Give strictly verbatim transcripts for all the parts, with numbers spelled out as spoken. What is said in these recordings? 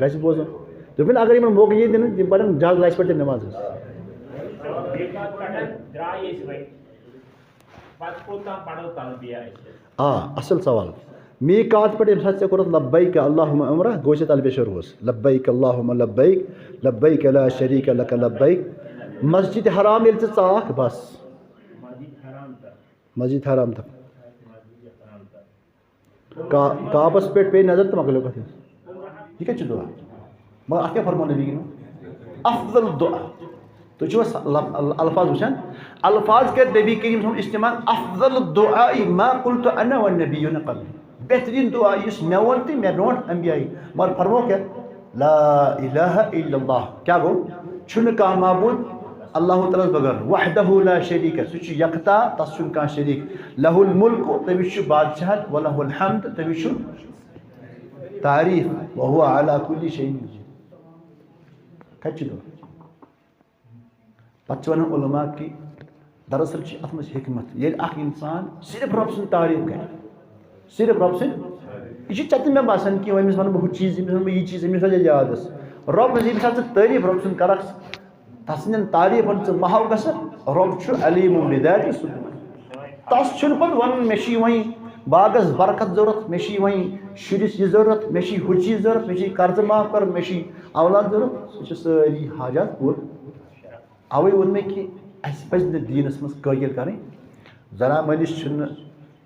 گژھِ بوزُن۔ دوٚپُن، اگر یِمن موقعہٕ یی دِنہٕ، یِم پرن جلد لاسہِ پٮ۪ٹھ تہِ نٮ۪ماز حظ۔ بیٚیہِ کَتھ پٮ۪ٹھ درٛاے أسۍ وۄنۍ؟ پَتہٕ کوٚت تام پَرو تلبیہ أسۍ؟ آ، اَصٕل سوال۔ میٖقات پٮ۪ٹھ ییٚمہِ ساتہٕ ژےٚ کوٚرُتھ لبیک اللہم عمرہ، گوٚو ژےٚ تلبیہ شروع حظ، لبیک اللہم لبیک، لبیک لا شریک لک لبیک۔ مسجد حرام ییٚلہِ ژٕ ژاکھ، بس۔ مسجد حرام تہٕ مسجد حرام تک۔ مسجد حرام تہٕ کا-، کعبس پٮ۪ٹھ پیٚیہِ نظر تہٕ مۄکلیو کتھ۔ یہِ کتہِ چھُ دعا؟ مگر اتھ کیٛاہ فرموو نبی کریم؟ افضل دعا۔ تُہۍ چھِو حظ لف-، ال-، الفاظ وٕچھان؟ الفاظ کٔرۍ نبی کریم صٲبن استعمال، افضل الدعاء ما قلت انا والنبیون قبلی۔ بہترین دعا یُس مےٚ ووٚن تہٕ مےٚ برونٛٹھ انبیاء۔ مگر فرموو کیٛاہ؟ لا الہ الا اللہ۔ کیٛاہ گوٚو؟ چھُنہٕ کانٛہہ معبوٗد اللہ تعالیٰ ہس بغٲر۔ وحدہ لا شریک، سُہ چھُ یکتا، تس چھُنہٕ کانٛہہ شریک۔ لہ الملک، تٔمِس چھُ بادشاہت، ولہ الحمد، تٔمِس چھُ تعریف، وهو على كل شيء مجيد۔ کتہِ چھُ دۄہ؟ پتہٕ چھِ ونان علماء کہِ دراصل چھِ اتھ منٛز حکمت، ییٚلہِ اکھ انسان صرف رۄب سٕنٛز تعریف کرِ، صرف رۄب سٕنٛز، یہِ چھُ ژےٚ تہِ مےٚ باسان کہِ أمِس ونہٕ بہٕ ہُہ چیٖز، أمِس ونہٕ بہٕ یہِ چیٖز، أمِس روزِ یاد۔ رۄب سٕنٛز ییٚمہِ ساتہٕ ژٕ تعریف رۄب سٕنٛز کرکھ، تسٕنٛدٮ۪ن تعریفن ژٕ محو گژھکھ، رۄب چھُ علیم بذات الصدور۔ تس چھُنہٕ پتہٕ ونُن مےٚ چھُ یہِ وۄنۍ باغس برکت ضروٗرت، مےٚ چھُ یہِ وۄنۍ شُرِس یہِ ضروٗرت، مےٚ چھُ یہِ ہُہ چیٖز ضروٗرت، مےٚ چھُ یہِ قرضہٕ معاف کرُن، مےٚ چھُ یہِ اولاد ضروٗرت، سُہ چھُ سٲری حاجات پوٗرٕ۔ اوے ووٚن مےٚ کہِ اسہِ پزِ نہٕ دیٖنس منٛز کٲگِل کرٕنۍ۔ زنان مٲلِس چھُنہٕ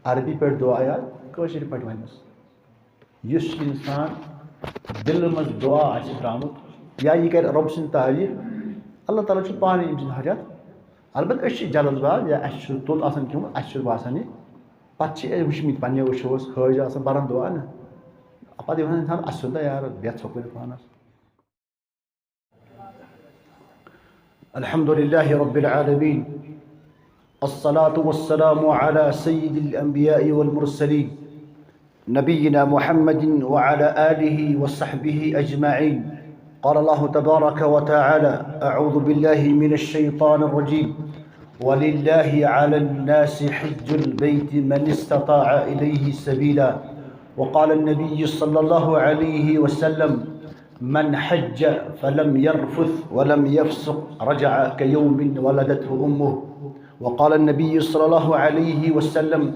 عربی پٲٹھۍ دعا یاد، کٲشِر پٲٹھۍ ونٮ۪س۔ یُس انسان دلہٕ منٛز دعا آسہِ ترٛامُت یا یہِ کرِ رۄب سٕنٛز تعریف، اللہ تعالیٰ چھُ پانے أمۍ سٕنٛدۍ حاجات۔ البتہ أسۍ چھِ جلد باز یا اسہِ چھُ توٚت آسان کھیوٚمُت، اسہِ چھُ باسان یہِ۔ پتہٕ چھِ أسۍ وٕچھمٕتۍ پننیو أچھو، حٲج آسان پران دعا نہ، پتہٕ یِوان انسان، اسہِ چھُنہٕ تیار، بیٚہہ ژھۄپہٕ کٔرِتھ پانس۔ الحمد لله رب العالمين، الصلاة والسلام على سيد الأنبياء والمرسلين، نبينا محمد وعلى آله وصحبه أجمعين. قال الله تبارك وتعالى: أعوذ بالله من الشيطان الرجيم. ولله على الناس حج البيت من استطاع إليه سبيلا. وقال النبي صلى الله عليه وسلم: من حج فلم يرفث ولم يفسق رجع كيوم ولدته أمه. وقال النبي صلى الله عليه وسلم: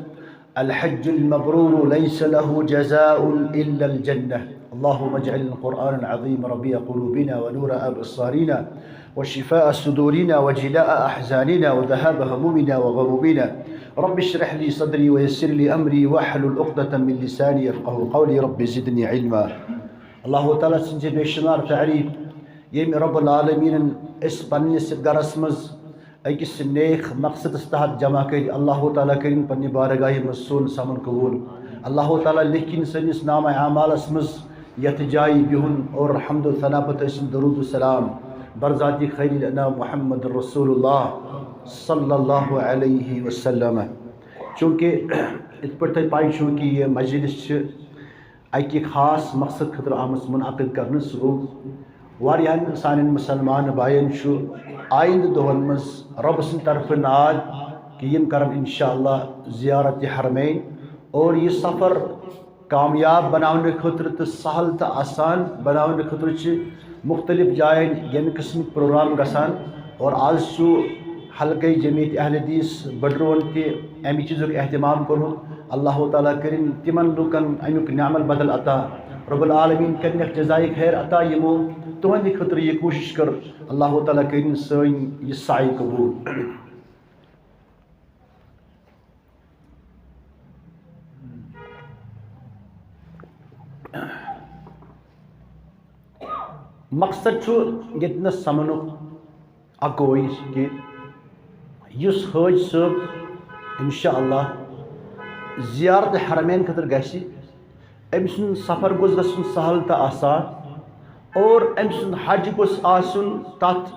الحج المبرور ليس له جزاء إلا الجنة. اللهم اجعل القرآن العظيم ربيع قلوبنا ونور أبصارنا وشفاء صدورنا وجلاء أحزاننا وذهاب همومنا وغمومنا. رب اشرح لي صدري ويسر لي أمري واحلل عقدة من لساني يفقهوا قولي. رب زدني علما. اللہ تعالیٰ سٕنٛزِ بے شمار تعریف، ییٚمۍ رب العالمیٖنن أسۍ پننِس یتھ گرس منٛز أکِس نیک مقصدس تحت جمع کٔرۍ۔ اللہ تعالیٰ کٔرِن پننہِ بارگاہہِ منٛز سون سمن قبول۔ اللہ تعالیٰ لیکھِن سٲنِس نامہ اعمالس منٛز یتھ جایہِ بِہُن اور حمد و ثنا پتہٕ ٲسِن درود و سلام بر ذاتِ خیر الانام محمد رسول اللہ صلی اللہ علیہ وسلم۔ چونکہ یِتھ پٲٹھۍ تۄہہِ پَے چھُو کہِ یہِ مجلس چھِ اَکہِ خاص مقصد خٲطرٕ آمٕژ منعقد کرنہٕ۔ سُہ گوٚو واریاہن سانٮ۪ن مسلمان بایَن چھُ آیندٕ دۄہن منٛز رۄبہٕ سٕنٛدِ طرفہٕ ناد کہِ یِم کرن انشاءاللہ زیارت حرمین، اور یہِ سفر کامیاب بناونہٕ خٲطرٕ تہٕ سہل تہٕ آسان بناونہٕ خٲطرٕ چھِ مختلف جاین ییٚمہِ قٕسمٕکۍ پروگرام گژھان، اور آز چھُ حلقہ جمعیت اہل حدیث بڈرون تہِ امہِ چیٖزُک اہتمام کوٚرمُت۔ اللہ تعالیٰ کٔرِن تِمن لوٗکن امیُک نعم البدل عطا۔ رب العالمین کٔرِنکھ جزائے خیر عطا، یِمو تُہنٛدِ خٲطرٕ یہِ کوٗشش کٔر۔ اللہ تعالیٰ کٔرِن سٲنۍ یہِ سعی قبول۔ مقصد چھُ ییٚتہِ نَس سَمنُک اَکوے کہِ یُس حٲج صٲب انشاءاللہ زیارت حرمین خٲطرٕ گژھِ، أمۍ سُنٛد سفر گوٚژھ گژھُن سہل تہٕ آسان، اور أمۍ سُنٛد حج گوٚژھ آسُن تَتھ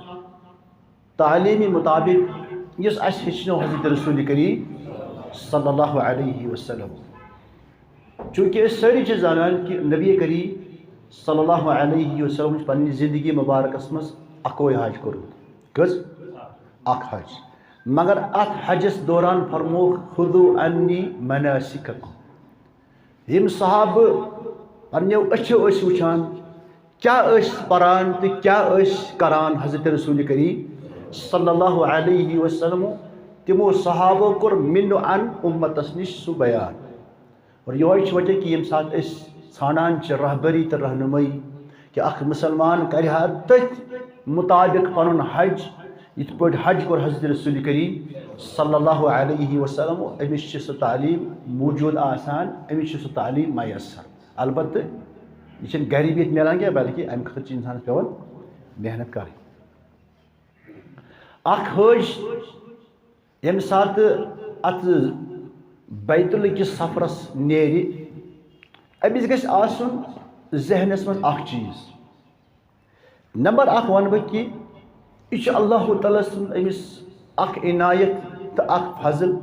تعلیٖمی مُطابِق یُس اَسہِ ہیٚچھنو حضرت رسول کریم صلی اللہ علیہ وسلم۔ چونکہ أسۍ سٲری چھِ زانان کہِ نبی کریم صلی اللہ علیہ وسلم چھُ پننہِ زندگی مبارکس منٛز اکوے حج کوٚرمُت۔ کٔژ؟ اکھ حج۔ مگر اتھ حجس دوران فرمووُکھ، "خذوا عنی مناسککم۔" یِم صحابہٕ پننیو أچھو ٲسۍ وٕچھان کیٛاہ ٲسۍ پران تہٕ کیٛاہ ٲسۍ کران حضرت رسول کریم صلی اللہ علیہ وسلم؟ تِمو صحابو کوٚر مِنُ عن اُمتس نِش سُہ بیان۔ اور یِہوٚے چھُ وجہ کہِ ییٚمہِ ساتہٕ أسۍ ژھانڈان چھِ رہبری تہٕ رہنمٲیی کہِ اکھ مُسلمان کرِ ہا تٔتھۍ مُطابِق پنُن حج، یِتھ پٲٹھۍ حج کوٚر حضرت رسول کریم صلی اللہ علیہ وسلم، أمِس چھِ سۄ تعلیٖم موجود آسان، أمِس چھِ سۄ تعلیٖم میسر۔ البتہ یہِ چھِنہٕ گرِ بِہِتھ میلان کینٛہہ، بلکہِ اَمہِ خٲطرٕ چھِ اِنسانَس پٮ۪وان محنت کَرٕنۍ۔ اَکھ حٲج ییٚمہِ ساتہٕ اَتھ بیت اللہ کِس سفرَس نیرِ، أمِس گژھِ آسُن ذہنَس منٛز اَکھ چیٖز۔ نمبر اَکھ وَنہٕ بہٕ کہِ یہِ چھُ اللہ تعالیٰ سُنٛد أمِس اَکھ عنایت تہٕ اَکھ فضل،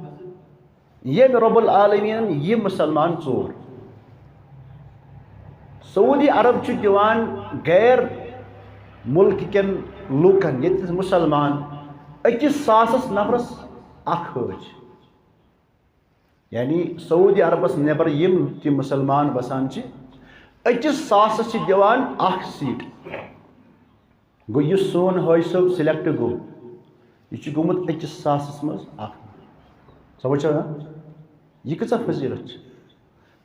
ییٚمۍ رب العالمیٖنَن یہِ مُسلمان ژور۔ سعودی عرب چھُ دِوان غیر مُلکہٕ کٮ۪ن لوٗکَن، ییٚتہِ مُسلمان، أکِس ساسَس نفرَس اَکھ حٲج۔ یعنی سعودی عربس نٮ۪بر یِم تہِ مُسلمان بسان چھِ، أکِس ساسس چھِ دِوان اکھ سیٖٹ۔ گوٚو، یُس سون حٲج صٲب سِلیکٹ گوٚو، یہِ چھُ گوٚمُت أکِس ساسس منٛز اکھ۔ سمجھ چھا نا؟ یہِ کۭژاہ فضیلت چھِ؟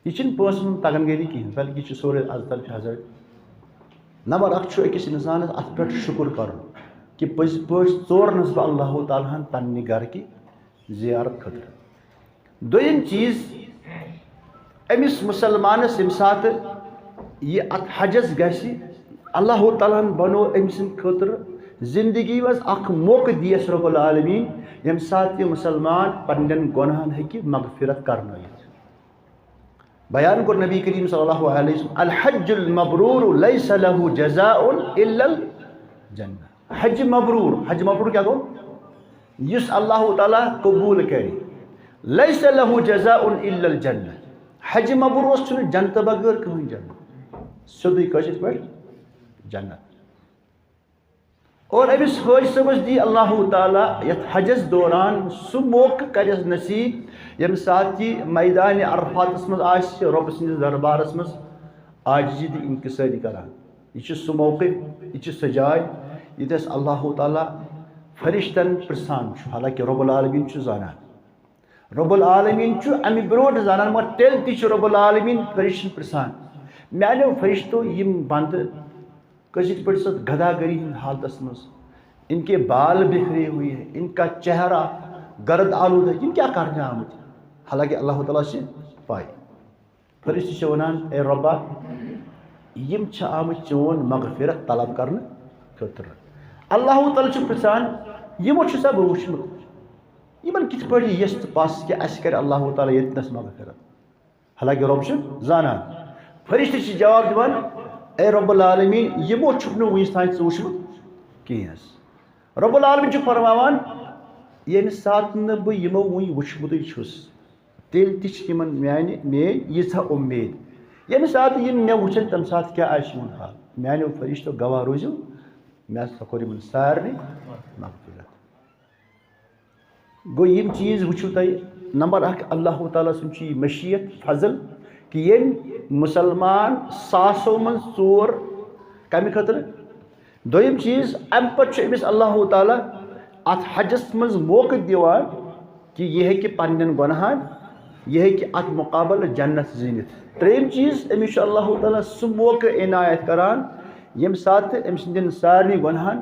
یہِ چھِنہٕ پونٛسن ہُنٛد تگن گٔری کِہیٖنۍ، بلکہِ یہِ چھُ سورُے از طرفہِ حضرت۔ نمبر اکھ چھُ أکِس اِنسانَس اَتھ پٮ۪ٹھ شُکُر کَرُن کہِ پٔزۍ پٲٹھۍ ژورنَس بہٕ اللہ تعالیٰ ہَن پنٛنہِ گَرٕ کہِ زیارت خٲطرٕ۔ دوٚیِم چیٖز، أمِس مُسلمانَس ییٚمہِ ساتہٕ یہِ اَتھ حجَس گژھِ، اللہ تعالیٰ ہَن بنوو أمۍ سٕنٛدِ خٲطرٕ زِندگی منٛز اَکھ موقعہٕ دِیَس رۄب العالمیٖن، ییٚمہِ ساتہٕ یہِ مُسلمان پنٛنٮ۪ن گۄناہَن ہیٚکہِ مغفرت کرنٲیِتھ۔ بیان کوٚر نبی کریم صلی اللہ علیہ وسلم، "الحج المبرور لیس لہ جزاء الا الجنہ۔" حج مبرور، حج مبرور کیٛاہ گوٚو؟ یُس اللہ تعالیٰ قبوٗل کرِ، لیس لہ جزاء الا الجنہ۔ حج مبروٗرس چھُنہٕ جنتہٕ بغٲر کٕہٕنۍ جنت، سیوٚدُے کٲشِر پٲٹھۍ جنت۔ اور أمِس حٲج صٲبَس دی اللہ تعالیٰ یَتھ حجَس دوران سُہ موقعہٕ کَرٮ۪س نصیٖب، ییٚمہِ ساتہٕ یہِ میدانِ عرفاتَس منٛز آسہِ، رۄبہٕ سٕنٛدِس دربارَس منٛز عاجزی تہٕ انکسٲری کران۔ یہِ چھُ سُہ موقعہٕ، یہِ چھِ سۄ جاے، ییٚتٮ۪س اللہ تعالیٰ فرشتن پرٛژھان چھُ، حالانکہِ رۄب العالمیٖن چھُ زانان۔ رۄب العالمیٖن چھُ اَمہِ برونٛٹھ زانان، مگر تیٚلہِ تہِ چھُ رۄب العالمیٖن فرشتن پرٛژھان، "میٛانیو فرشتو، یِم بندٕ کٲشِر پٲٹھۍ سۄ گداگری ہِنٛدۍ حالتس منٛز، ان کے بال بکھرے ہوئے ہیں، ان کا چہرہ گرد آلود ہے، یِم کیٛاہ کرنہِ آمٕتۍ؟" حالانکہِ اللہ تعالیٰ چھِ پاے۔ فرشتہٕ چھِ وَنان، "اے رۄبا، یِم چھِ آمٕتۍ چون مغفرت طلب کرنہٕ خٲطرٕ۔" اللہ تعالیٰ چھُ پرٛژھان، "یِمو چھُ سا بہٕ وُچھمُت؟ یِمن کِتھ پٲٹھۍ یہِ یژھ تہٕ پژھ کہِ اَسہِ کرِ اللہ تعالیٰ ییٚتنَس مغفرت؟" حالانکہِ رۄب چھُ زانان۔ فرشتہٕ چھِ جواب دِوان، "اے رۄب العالمیٖن، یِمو چھُکھ نہٕ وُنِس تام ژٕ وُچھمُت کِہیٖنۍ حظ۔" رۄب العالمیٖن چھُ فرماوان، "ییٚمہِ ساتہٕ نہٕ بہٕ یِمو وُنہِ وُچھمُتُے چھُس، تیٚلہِ تہِ چھِ یِمن میانہِ، میٲنۍ ییٖژاہ اُمید۔ ییٚمہِ ساتہٕ یِم مےٚ وٕچھن، تَمہِ ساتہٕ کیٛاہ آسہِ یِہُنٛد حال؟ میانیو فرشتو گواہ روٗزِو، مےٚ ہسا کوٚر یِمن سارنٕے مغفرت۔" گوٚو، یِم چیٖز وٕچھِو تۄہہِ، نمبر اکھ، اللہ تعالیٰ سُنٛد چھُ یہِ مشیت، فضل، کہِ ییٚمۍ مُسلمان ساسو منٛز ژور کَمہِ خٲطرٕ؟ دوٚیِم چیٖز، اَمہِ پَتہٕ چھُ أمِس اللہ تعالیٰ اَتھ حجَس منٛز موقعہٕ دِوان کہِ یہِ ہیٚکہِ پنٛنٮ۪ن گۄناہَن، یہِ ہیٚکہِ اَتھ مُقابلہٕ جنت زیٖنِتھ۔ ترٛیٚیِم چیٖز، أمِس چھُ اللہ تعالیٰ سُہ موقعہٕ عنایت کران، ییٚمہِ ساتہٕ أمۍ سٕنٛدٮ۪ن سارنٕے گۄناہَن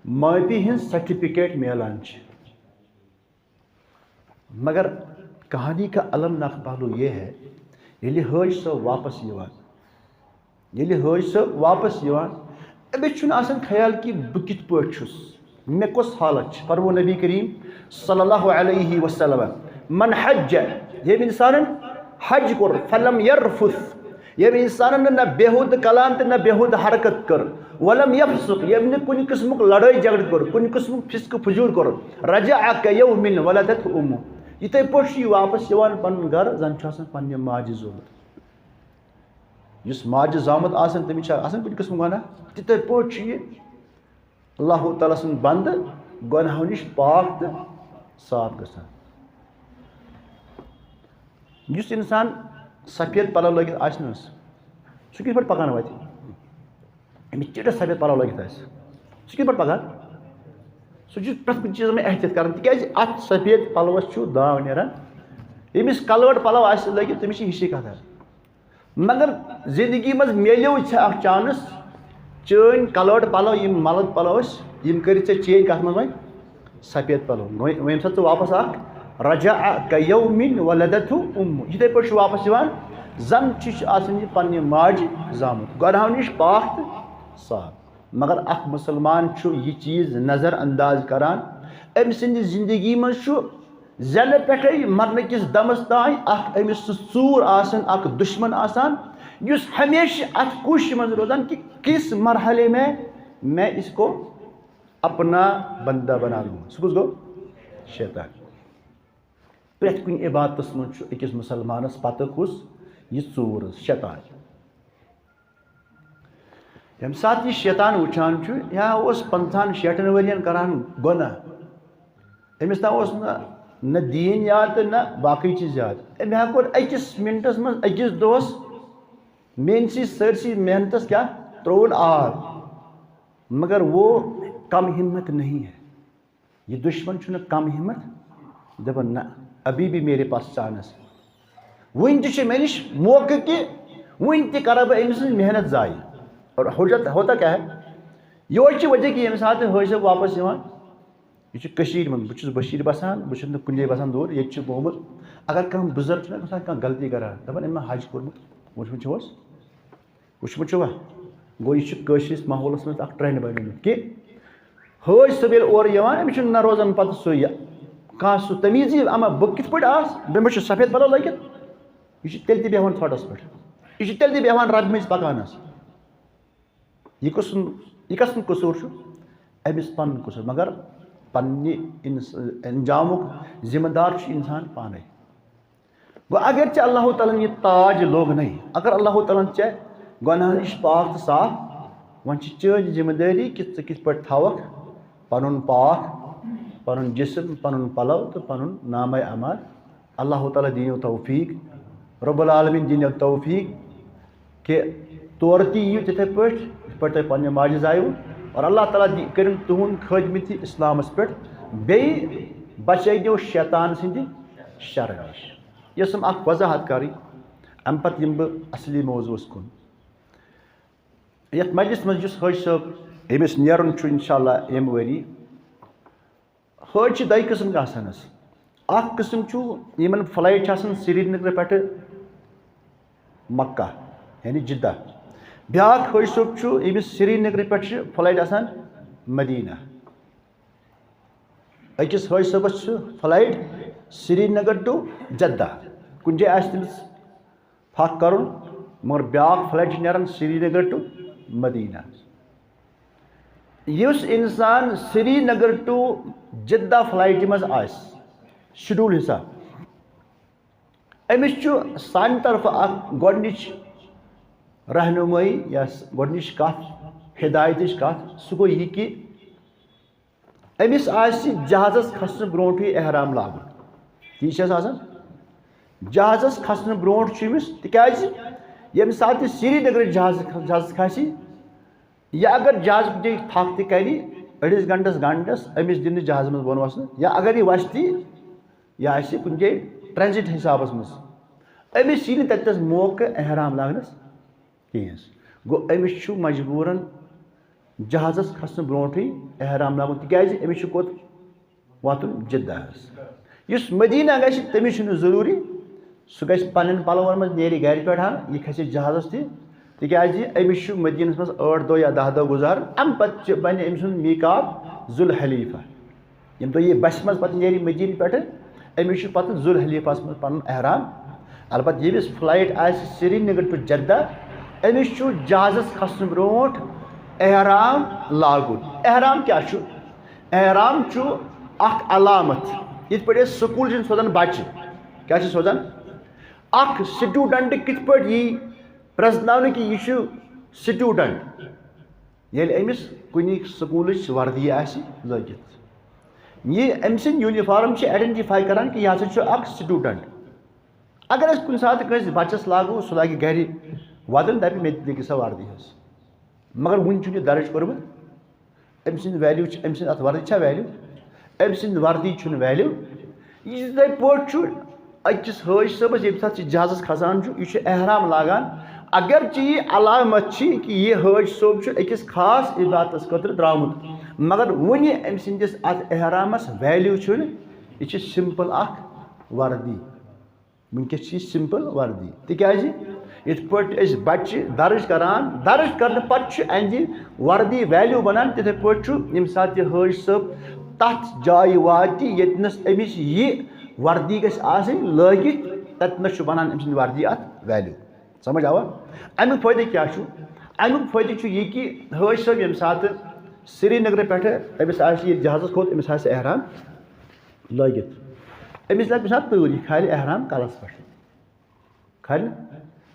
معٲفی ہٕنٛز سرٹیفکیٹ میلان چھِ۔ مگر کہانی کا المناک پہلو یہ ہے، ییٚلہِ حٲج صٲب واپس یِوان، ییٚلہِ حٲج صٲب واپس یِوان، أمِس چھُنہٕ آسان خیال کہِ بہٕ کِتھ پٲٹھۍ چھُس، مےٚ کۄس حالت چھِ۔ فرمو نبی کریم صلی اللہ علیہ وسلم، "من حج"، ییٚمۍ اِنسانن حج کوٚر، "فلم یرفث"، ییٚمۍ اِنسانن نہٕ نہ بیہودٕ کلام تہٕ نہ بیہودٕ حرکت کٔر، "ولم یفسق"، ییٚمۍ نہٕ کُنہِ قٕسمُک لڑٲے جھگڑٕ کوٚر، کُنہِ قٕسمُک فسق فجور کوٚر، "رجع کیوم ولدتہ امہ"، یِتھے پٲٹھۍ چھُ یہِ واپس یِوان پنُن گرٕ، زن چھُ آسان پننہِ ماجہِ زومُت۔ یُس ماجہِ زامُت آسان، تٔمِس چھا آسان کُنہِ قٕسمُک گۄناہ؟ تِتھے پٲٹھۍ چھُ یہِ اللہ تعالیٰ سُنٛد بندٕ گۄناہو نِش پاک تہٕ صاف گژھان۔ یُس اِنسان سفید پلو لٲگِتھ آسہِ نہٕ حظ، سُہ کِتھ پٲٹھۍ پکان وتہِ؟ أمِس چِٹھِس سفید پلو لٲگِتھ آسہِ، سُہ کِتھ پٲٹھۍ پکان؟ سُہ چھُ پرٛٮ۪تھ کُنہِ چیٖزَس منٛز احتیاط کران، تِکیٛازِ اَتھ سفید پلوَس چھُ داغ نیران۔ ییٚمِس colored پلو آسہِ لٲگِتھ، تٔمِس چھِ ہِشی کتھا۔ مگر زندگی منٛز میلیو ژےٚ اکھ chance، چٲنۍ colored پلو، یِم ملٕکۍ پلو ٲسۍ، یِم کٔرِتھ ژےٚ change کتھ منٛز وۄنۍ؟ سفید پلو۔ وۄنۍ، وۄنۍ ییٚمہِ ساتہٕ ژٕ واپس اکھ، رجع کیوم ولدتہ امہ، یِتھے پٲٹھۍ چھُ واپس یِوان، زن چھُ آسان یہِ پننہِ ماجہِ زامُت، گۄناہو نِش پاک تہٕ صاف۔ مگر اکھ مسلمان چھُ یہِ چیٖز نظر انداز کران، أمۍ سٕنٛدِ زندگی منٛز چھُ زینہٕ پٮ۪ٹھے مرنہٕ کِس دمس تام اکھ أمِس سُہ ژوٗر آسان، اکھ دشمن آسان، یُس ہمیشہِ اتھ کوٗششہِ منٛز روزان کہ کس مرحلے میں میں اس کو اپنا بندہ بنا لوں۔ سُہ کُس گوٚو؟ شیطان۔ پرٛٮ۪تھ کُنہِ عبادتس منٛز چھُ أکِس مُسلمانس پتہٕ کُس؟ یہِ ژوٗر، شیطان۔ ییٚمہِ ساتہٕ یہِ شیطان وٕچھان چھُ، یا اوس پنٛژاہن شیٹھن ؤرین کران گۄناہ، أمِس نہ اوس نہ، نہ دیٖن یاد تہٕ نہ باقٕے چیٖز یاد۔ أمۍ ہا کوٚر أکِس مِنٹَس منٛز، أکِس دۄہَس میٛٲنۍ سٕے سٲرسٕے محنتَس کیٛاہ؟ ترٛووُن آب۔ مگر وہ کم ہمت نہیں ہے۔ یہِ دُشمَن چھُنہٕ کم ہمت، دَپان، نہ، ابھی بھی میرے پاس chance ہے۔ وٕنہِ تہِ چھُ مےٚ نِش موقعہٕ کہِ وٕنہِ تہِ کَرٕ بہٕ أمۍ سٕنٛز محنت ضایع۔ اور حجت ہوتا کیا ہے؟ یِہوٚے چھُ وجہ کہِ ییٚمہِ ساتہٕ حٲج صٲب واپس یِوان، یہِ چھُ کٔشیٖرِ منٛز، بہٕ چھُس بٔشیٖرِ بسان، بہٕ چھُس نہٕ کُنہِ جایہِ بسان دوٗر، ییٚتہِ چھُ گوٚمُت۔ اگر کانٛہہ بُزرگ چھُنہ گژھان، کانٛہہ غلطی کران، دَپان، أمۍ ما حج کوٚرمُت؟ وٕچھمُت چھُوس؟ وٕچھمُت چھُوا؟ گوٚو، یہِ چھُ کٲشرِس ماحولَس منٛز اَکھ trend بنیومُت کہِ حٲج صٲب ییٚلہِ اورٕ یِوان، أمِس چھُنہٕ نہ روزان پَتہٕ سُہ یہِ، کانٛہہ سُہ تمیٖزی، اما بہٕ کِتھ پٲٹھۍ آس، مےٚ ما چھُ سفید پَلو لٲگِتھ؟ یہِ چھُ تیٚلہِ تہِ بیٚہوان ژھۄٹَس پٮ۪ٹھ، یہِ چھُ تیٚلہِ تہِ بیٚہوان رَبہِ مٔنٛزۍ پَکانَس۔ یہِ کُس، یہِ کس سُنٛد قصوٗر چھُ؟ أمِس پنُن قصوٗر، مگر پننہِ اِنس-، انجامُک ذمہٕ دار چھُ انسان پانے۔ گوٚو، اگر ژےٚ اللہ تعالیٰ ہن یہِ تاج لوگ نَے، اگر اللہ تعالیٰ ہن ژےٚ گۄناہن نِش پاک تہٕ صاف، وۄنۍ چھِ چٲنۍ ذمہٕ دٲری کہِ ژٕ کِتھ پٲٹھۍ تھاوکھ پنُن پاک، پنُن جسم، پنُن پلو تہٕ پنُن نامہ اعمال۔ اللہ تعالیٰ دِیِو توفیق، رب العالمین دِیِو توفیق۔ کہ تورٕ تہِ یِیِو تِتھَے پٲٹھۍ، یِتھ پٲٹھۍ تۄہہِ پنٛنہِ ماجہِ زایوٕ۔ اور اللہ تعالیٰ دی، کٔرِن تُہُنٛد خٲدمٕتۍ اِسلامَس پٮ۪ٹھ، بیٚیہِ بچٲیِو شیطان سٕنٛدِ شرٕ نِش۔ یۄس یِم اَکھ وضاحت کَرٕنۍ، اَمہِ پَتہٕ یِمہٕ بہٕ اَصلی موضوٗعَس کُن۔ یَتھ مجلِس منٛز یُس حٲج صٲب، أمِس نیرُن چھُ اِنشاء اللہ ییٚمہِ ؤری، حٲج چھِ دۄیہِ قٕسمٕکۍ آسان حظ۔ اَکھ قٕسٕم چھُ یِمَن flight چھِ آسان سرینگرٕ پٮ۪ٹھٕ مکہ، یعنی جدہ۔ بیٛاکھ حٲج صٲب چھُ ییٚمِس سرینگرٕ پٮ۪ٹھ چھِ flight آسان مدینہ۔ أکِس حٲج صٲبَس چھِ flight سرینگر to جدہ۔ کُنہِ جایہِ آسہِ تٔمِس پھکھ کرُن، مگر بیٛاکھ flight چھِ نیران سرینگر to مدینہ۔ یُس انسان سرینگر to جدہ flight منٛز آسہِ، schedule حساب، أمِس چھُ سانہِ طرفہٕ اکھ گۄڈٕنِچ رہنمٲیی یا س-، گۄڈٕنِچ کتھ، ہدایتٕچ کتھ، سُہ گوٚو یہِ کہِ أمِس آسہِ جہازس کھسنہٕ برونٹھٕے احرام لاگُن۔ ٹھیٖک چھِ حظ آسان؟ جہازس کھسنہٕ برونٹھ چھُ أمِس، تِکیازِ ییٚمہِ ساتہٕ یہِ سرینگرٕ جہازس کھ-، جہازس کھسہِ، یا اگر جہاز کُنہِ جایہِ تھپھ تہِ کرِ، أڑِس گنٹس، گنٹس، أمِس دِنہٕ جہازس منٛز بۄن وسنہٕ، یا اگر یہِ وسہِ تہِ، یہِ آسہِ کُنہِ جایہِ transit حسابس منٛز، أمِس یی نہٕ تتہِ تس موقعہٕ احرام لاگنس کِہیٖنۍ۔ گوٚو، أمِس چھُ مجبوٗرن جہازس کھسنہٕ برونٹھٕے احرام لاگُن، تِکیازِ أمِس چھُ کوٚت واتُن؟ جدہ حظ۔ یُس مدینہ گژھِ، تٔمِس چھُنہٕ ضروٗری، سُہ گژھِ پننٮ۪ن پلون منٛز، نیرِ گرِ پٮ۪ٹھ، یہِ کھسہِ جہازس تہِ، تِکیازِ أمِس چھُ مدینس منٛز ٲٹھ دۄہ یا دَہ دۄہ گُزارُن۔ امہِ پتہٕ چھُ، بنہِ أمۍ سُنٛد میقات ذوالحلیفہ۔ ییٚمہِ دۄہ یہِ بسہِ منٛز پتہٕ نیرِ مدینہٕ پٮ۪ٹھٕ، أمِس چھُ پتہٕ ذوالحلیفس منٛز پنُن احرام۔ البتہٕ ییٚمِس flight آسہِ سرینگر to جدہ، أمِس چھُ جہازس کھسنہٕ برونٹھ احرام لاگُن۔ احرام کیٛاہ چھُ؟ احرام چھُ اکھ علامت۔ یِتھ پٲٹھۍ أسۍ سکوٗل چھِنہٕ سوزان بچہِ، کیٛاہ چھِ سوزان؟ اکھ student کِتھ پٲٹھۍ یی پرزناونہٕ کہِ یہِ چھُ student؟ ییٚلہِ أمِس کُنہِ سکوٗلٕچ وردی آسہِ لٲگِتھ، یہِ أمۍ سٕنٛدۍ uniform چھِ identify کران کہِ یہِ ہسا چھُ اکھ student۔ اگر أسۍ کُنہِ ساتہٕ کٲنٛسہِ بچس لاگو، سُہ لاگہِ گرِ ودُن، دپہِ، "مےٚ تہِ دِکھ سا وردی حظ۔" مگر وُنہِ چھُنہٕ یہِ درٕج کوٚرمُت۔ أمۍ سٕنٛز ویلیو چھِ، أمۍ سٕنٛز اَتھ وردی چھا ویلیو؟ أمۍ سٕنٛز وردی چھُنہٕ ویلیو۔ یہِ یِتھَے پٲٹھۍ چھُ أکِس حٲج صٲبَس ییٚمہِ ساتہٕ یہِ جہازَس کھسان چھُ، یہِ چھُ احرام لاگان۔ اگرچہِ یہِ علامت چھِ کہِ یہِ حٲج صٲب چھُ أکِس خاص عبادتَس خٲطرٕ درٛامُت، مگر وُنہِ أمۍ سٕنٛدِس اَتھ احرامَس ویلیو چھُنہٕ۔ یہِ چھِ سِمپٕل اَکھ وردی۔ وٕنکیٚس چھِ یہِ سِمپٕل وردی۔ تِکیٛازِ یِتھ پٲٹھۍ أسۍ بَچہِ درٕج کَران، درٕج کَرنہٕ پَتہٕ چھُ اَہَنٛدِ وردی ویلیو بَنان، تِتھَے پٲٹھۍ چھُ ییٚمہِ ساتہٕ یہِ حٲج صٲب تَتھ جایہِ واتہِ، ییٚتنَس أمِس یہِ وردی گژھِ آسٕنۍ لٲگِتھ، تَتنَس چھُ بَنان أمۍ سٕنٛدِ وردی اَتھ ویلیو۔ سمجھ آوا؟ اَمیُک فٲیدٕ کیٛاہ چھُ؟ اَمیُک فٲیدٕ چھُ یہِ کہِ حٲج صٲب ییٚمہِ ساتہٕ سرینگرٕ پٮ۪ٹھٕ أمِس آسہِ یہِ جہازَس کھوٚت، أمِس آسہِ احرام لٲگِتھ۔ أمِس لَگہِ کُنہِ ساتہٕ تۭر، یہِ کھالہِ احرام کَلَس پٮ۪ٹھ۔ کھالہِ؟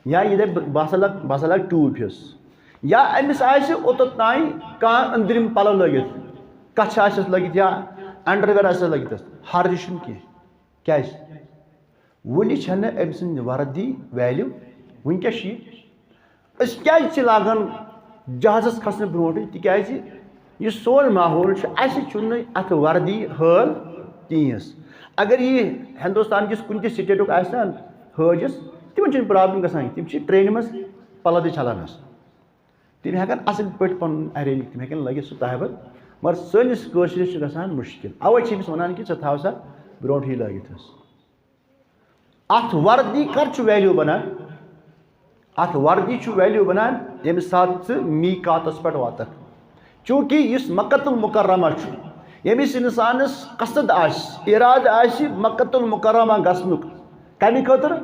یا یہِ دَپہِ، "بہٕ ہسا لَگ-، بہٕ ہسا لَگہٕ ٹوٗپۍ ہِس۔" یا أمِس آسہِ اوٚتَتھ تام کانٛہہ أنٛدرِم پَلو لٲگِتھ، کَچھِ آسٮ۪س لٲگِتھ یا underwear آسٮ۪س لٲگِتھ، حرج چھُنہٕ کینٛہہ۔ کیٛازِ؟ وُنہِ چھَنہٕ أمۍ سٕنٛدِ وردی ویلیو۔ وٕنکیٚس چھِ یہِ۔ أسۍ کیٛازِ چھِ لاگان جہازَس کھسنہٕ برونٛٹھٕے؟ تِکیٛازِ یُس سون ماحول چھُ، اَسہِ چھُنہٕ اَتھ وردی حٲل کِہیٖنۍ۔ اگر یہِ ہِندُستان کِس کُنہِ تہِ سٹیٹُک آسہِ ہا حٲجِس، تِمَن چھِنہٕ پرابلم گژھان کینٛہہ۔ تِم چھِ ٹرٛینہِ منٛز پَلو تہِ چھَلان حظ۔ تِم ہٮ۪کَن اَصٕل پٲٹھۍ پَنُن arrange، تِم ہٮ۪کَن لٲگِتھ سُہ تہبَت۔ مگر سٲنِس کٲشرِس چھُ گژھان مُشکِل۔ اَوَے چھِ أمِس وَنان کہِ ژٕ تھاو سا برونٛٹھٕے لٲگِتھ حظ۔ اَتھ وردی کر چھُ ویلیو بنان؟ اَتھ وردی چھُ ویلیو بنان، ییٚمہِ ساتہٕ ژٕ میٖقاتَس پٮ۪ٹھ واتَکھ۔ چوٗنٛکہِ یُس مکہ المکرمہ چھُ، ییٚمِس اِنسانَس قصد آسہِ، اِرادٕ آسہِ مکہ المکرمہ گژھنُک، کَمہِ خٲطرٕ؟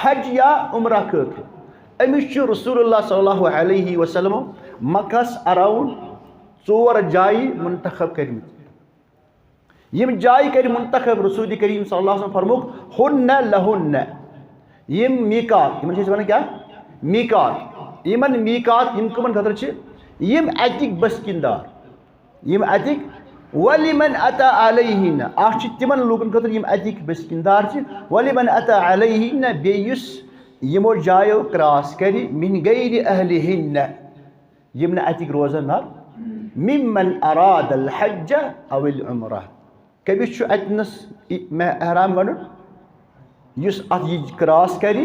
حج یا عمرہ خٲطرٕ۔ أمِس چھُ رسول اللہ صلی اللہ علیہ وسلم مکہَس around ژور جایہِ منتخب کٔرمٕتۍ۔ یِم جایہِ کَرِ منتخب، رسول کریم صلی اللہ علیہ وسلم فرموک، "ہن لہن"۔ یِم میٖقات، یِمن چھِ أسۍ وَنان کیٛاہ؟ میٖقات۔ یِمن میٖقات، یِم کٕمن خٲطرٕ چھِ؟ یِم اَتِکۍ بسکیٖن دار، یِم اَتِکۍ، "ولمن اتی علیہن"، اَکھ چھِ تِمن لوٗکن خٲطرٕ یِم اَتِکۍ بسکیٖن دار چھِ، "ولمن اتی علیہن"، بیٚیہِ یُس یِمو جایو cross کرِ، "من غیر اہلہن"، یِم نہٕ اَتِکۍ روزن نار، "ممن اراد الحج او العمرہ"۔ کٔمِس چھُ اَتہِ نَس اِ-، مح-، احرام گنٛڈُن؟ یُس اَتھ یہِ cross کرِ،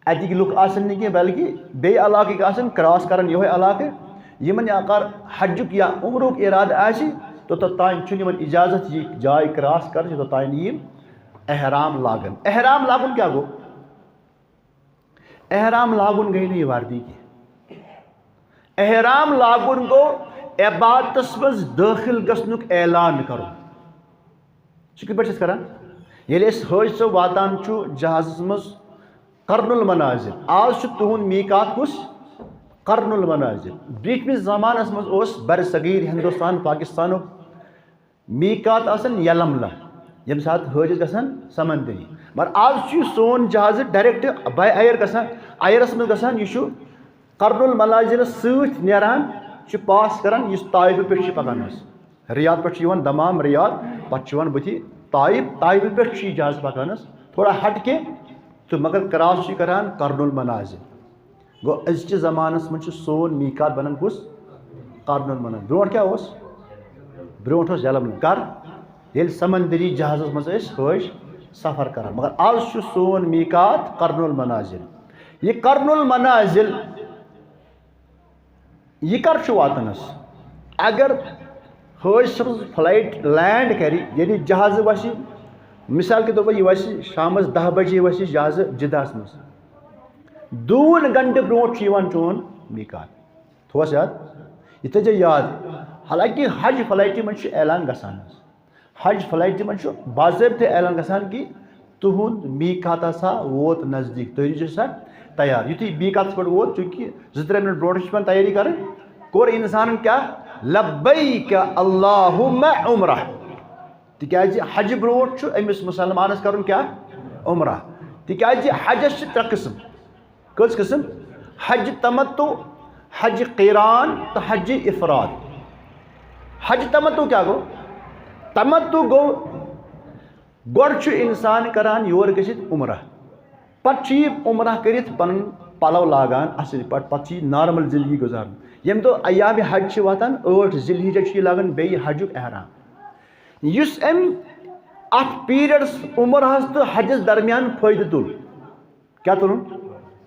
اَتِکۍ لُکھ آسن نہٕ کینٛہہ، بلکہِ بیٚیہِ علاقٕکۍ آسن cross کران یِہوٚے علاقہٕ۔ یِمن یا کر حجُک یا عمرُک اِرادٕ آسہِ، توٚتتھ تام چھُنہٕ یِمن اِجازت یہِ جاے cross کرنٕچ، یوٚتتھ تام نہٕ یِم احرام لاگن۔ احرام لاگُن کیٛاہ گوٚو؟ احرام لاگُن گٔے نہٕ یہِ وردی کینٛہہ۔ احرام لاگُن گوٚو عبادتس منٛز دٲخل گژھنُک اعلان کرُن۔ سُہ کِتھ پٲٹھۍ چھِ أسۍ کران؟ ییٚلہِ أسۍ حٲج صٲب واتان چھُ جہازس منٛز قرن المنازل، آز چھُ تُہُنٛد میٖقات کُس؟ قرن المنازل۔ برٛونٛٹھمِس زمانس منٛز اوس برصغیر ہندوستان پاکستانُک میٖقات آسان یلملہ، ییٚمہِ ساتہٕ حٲج ٲسۍ گژھان سمندری۔ مگر آز چھُ یہِ سون جہازٕ direct by air گژھان، ایرس منٛز گژھان، یہِ چھُ قرن المنازلس سۭتۍ نیران، چھُ pass کران، یُس طائفہٕ پٮ۪ٹھ چھُ پکان حظ۔ ریاض پٮ۪ٹھ چھُ یِوان دمام ریاض، پتہٕ چھُ یِوان بٕتھِ طائف، طائفہٕ پٮ۪ٹھ چھُ یہِ جہاز پکان حظ، تھوڑا ہٹ کے، تہٕ مگر cross چھُ یہِ کران قرن المنازل۔ گوٚو، أزکِس زمانس منٛز چھُ سون میٖقات بنان کُس؟ قرن المنازل۔ برونٛٹھ کیٛاہ اوس؟ برونٛٹھ اوس یلملم۔ کر؟ ییٚلہِ سمندری جہازس منٛز ٲسۍ حٲج سفر کران۔ مگر آز چھُ سون میٖقات قرن المنازل۔ یہِ قرن المنازل، یہِ کر چھُ واتان حظ؟ اگر حٲج صٲب flight land کرِ، یعنی جہازٕ وسہِ، مثال کے طور پر یہِ وسہِ شامس دَہ بجے وسہِ جہازٕ جدہس منٛز، دوٗن گنٹہٕ برونٛٹھ چھُ یِوان چون میٖقات۔ تھوس یاد؟ یہِ تھٲیزیو یاد۔ حالانکہ حج flightہِ منٛز چھُ اعلان گژھان حظ۔ حج flightہِ منٛز چھُ باضٲبطہٕ اعلان گژھان کہِ تُہُنٛد میٖقات ہسا ووت نزدیٖک، تُہۍ روٗزِو سا تیار۔ یُتھُے میٖقاتَس پٮ۪ٹھ ووت، چوٗنٛکہِ زٕ ترٛےٚ مِنٹ برونٛٹھٕے چھِ پٮ۪وان تیٲری کَرٕنۍ، کوٚر اِنسانَن کیٛاہ؟ لبیک اللہم عمرہ۔ تِکیٛازِ حجہِ برونٛٹھ چھُ أمِس مُسلمانَس کَرُن کیٛاہ؟ عمرہ۔ تِکیٛازِ حجَس چھِ ترٛےٚ قٕسٕم۔ کٔژ قٕسٕم؟ حج تمتع، حج قیران تہٕ حج افراد۔ حج تمتع کیٛاہ گوٚو؟ تمتع گوٚو، گۄڈٕ چھُ اِنسان کران یور گٔژھِتھ عمرہ، پتہٕ چھُ یہِ عمرہ کٔرِتھ پنُن پَلو لاگان اَصٕل پٲٹھۍ، پَتہٕ چھِ یہِ نارمل زندگی گُزاران۔ ییٚمہِ دۄہ ایام حج چھِ واتان، ٲٹھ ذی الحجہ چھُ یہِ لاگان بیٚیہِ حجُک احرام۔ یُس أمۍ اَتھ پیٖریڈس، عمرہس تہٕ حجس درمیان فٲیدٕ تُل، کیٛاہ تُلُن؟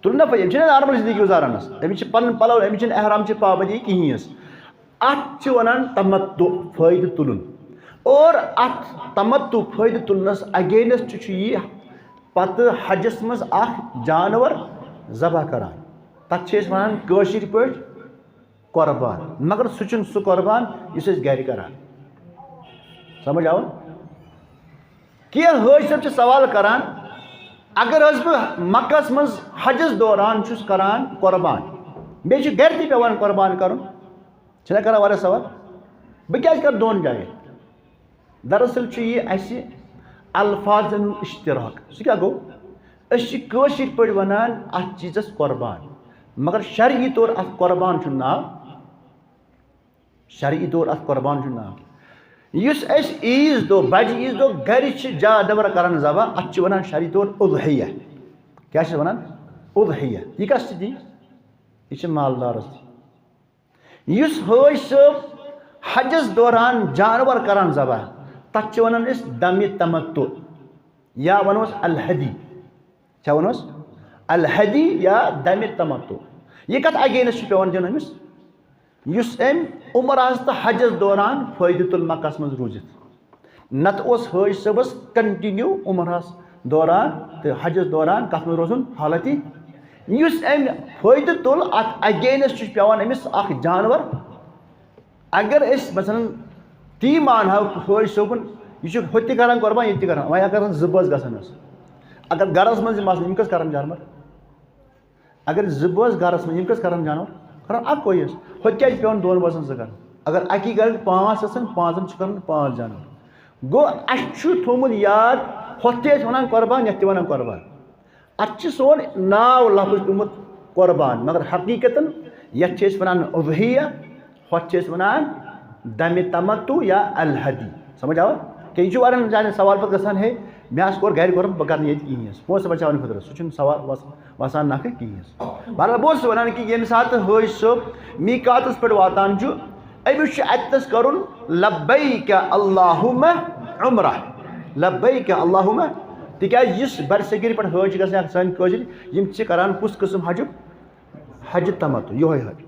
تُلُن نا فٲیدٕ؟ أمِس چھِنہٕ نارمل زندگی گُزاران حظ، أمِس چھِ پَنُن پَلو، أمِس چھِنہٕ احرام چہِ پابندی کِہیٖنۍ حظ۔ اَتھ چھِ وَنان تمتع، فٲیدٕ تُلُن۔ اور اَتھ تمتع، فٲیدٕ تُلنَس against چھُ یہِ پَتہٕ حجَس منٛز اَکھ جانوَر ذبح کَران۔ تَتھ چھِ أسۍ وَنان کٲشِرۍ پٲٹھۍ قۄربان، مگر سُہ چھُنہٕ سُہ قۄربان یُس أسۍ گَرِ کَران۔ سمجھ آو؟ کینٛہہ حٲج صٲب چھِ سوال کَران، اگر حظ بہٕ مَکَس منٛز حجَس دوران چھُس کَران قۄربان، مےٚ چھُ گَرِ تہِ پٮ۪وان قۄربان کَرُن، چھِنہ کَران واریاہ سوال، بہٕ کیٛازِ کَرٕ دۄن جایَن؟ دراصل چھُ یہِ اَسہِ الفاظن ہُنٛد اشتراک۔ سُہ کیٛاہ گوٚو؟ أسۍ چھِ کٲشِرۍ پٲٹھۍ وَنان اَتھ چیٖزَس قۄربان، مگر شرعی طور اَتھ قۄربان چھُنہٕ ناو، شرعی طور اَتھ قۄربان چھُنہٕ ناو۔ یُس أسۍ عیٖذ دۄہ، بَجہِ عیٖذ دۄہ گَرِ چھِ جانوَر کَران ذبح، اَتھ چھِ وَنان شرعی طور اُضحیہ۔ کیٛاہ چھِ وَنان؟ اُضحیہ۔ یہِ کَس چھِ دی؟ یہِ چھِ مالدارَس دی۔ یُس حٲج صٲب حجس دوران جانور کران ذبح، تتھ چھِ ونان أسۍ دمِ تمتع یا ونوس الحدی۔ کیٛاہ ونوس؟ الحدی یا دمِ تمتع۔ یہِ کتھ against چھُ پٮ۪وان دیُن أمِس؟ یُس أمۍ عمرہس تہٕ حجس دوران فٲیدٕ تُل مکس منٛز روٗزِتھ۔ نتہٕ اوس حٲج صٲبس continue عمرہس دوران تہٕ حجس دوران کتھ منٛز روزُن؟ حالتِ۔ یُس أمۍ فٲیدٕ تُل، اتھ against چھُ پٮ۪وان أمِس اکھ جانور۔ اگر أسۍ مثلاً تی مانہو حٲج صٲبُن، یہِ چھُ ہُتہِ تہِ کران قۄربان، ییٚتہِ تہِ کران، وۄنۍ اگر زٕ بٲژ گژھن حظ، اگر گرس منٛز یہِ مسلہٕ، یِم کٔژ کرن جانور؟ اگر زٕ بٲژ گرس منٛز، یِم کٔژ کرن جانور؟ کرن اکوے حظ۔ ہُتہِ کیٛازِ چھِ پٮ۪وان دۄن بٲژن زٕ کرٕنۍ؟ اگر اکی گرٕکۍ پانٛژھ آسن، پانٛژن چھِ کران پانٛژھ جانور۔ گوٚو، اسہِ چھُ تھوٚومُت یاد، ہۄتھ تہِ ٲسۍ ونان قۄربان، یتھ تہِ ونان قۄربان۔ اتھ چھِ سون ناو لفظ پیوٚمُت قۄربان، مگر حقیقتاً یتھ چھِ أسۍ ونان اُضحیہ، ہۄتھ چھِ أسۍ ونان دمِ تمتع یا الحدی۔ سمجھ آوا؟ کہِ یہِ چھُ واریاہن جاین سوال پتہٕ گژھان، ہے، مےٚ حظ کوٚر گرِ کوٚرمُت، بہٕ کرٕ نہٕ ییٚتہِ کِہیٖنۍ حظ۔ پونٛسہٕ بچاونہٕ خٲطرٕ، سُہ چھُنہٕ سوال وس-، وسان نکھٕ کِہیٖنۍ حظ۔ بہرحال، بہٕ اوسُس ونان کہِ ییٚمہِ ساتہٕ حٲج صٲب میٖقاتس پٮ۪ٹھ واتان چھُ، أمِس چھُ اتہِ نس کرُن لبیک اللہم عمرہ، لبیک اللہم، تِکیازِ یُس برصغیر پٮ۪ٹھ حٲج چھِ گژھان، یا سٲنۍ کٲشِر، یِم چھِ کران کُس قٕسم حجُک؟ حجِ تمتع، یِہوٚے حج۔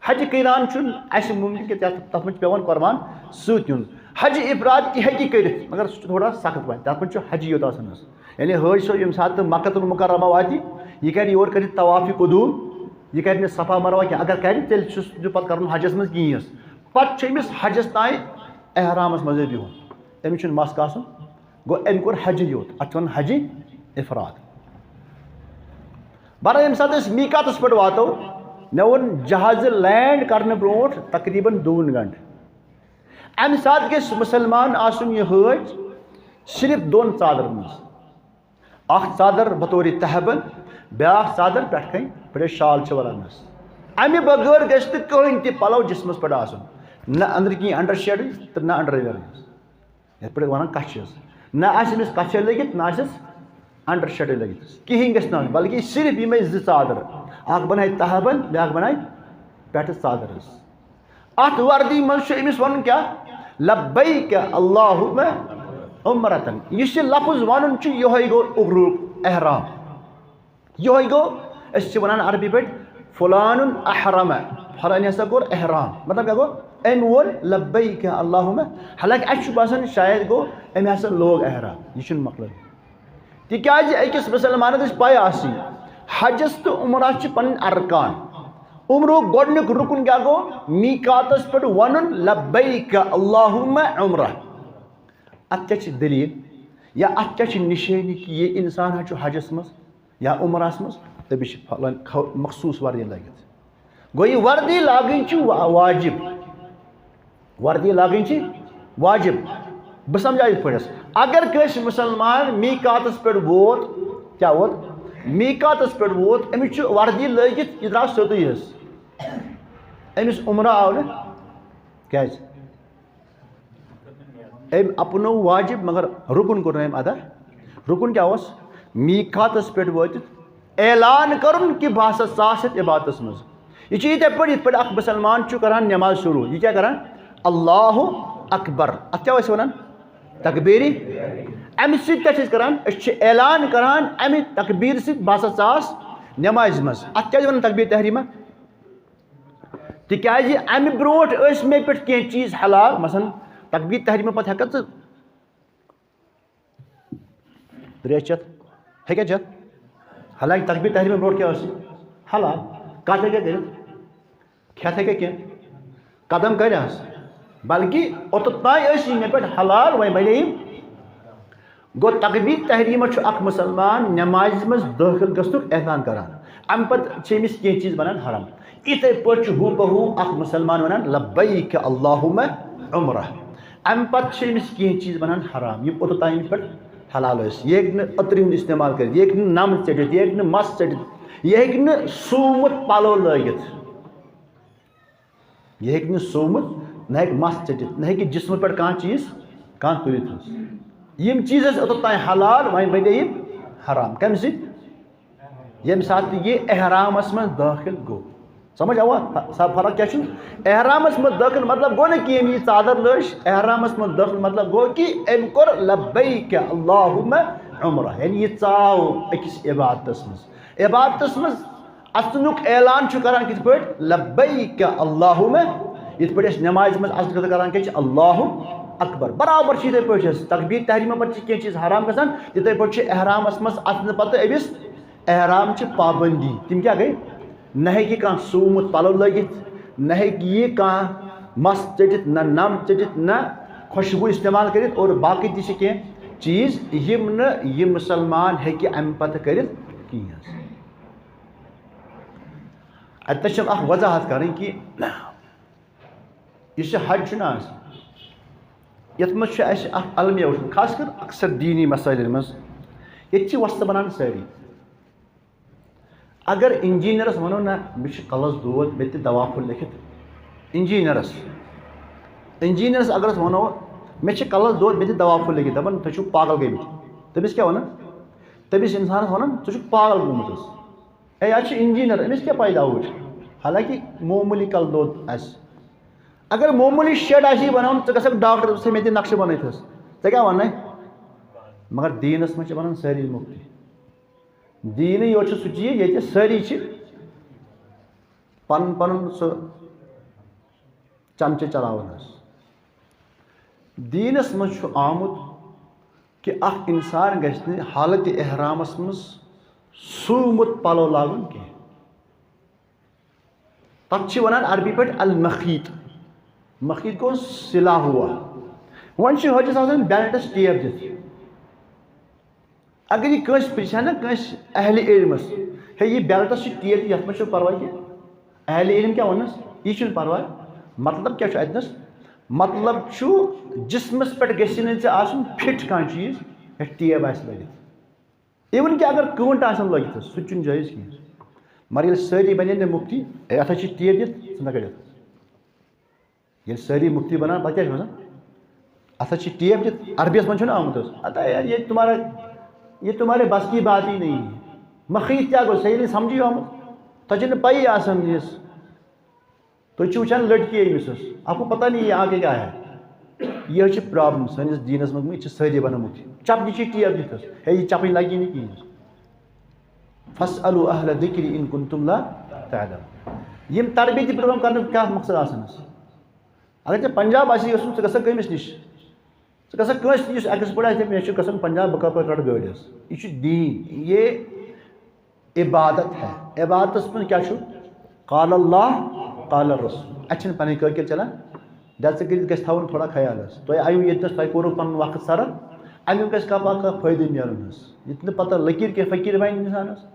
حجِ قیران چھُنہٕ اَسہِ مُمکِن کہِ تَتھ، تَتھ منٛز چھُ پٮ۪وان قۄربان سۭتۍ نیُن۔ حجِ افراد تہِ ہیٚکہِ کٔرِتھ، مگر سُہ چھُ تھوڑا سخت وَتہِ، تَتھ منٛز چھُ حجی یوت آسان حظ۔ یعنی حٲج صٲب ییٚمہِ ساتہٕ مکہ المکرمہ واتہِ، یہِ کَرِ یورٕ کٔرِتھ طواف قدوم، یہِ کَرِ نہٕ صفا مروہ کینٛہہ۔ اگر کَرِ، تیٚلہِ چھُس نہٕ پَتہٕ کَرُن حجَس منٛز کِہیٖنۍ حظ۔ پَتہٕ چھُ أمِس حجَس تام احرامَس منٛزٕے بِہُن، أمِس چھُنہٕ مَس کاسُن۔ گوٚو، أمۍ کوٚر حجٕے یوت، اَتھ چھِ وَنان حجِ افراد۔ بہرحال، ییٚمہِ ساتہٕ أسۍ میٖقاتَس پٮ۪ٹھ واتو، مےٚ ووٚن جہازٕ لینڈ کرنہٕ برونٛٹھ تقریباً دوٗن گنٛٹہٕ۔ اَمہِ ساتہٕ گژھِ مُسلمان آسُن یہِ حٲج صرف دۄن ژادرَن منٛز۔ اکھ ژادر بطورِ تہبند، بیٛاکھ ژادر پٮ۪ٹھ کَنۍ، پٮ۪ٹھ شال چھِ وَلان حظ۔ اَمہِ بغٲر گژھِ نہٕ کٕہٕنۍ تہِ پَلو جسمَس پٮ۪ٹھ آسُن، نہ أنٛدرٕ کِنۍ انڈر شیڈٕے تہٕ نہ انڈر ویئر حظ۔ یَتھ پٲٹھۍ وَنان کَچھِ حظ۔ نہ آسہِ أمِس کَچھے لٲگِتھ، نہ آسٮ۪س انڈر شیڈٕے لٲگِتھ حظ۔ کِہیٖنۍ گژھِ نہٕ آسُن، بلکہِ صرف یِمَے زٕ ژادر، اکھ بَنایہِ تہبند، بیٛاکھ بَنایہِ پٮ۪ٹھٕ ژادر حظ۔ اَتھ وردی منٛز چھُ أمِس وَنُن کیٛاہ؟ لبیک اللہم عمرتن۔ یُس یہِ لفظ وَنُن چھُ، یِہوٚے گوٚو عمرُک احرام۔ یِہوٚے گوٚو، أسۍ چھِ وَنان عربی پٲٹھۍ، فلان احرم، فلٲنۍ ہسا کوٚر احرام۔ مطلب کیٛاہ گوٚو؟ أمۍ ووٚن لبیک اللہم، حالانکہ اَسہِ چھُ باسان شاید گوٚو أمۍ ہسا لوگ احرام۔ یہِ چھُنہٕ مۄکلان۔ تِکیٛازِ أکِس مُسلمانَس گژھِ پَے آسٕنۍ، حجَس تہٕ عمرَس چھِ پَنٕنۍ ارکان۔ عمرُک گۄڈٕنیُک رُکُن کیٛاہ گوٚو؟ میٖقاتَس پٮ۪ٹھ وَنُن لبیک اللہم عمرہ۔ اَتھ کیٛاہ چھِ دٔلیٖل؟ یا اَتھ کیٛاہ چھِ نِشٲنی کہِ یہِ اِنسان حظ چھُ حجَس منٛز یا عمرَس منٛز، تٔمِس چھِ پھلٲنۍ خو-، مخصوٗص وردی لٲگِتھ۔ گوٚو یہِ وردی لاگٕنۍ چھِ وا-، واجب۔ وردی لاگٕنۍ چھِ واجب۔ بہٕ سمجھاو یِتھ پٲٹھۍ حظ۔ اگر کٲنٛسہِ مُسلمان میٖقاتَس پٮ۪ٹھ ووت، کیٛاہ ووت؟ میٖقاتَس پٮ۪ٹھ ووت، أمِس چھُ وردی لٲگِتھ، یہِ درٛاو سیوٚدُے حظ۔ أمِس عمرہ آو نہٕ۔ کیٛازِ؟ أمۍ اپنوو واجب، مگر رُکُن کوٚر نہٕ أمۍ ادا۔ رُکُن کیٛاہ اوس؟ میٖقاتَس پٮ۪ٹھ وٲتِتھ اعلان کرُن کہِ بہٕ ہسا ژاس یتھ عبادتس منٛز۔ یہِ چھُ یِتھے پٲٹھۍ، یِتھ پٲٹھۍ اکھ مسلمان چھُ کران نماز شروع، یہِ کیٛاہ کران؟ اللہ اکبر۔ اتھ کیٛاہ ٲسۍ ونان؟ تکبیٖری۔ امہِ سۭتۍ کیٛاہ چھِ أسۍ کران؟ أسۍ چھِ اعلان کران امہِ تکبیٖر سۭتۍ، بہٕ ہسا ژاس نمازِ منٛز۔ اتھ کیٛازِ ونان تکبیٖر تحریمہ؟ تِکیٛازِ امہِ برونٛٹھ ٲسۍ مےٚ پٮ۪ٹھ کینٛہہ چیٖز حلال، مثلاً تکبیٖر تحریمہ پتہٕ ہٮ۪ککھ ژٕ ترٛیش چٮ۪تھ؟ ہیٚکیٛاہ چٮ۪تھ؟ حالانکہِ تکبیٖر تحریمہ برونٛٹھ کیٛاہ ٲس یہِ؟ حلال۔ کتھ ہیٚکیٛاہ کٔرِتھ؟ کھٮ۪تھ ہیٚکیٛاہ کینٛہہ؟ قدم کَرِ حظ۔ بلکہِ اوٚتَتھ تام ٲسۍ یِم مےٚ پٮ۪ٹھ حلال، وۄنۍ بَنے یِم۔ گوٚو، تکبیٖر تحریمہ چھُ اکھ مُسلمان نمازِ منٛز دٲخل گژھنُک اعلان کران۔ اَمہِ پتہٕ چھِ أمِس کینٛہہ چیٖز بنان حرام۔ یِتھَے پٲٹھۍ چھُ ہو بہ ہو اکھ مُسلمان ونان، "لبیک اللہم عمرہ"۔ اَمہِ پتہٕ چھِ أمِس کینٛہہ چیٖز بنان حرام، یِم اوٚتَتھ تام أمِس پٮ۪ٹھ حلال ٲسۍ۔ یہِ ہیٚکہِ نہٕ عطرِ ہُنٛد استعمال کٔرِتھ، یہِ ہیٚکہِ نہٕ نَم ژٔٹِتھ، یہِ ہیٚکہِ نہٕ مَس ژٔٹِتھ، یہِ ہیٚکہِ نہٕ سُومُت پَلو لٲگِتھ۔ یہِ ہیٚکہِ نہٕ سوٗمُت، نہ ہیٚکہِ مَس ژٔٹِتھ، نہ ہیٚکہِ جسمہٕ پٮ۪ٹھ کانٛہہ چیٖز، کانٛہہ تُلِتھ حظ۔ یِم چیٖز ٲسۍ اوٚتَتھ تام حلال، وۄنۍ بَنے یِم حرام۔ کَمہِ سۭتۍ؟ ییٚمہِ ساتہٕ یہِ احرامَس منٛز دٲخِل گوٚو۔ سمجھ آوا؟ سا فرق کیٛاہ چھُ؟ احرامَس منٛز دٲخِل مطلب گوٚو نہٕ کہِ أمۍ یہِ ژادر لٲج، احرامَس منٛز دٲخِل مطلب گوٚو کہِ أمۍ کوٚر لبیک اللہم عمرہ، یعنی یہِ ژاو أکِس عبادتَس منٛز۔ عبادتَس منٛز اَژنُک اعلان چھُ کران کِتھ پٲٹھۍ؟ لبیک اللہم۔ یِتھ پٲٹھۍ أسۍ نمازِ منٛز اَژنہٕ خٲطرٕ کران کیٛاہ چھِ؟ اللہ اکبر۔ برابر چھِ یِتھَے پٲٹھۍ حظ۔ تکبیٖر تحریٖمہ پتہٕ چھِ کینٛہہ چیٖز حرام گژھان، تِتھَے پٲٹھۍ چھِ احرامَس منٛز اَژنہٕ پتہٕ أمِس احرام چھِ پابندی۔ تِم کیٛاہ گٔے؟ نہ ہیٚکہِ کانٛہہ سُومُت پَلو لٲگِتھ، نہ ہیٚکہِ یہِ کانٛہہ مَس ژٔٹِتھ، نہ نَم ژٔٹِتھ، نہ خوشبوٗ استعمال کٔرِتھ، اور باقٕے تہِ چھِ کینٛہہ چیٖز یِم نہٕ یہِ مُسلمان ہیٚکہِ اَمہِ پتہٕ کٔرِتھ کِہیٖنۍ حظ۔ اَتہِ چھِ اَکھ وضاحت کَرٕنۍ کہِ یُس یہِ حج چھُنہ آسان، یَتھ منٛز چھُ اَسہِ اَکھ المیہ وٕچھمُت، خاص کر اکثر دیٖنی مسٲیلَن منٛز۔ ییٚتہِ چھِ وۄستہٕ بَنان سٲری۔ اگر انجینئرَس وَنو نہ، مےٚ چھُ کَلَس دود، مےٚ تہِ دوا پھوٚل لیکھِتھ، انجینئرَس، انجینئرَس اگر أسۍ وَنو، مےٚ چھِ کَلَس دود، مےٚ تہِ دوا پھوٚل لیکھِتھ، دَپان، "تُہۍ چھِو پاگل گٔمٕتۍ۔" تٔمِس کیٛاہ وَنان؟ تٔمِس اِنسانَس وَنان، "ژٕ چھُکھ پاگل گوٚمُت حظ۔" ہے، یہِ حظ چھُ انجینئر، أمِس کیٛاہ پَے دَوہٕچ؟ حالانکہِ معموٗلی کَلہٕ دود آسہِ۔ اگر معموٗلی شیڈ آسی بَناوُن، ژٕ گژھکھ ڈاکٹر، ژٕ مےٚ دِ نقشہٕ بَنٲیِتھ حظ۔ ژےٚ کیٛاہ وَنَے؟ مگر دیٖنَس منٛز چھِ وَنان سٲری مُفتی۔ دیٖنٕے یوت چھُ سُہ چیٖز، ییٚتہِ سٲری چھِ پَنُن پَنُن سُہ چمچہٕ چلاوان حظ۔ دیٖنَس منٛز چھُ آمُت کہِ اکھ اِنسان گژھِ نہٕ حالتِ احرامَس منٛز سُومُت پَلو لاگُن کینٛہہ۔ تَتھ چھِ وَنان عربی پٲٹھۍ المخیط۔ مخیط گوٚو سِلا ہوا۔ وۄنۍ چھِ حٲجِس آسان بیلٹَس ٹیپ دِتھ۔ اگر یہِ کٲنٛسہِ پرٛژھِ ہا نہ، کٲنٛسہِ اہلِ علمَس، "ہے، یہِ بیلٹَس چھِ ٹیپ، یَتھ منٛز چھُنہٕ پَرواے کینٛہہ۔" اہلِ علم کیٛاہ وَنَس؟ "یہِ چھُنہٕ پَرواے۔" مطلب کیٛاہ چھُ اَتہِ نَس؟ مطلب چھُ، جسمَس پٮ۪ٹھ گژھِ نہٕ ژےٚ آسُن فِٹ کانٛہہ چیٖز، یَتھ ٹیپ آسہِ لٲگِتھ۔ اِوٕن کہِ اگر کٲنٛٹہٕ آسَن لٲگِتھ حظ، سُہ تہِ چھُنہٕ جٲیِز کِہیٖنۍ۔ مگر ییٚلہِ سٲری بَنن نہٕ مُفتی، "ہے، اَتھ حظ چھِ ٹیپ دِتھ، ژٕ نہ کٔڑِتھ۔" ییٚلہِ سٲری مُفتی بَنان، پَتہٕ کیٛاہ چھِ وَنان؟ اَتھ حظ چھِ ٹیپ دِتھ، عربیَس منٛز چھُنہٕ آمُت حظ۔ اَتھ ہے، یہ تمہارا، یہ تمہارے بس کی بات ہی نہیں ہے۔ مخیط کیٛاہ گوٚو؟ ژےٚ ییٚلہِ نہٕ سَمجھی آمُت، تۄہہِ چھِنہٕ پَیی آسان یِس۔ تُہۍ چھِو وٕچھان لٔڑکی أمِس حظ، آپ کو پتہ نہیں یہ آگے کیا ہے۔ یہِ حظ چھِ پرابلم سٲنِس دیٖنَس منٛز، یہِ چھِ سٲری بَنان مُفتی۔ چَپنہِ چھِ ٹیپ دِتھ حظ، ہے، یہِ چَپٕنۍ لَگی نہٕ کِہیٖنۍ حظ۔ فاسألوا اہل الذکر ان کنتم لا تعلمون۔ یِم تربیتی پروگرام کرنُک کیٛاہ مقصد آسان حظ؟ اگر ژےٚ پنجاب آسی گژھُن، ژٕ گژھکھ کٔمِس نِش؟ ژٕ گژھکھ کٲنٛسہِ نِش یُس ایکسپٲرٹ آسہِ، مےٚ چھُ گژھُن پنجاب، بہٕ کَپٲرۍ رَٹہٕ گٲڑۍ حظ؟ یہِ چھُ دیٖن، یہِ عبادت ہے۔ عبادتَس منٛز کیٛاہ چھُ؟ قال اللہ، قال الرسول۔ اَسہِ چھِنہٕ پَنٕنۍ کٲکِر چَلان۔ دَ ژٕ کٔرِتھ گژھِ تھاوُن تھوڑا خیال حظ۔ تۄہہِ آیِو ییٚتہِ نَس، تۄہہِ کوٚروٕ پَنُن وقت صرف، اَمیُک گژھِ کانٛہہ پَتہٕ کانٛہہ فٲیدٕ میلُن حظ۔ ییٚتہِ نہٕ پَتہٕ لٔکیٖر کینٛہہ فقیٖر بَنہِ اِنسانَس۔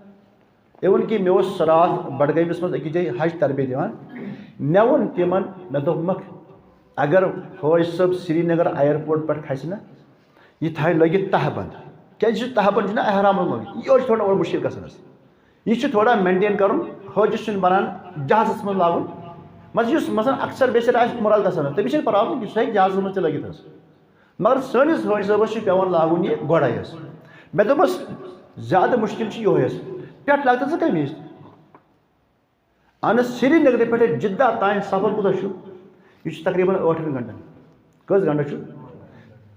اِوٕن کہِ مےٚ اوس راتھ بڈگٲمِس منٛز أکِس جایہِ حج تربیت دِوان۔ مےٚ ووٚن تِمن، مےٚ دوٚپمکھ، اگر حٲج صٲب سرینگر ایئرپورٹ پٮ۪ٹھ کھسہِ نہ، یہِ تھایہِ لٲگِتھ تہہ بند۔ کیازِ یہِ تہہ بند چھُنہ احرامس منٛز لٲگِتھ، یہِ چھُ تھوڑا اورٕ مُشکِل گژھان حظ۔ یہِ چھُ تھوڑا مینٹین کرُن، حٲجِس چھُنہٕ بنان جہازس منٛز لاگُن۔ مان ژٕ، یُس مثلاً اکثر بیشتر آسہِ عمرہ گژھان حظ، تٔمِس چھَنہٕ پرابلم کینٛہہ، سُہ ہیٚکہِ جہازس منٛز تہِ لٲگِتھ حظ۔ مگر سٲنِس حٲج صٲبَس چھُ پٮ۪وان لاگُن یہِ گۄڈَے حظ۔ مےٚ دوٚپمَس، زیادٕ مُشکِل چھُ یِہوٚے حظ۔ پٮ۪ٹھ لاگتہٕ ژٕ قمیٖض۔ اہن حظ، سرینگرٕ پٮ۪ٹھٕ جدہ تام سفر کوٗتاہ چھُ؟ یہِ چھُ تقریباً ٲٹھن گھنٹن۔ کٔژ گھنٹہٕ چھُ؟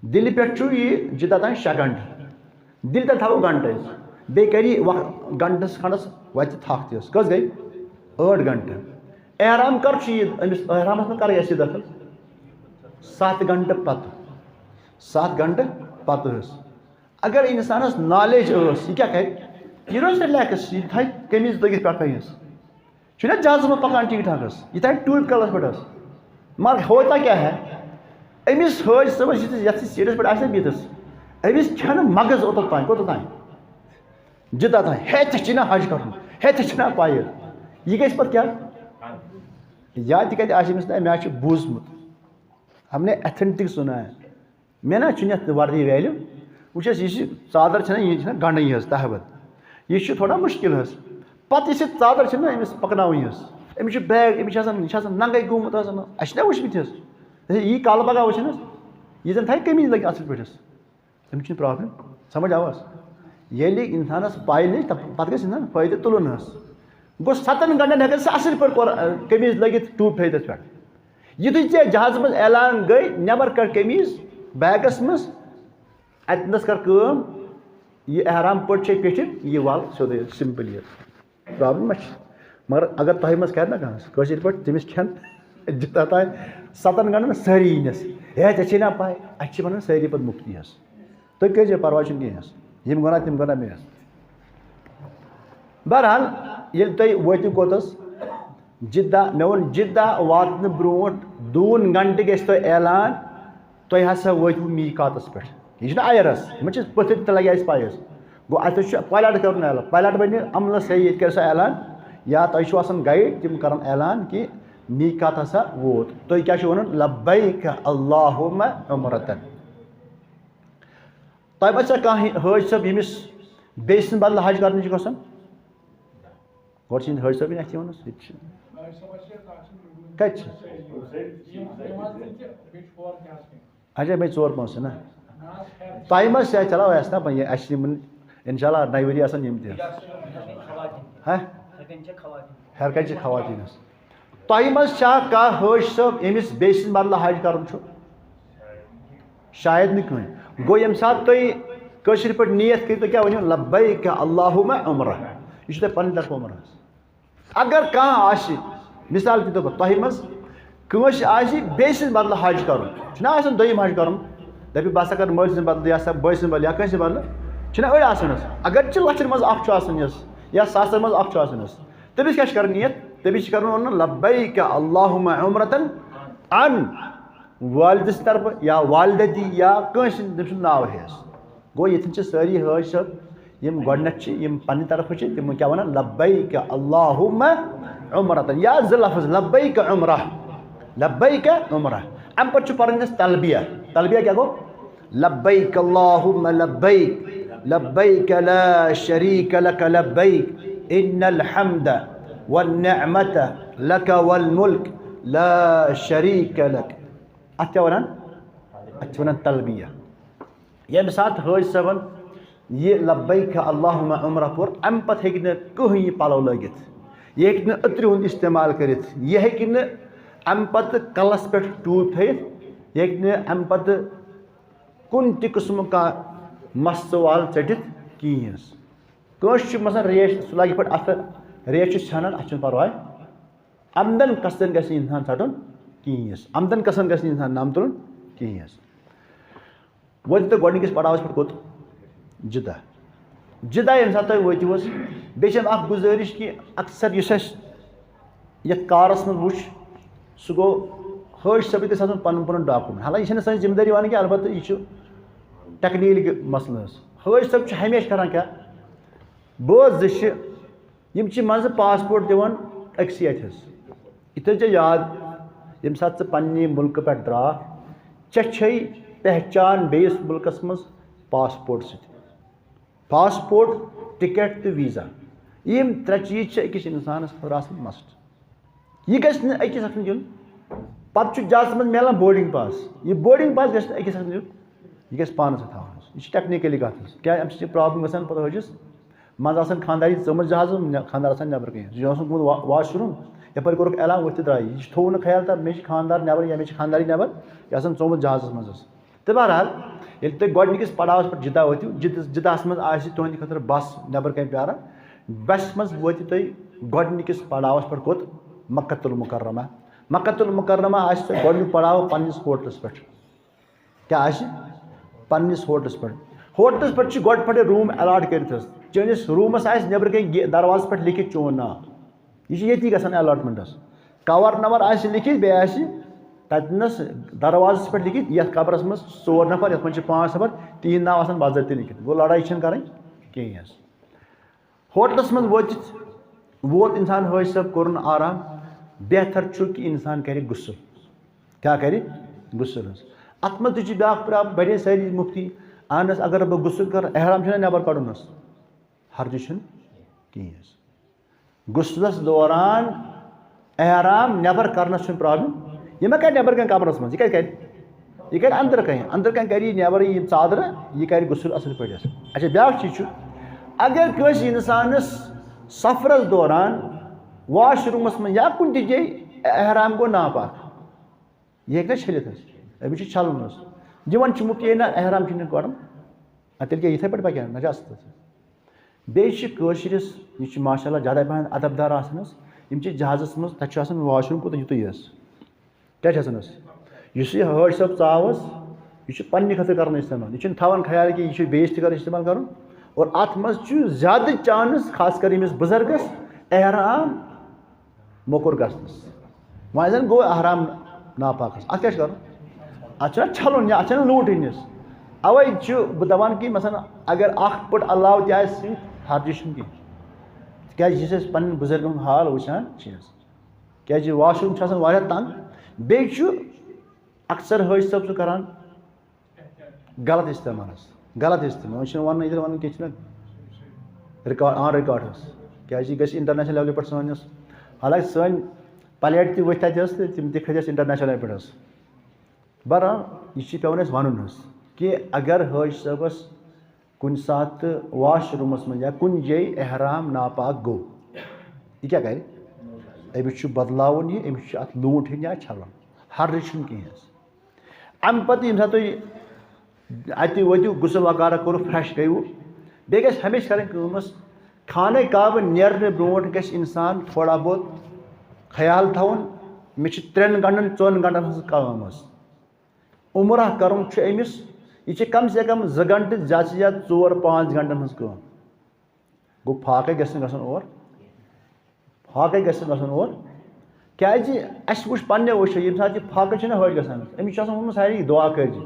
دِلہِ پٮ۪ٹھ چھُ یہِ جدہ تام شےٚ گھنٹہٕ۔ دِلہِ تام تھاوو گھنٹہٕ أسۍ۔ بیٚیہِ کَرِ یہِ وق-، گھنٹس کھنڈس وَتہِ تھکھ تہِ حظ۔ کٔژ گٔے؟ ٲٹھ گھنٹہٕ۔ احرام کر چھُ یہِ أمِس؟ احرامس منٛز کر گژھِ یہِ دٲخل؟ ستھ گھنٹہٕ پتہٕ۔ ستھ گھنٹہٕ پتہٕ حظ۔ اگر انسانس نالیج ٲس، یہِ کیٛاہ کرِ؟ یہِ روزِ ریلیکس، یہِ تھایہِ قمیٖض لٲگِتھ پٮ۪ٹھ کَنہِ حظ۔ چھُنہ جہازس منٛز پکان ٹھیٖک ٹھاک حظ، یہِ تھایہِ ٹوٗپۍ کلس پٮ۪ٹھ حظ۔ مگر ہوتا کیٛاہ ہے؟ أمِس حٲجۍ صٲبس یُتھ یتھ سیٖٹس پٮ۪ٹھ آسہِ نہ بِہِتھ حظ، أمِس کھٮ۪نہٕ مغز اوٚتتھ تام، کوٚتتھ تام؟ جدہ تام۔ ہے، ژےٚ چھِی نہ حج کرُن، ہے، ژےٚ چھِی نہ پَیی۔ یہِ گژھِ پتہٕ کیٛاہ؟ یا تِکیٛازِ آسہِ أمِس نہ، مےٚ حظ چھُ بوٗزمُت، ہم نے authentic سُنا ہے۔ مےٚ نہ چھُنہٕ یَتھ وردی value۔ وٕچھ حظ، یہِ چھِ ژادر چھَنہ، یہِ چھَنہ گنٛڈٕنۍ حظ تہہ بد۔ یہِ چھُ تھوڑا مُشکِل حظ۔ پَتہٕ یُس یہِ ژادر چھَنہ أمِس پَکناوٕنۍ حظ، أمِس چھُ bag، أمِس چھِ آسان، یہِ چھِ آسان ننٛگَے گوٚمُت آسان۔ اَسہِ چھِنہ وٕچھمٕتۍ حظ؟ یہِ یی کالہٕ پَگاہ وٕچھِنۍ حظ، یہِ زَن تھایہِ قمیٖض لٲگِتھ اَصٕل پٲٹھۍ حظ۔ أمِس چھِنہٕ problem۔ سمجھ آواز؟ ییٚلہِ اِنسانَس پَے لٔج، تَتھ پَتہٕ گژھِ اِنسان فٲیدٕ تُلُن حظ۔ گوٚو، سَتَن گھنٹَن ہٮ۪کَن سُہ اَصٕل پٲٹھۍ کور-، قمیٖض لٲگِتھ ٹوٗپۍ تھٲیِتھ پٮ۪ٹھ۔ یُتھُے ژےٚ جہازس منٛز اعلان گٔے، نٮ۪بر کڑ قمیٖض بیگس منٛز، اتنس کر کٲم، یہِ احرام پٔٹ چھے پیٚٹھِم، یہِ وَل سیوٚدُے simple یہِ۔ problem ما چھِ؟ مگر اگر تۄہہِ منٛز کرِ نہ کانٛہہ کٲشِر پٲٹھۍ، تٔمِس کھٮ۪ن جِتھا تام ستن گنٛڈن سٲری یِنس۔ ہے، ژےٚ چھے نہ پاے، اَسہِ چھِ بنان سٲری پتہٕ مُفتی حظ۔ تُہۍ کٔرۍ زیو، پرواے چھُنہٕ کینٛہہ حظ۔ یِم گۄناہ، تِم گۄناہ مےٚ حظ۔ بہرحال، ییٚلہِ تُہۍ وٲتِو کوٚت حظ؟ جدہ۔ مےٚ ووٚن، جدہ واتنہٕ برونٛٹھ دوٗن گھنٹہٕ گژھِ تۄہہِ اعلان، تُہۍ ہسا وٲتِو میٖقاتس پٮ۪ٹھ۔ یہِ چھُنہٕ اَیَر حظ، یِمن چھِ پٔتھٕر تہِ لگہِ اَسہِ پَے حظ۔ گوٚو، اَتھ حظ چھُ pilot کرُن اعلان۔ Pilot بنہِ عملس ہے، ییٚتہِ کرِ سُہ اعلان، یا تۄہہِ چھُو آسان guide، تِم کرن اعلان کہِ میٖقات ہسا ووت۔ تُہۍ کیٛاہ چھُو وَنان؟ لبیک اللہم عمرتن۔ تۄہہِ ما چھا کانٛہہ حٲج صٲب، ییٚمِس بیٚیہِ سٕنٛدِ بدلہٕ حج کرنہِ چھُ گژھُن؟ گۄڈٕ چھِ یِم حٲج صٲبٕنۍ اَتھِ یِوان حظ، ییٚتہِ چھِ۔ کَتہِ چھِ؟ اچھا، بیٚیہِ ژور پانٛژھ چھِ نا؟ تۄہہِ ما چھِ، چلو، اَسہِ نا، وۄنۍ اَسہِ چھِ یِمَن، اِنشاء اللہ، نَیہِ ؤری آسَن یِم تہِ حظ۔ ہہ؟ ہر کَتہِ چھِ خواتیٖن حظ۔ تۄہہِ منٛز چھا کانٛہہ حٲج صٲب، ییٚمِس بیٚیہِ سٕنٛدِ بدلہٕ حج کرُن چھُ؟ شاید نہٕ کٕہٕنۍ۔ گوٚو، ییٚمہِ ساتہٕ تُہۍ کٲشِر پٲٹھۍ نیت کٔرِو، تُہۍ کیٛاہ ؤنِو؟ لبیک اللہم عمرہ۔ یہِ چھُ تۄہہِ پننہِ طرفہٕ عمرہ حظ۔ اگر کانٛہہ آسہِ، مثال کے طور پر تۄہہِ منٛز کٲنٛسہِ آسہِ بیٚیہِ سٕنٛدِ بدلہٕ حج کرُن، چھُنہ آسان دوٚیِم حج کرُن، دَپہِ، بہٕ ہسا کرٕ مٲلۍ سٕنٛدِ بدلہٕ، یا سا بٲے سٕنٛدِ بدلہٕ، یا کٲنٛسہِ بدلہٕ، چھُنہ أڑۍ آسان حظ؟ اگر چھِ لَچھَن منٛز اکھ چھُ آسان یَس، یا ساسَن منٛز اکھ چھُ آسان حظ، تٔمِس کیٛاہ چھِ کرٕنۍ نیت؟ تٔمِس چھِ کرُن وَنُن، لبیک اللہم عمرتن عن والدٕ سٕنٛدِ طرفہٕ یا والدتی یا کٲنٛسہِ ہٕنٛدِ، تٔمۍ سُنٛد ناو ہیٚیَس۔ گوٚو، ییٚتٮ۪ن چھِ سٲری حٲج صٲب، یِم گۄڈٕنٮ۪تھ چھِ، یِم پننہِ طرفہٕ چھِ، تِم کیٛاہ وَنان؟ لبیک اللہم عمرتن، یا زٕ لفظ، لبیک عمرہ، لبیک عمرہ۔ اَمہِ پتہٕ چھُ پَرُن اَسہِ تلبیہ۔ تلبیہ کیٛاہ گوٚو؟ لبیک اللہم لبیک، لبیک لا شریک لک لبیک، ان الحمد والنعمت لک والملک لا شریک لک۔ اَتھ کیٛاہ وَنان؟ اَتھ چھِ وَنان تلبیہ۔ ییٚمہِ ساتہٕ حٲج صٲبَن یہِ لبیک اللہم عمرہ پوٚر، اَمہِ پتہٕ ہیٚکہِ نہٕ کٕہٕنۍ یہِ پَلو لٲگِتھ، یہِ ہیٚکہِ نہٕ عطرِ ہُنٛد استعمال کٔرِتھ، یہِ ہیٚکہِ نہٕ اَمہِ پتہٕ کَلَس پٮ۪ٹھ ٹوٗپۍ تھٲیِتھ، یہِ ہیٚکہِ نہٕ اَمہِ پتہٕ کُنہِ تہِ قٕسمُک کانٛہہ مَس ژٕ وال ژٔٹِتھ کِہیٖنۍ حظ۔ کٲنٛسہِ چھُ مثلاً ریش، سُہ لاگہِ پَتہٕ اَتھٕ، ریش چھُ ژھٮ۪نان، اَتھ چھُنہٕ پَرواے۔ عمدن قصدن گژھِ نہٕ اِنسان ژَٹُن کِہیٖنۍ حظ، عمدن قصدن گژھِ نہٕ اِنسان نَم تُلُن کِہیٖنۍ حظ۔ وٲتِو تُہۍ گۄڈٕنِکِس پڑاوَس پٮ۪ٹھ کوٚت؟ جدہ۔ جدہ ییٚمہِ ساتہٕ تُہۍ وٲتِو حظ، بیٚیہِ چھِ مےٚ اَکھ گُزٲرِش کہِ اَکثر یُس اَسہِ یَتھ کارَس منٛز وٕچھ، سُہ گوٚو حٲج صٲبٕنۍ گژھِ آسُن پَنُن پَنُن ڈاکوٗمٮ۪نٛٹ۔ حالانکہ یہِ چھَنہٕ سٲنۍ ذِمہٕ دٲری وَنٕنۍ کینٛہہ، البتہ یہِ چھُ ٹیکنیٖکلی مسلہٕ حظ۔ حٲج صٲب چھِ ہمیشہِ کَران کیٛاہ؟ بٲژ زٕ چھِ، یِم چھِ منٛزٕ پاسپورٹ دِوان أکسٕے اَتھِ حظ۔ یہِ تھٲیزِ ژےٚ یاد، ییٚمہِ ساتہٕ ژٕ پنٛنہِ مُلکہٕ پٮ۪ٹھ درٛاکھ، ژےٚ چھے پہچان بیٚیِس مُلکَس منٛز پاسپورٹ سۭتۍ۔ پاسپورٹ، ٹکٹ تہٕ ویزا، یِم ترٛےٚ چیٖز چھِ أکِس اِنسانَس خٲطرٕ آسان مسٹ۔ یہِ گژھِ نہٕ أکِس اَتھٕ دیُن۔ پَتہٕ چھُ جہازَس منٛز میلان بورڈنگ پاس۔ یہِ بورڈنگ پاس گژھِ نہٕ أکِس اَتھٕ دیُن، یہِ گژھِ پانَس اَتھٕ تھاوُن حظ۔ یہِ چھِ ٹیکنیکلی کَتھ حظ۔ کیٛازِ اَمہِ سۭتۍ چھِ پرابلم گژھان پَتہٕ حٲجِس؟ منٛز آسان خانٛداری ژٲمٕژ جہازَس منٛز، نہ-، خانٛدار آسان نٮ۪برٕ کَنہِ، یہِ چھُ آسان گوٚمُت وا-، واش روٗم، یَپٲرۍ کوٚرُکھ اعلان، ؤتھِو درٛایہِ، یہِ چھُ تھوٚو نہٕ خیال، تہٕ مےٚ چھِ خانٛدار نٮ۪بر یا مےٚ چھِ خانٛداری نٮ۪بر، یہِ آسان ژٲمٕژ جہازَس منٛز حظ۔ تہٕ بہرحال، ییٚلہِ تُہۍ گۄڈٕنِکِس پڑاوَس پٮ۪ٹھ جِدہ وٲتِو، جِد-، جِدہَس منٛز آسہِ تُہٕنٛدِ خٲطرٕ بَس نٮ۪برٕ کَنہِ پیٛاران، بَسہِ منٛز وٲتِو تُہۍ گۄڈٕنِکِس پڑاوَس پٮ۪ٹھ کوٚت؟ مکۃ المکرمہ۔ مکۃ المکرمہ آسہِ تۄہہِ گۄڈٕنیُک پڑاو پنٛنِس ہوٹلَس پٮ۪ٹھ۔ کیٛاہ آسہِ؟ پنٛنِس ہوٹلَس پٮ۪ٹھ۔ ہوٹلَس پٮ۪ٹھ چھِ گۄڈٕ پٮ۪ٹھٕ روٗم الاٹ کٔرِتھ حظ۔ چٲنِس روٗمَس آسہِ نٮ۪برٕ کَنہِ گے-، دروازَس پٮ۪ٹھ لیکھِتھ چون ناو۔ یہِ چھِ ییٚتی گژھان الاٹمنٹَس۔ کور نمبر آسہِ لیکھِتھ، بیٚیہِ آسہِ تَتِنَس دروازَس پٮ۪ٹھ لیکھِتھ، یَتھ کمرَس منٛز ژور نفر، یَتھ منٛز چھِ پانٛژھ نفر، تِہِنٛدۍ ناو آسَن باضٲبطہٕ لیکھِتھ۔ گوٚو، لڑٲے چھَنہٕ کَرٕنۍ کِہیٖنۍ حظ۔ ہوٹلَس منٛز وٲتِتھ ووت اِنسان حٲج صٲب، کوٚرُن آرام، بہتر چھُ کہِ اِنسان کَرِ غسل۔ کیٛاہ کَرِ؟ غسل حظ۔ اَتھ منٛز تہِ چھِ بیٛاکھ پرٛابلم، بَڑے سٲری مُفتی، اَہن حظ، اگر بہٕ غسل کَرٕ، احرام چھُنہ نٮ۪بر کَڑُن حظ؟ ہرجہِ چھُنہٕ کِہیٖنۍ حظ۔ غسلَس دوران احرام نٮ۪بر کَرنَس چھُنہٕ پرٛابلم۔ یہِ ما کَرِ نٮ۪بر کَنہِ کَمرَس منٛز؟ یہِ کَتہِ کَرِ؟ یہِ کَرِ اَندر کَنہِ۔ اَندر کَنہِ کَرِ یہِ نٮ۪بر یِم ژادرٕ، یہِ کَرِ غسل اَصٕل پٲٹھۍ حظ۔ اچھا، بیٛاکھ چیٖز چھُ، اگر کٲنٛسہِ اِنسانَس سفرَس دوران واش روٗمَس منٛز یا کُنہِ تہِ جایہِ احرام گوٚو ناپاک، یہِ ہیٚکہِ نہ چھٔلِتھ حظ، أمِس چھُ چھَلُن حظ۔ دِوان چھُ مُفتی، ہے نہ، احرام چھُنہٕ کَڑُن۔ اَدٕ تیٚلہِ کیٛاہ یِتھَے پٲٹھۍ پَکہِ ہا؟ نہ چھِ اَصٕل حظ۔ بیٚیہِ چھِ کٲشرِس، یہِ چھُ ماشاء اللہ زیادَے پَہَن ادب دار آسان حظ، یِم چھِ جہازَس منٛز، تَتہِ چھُ آسان واش روٗم کوٗتاہ یُتُے حظ۔ کیٛاہ چھِ آسان حظ؟ یُس یہِ حٲج صٲب ژاو حظ، یہِ چھُ پنٛنہِ خٲطرٕ کَران استعمال، یہِ چھُنہٕ تھاوان خیال کہِ یہِ چھُ بیٚیِس تہِ کَران استعمال کَرُن۔ اور اَتھ منٛز چھُ زیادٕ چانس، خاص کر ییٚمِس بُزرگَس، احرام موٚکُر گژھنَس۔ وۄنۍ زَن گوٚو احرام ناپاک حظ۔ اَتھ کیٛاہ چھُ کَرُن؟ اَتھ چھُنہ چھَلُن یا اَتھ چھَنہ لوٗٹٕنۍ حظ۔ اَوَے چھُ بہٕ دَپان کہِ مثلاً اگر اَکھ پٔٹ علاوٕ تہِ آسہِ سۭتۍ، ہرجہِ چھُنہٕ کینٛہہ۔ تِکیٛازِ یُس أسۍ پَنٕنٮ۪ن بُزرگَن ہُنٛد حال وٕچھان چھِ حظ، کیٛازِ واش روٗم چھُ آسان واریاہ تنٛگ، بیٚیہِ چھُ اکثر حٲج صٲب چھُ کران غلط استعمال حظ، غلط استعمال۔ وۄنۍ چھِنہٕ وَنان، ییٚتٮ۪ن وَنان کینٛہہ چھِنہٕ ریکارڈ، آن ریکارڈ حظ، کیٛازِ یہِ گژھِ انٹرنیشنل لیولہِ پٮ۪ٹھ سٲنۍ یۄس، حالانکہِ سٲنۍ پلیٹ تہِ ؤتھۍ تَتہِ حظ تہٕ تِم تہِ کھٔتۍ اَسہِ انٹرنیشنل لیولہِ پٮ۪ٹھ حظ۔ بہرحال، یہِ چھِ پٮ۪وان اَسہِ وَنُن حظ کہِ اگر حٲج صٲبَس کُنہِ ساتہٕ واش روٗمَس منٛز یا کُنہِ جایہِ احرام ناپاک گوٚو، یہِ کیٛاہ کَرِ؟ أمِس چھُ بدلاوُن یہِ، أمِس چھُ اَتھ لوٗنٛٹھ ہیٚنۍ یا چھَلُن، ہرجہِ چھُنہٕ کِہیٖنۍ حظ۔ اَمہِ پَتہٕ ییٚمہِ ساتہٕ تُہۍ اَتہِ وٲتِو، غسل وغیرہ کوٚرُکھ، فرٛٮ۪ش گٔیوٕ، بیٚیہِ گژھِ ہمیشہِ کَرٕنۍ کٲم حظ، خانہ کعبہٕ نیرنہٕ برونٛٹھ گژھِ اِنسان تھوڑا بہت خیال تھاوُن، مےٚ چھِ ترٛٮ۪ن گھنٹَن، ژۄن گھنٹَن ہٕنٛز کٲم حظ۔ عمرہ کَرُن چھُ أمِس، یہِ چھِ کم سے کم زٕ گھنٹہٕ، زیادٕ سے زیادٕ ژور پانٛژھ گھنٹَن ہٕنٛز کٲم۔ گوٚو، فاقے گژھِ نہٕ گژھُن اور، فاقے گژھِ نہٕ گژھُن اور، کیٛازِ اَسہِ وٕچھ پنٛنیو أچھو، ییٚمہِ ساتہٕ یہِ فاقہٕ چھِنہ حٲج گژھان، أمِس چھُ آسان ووٚنمُت سارے، یہِ دُعا کٔرۍزِ،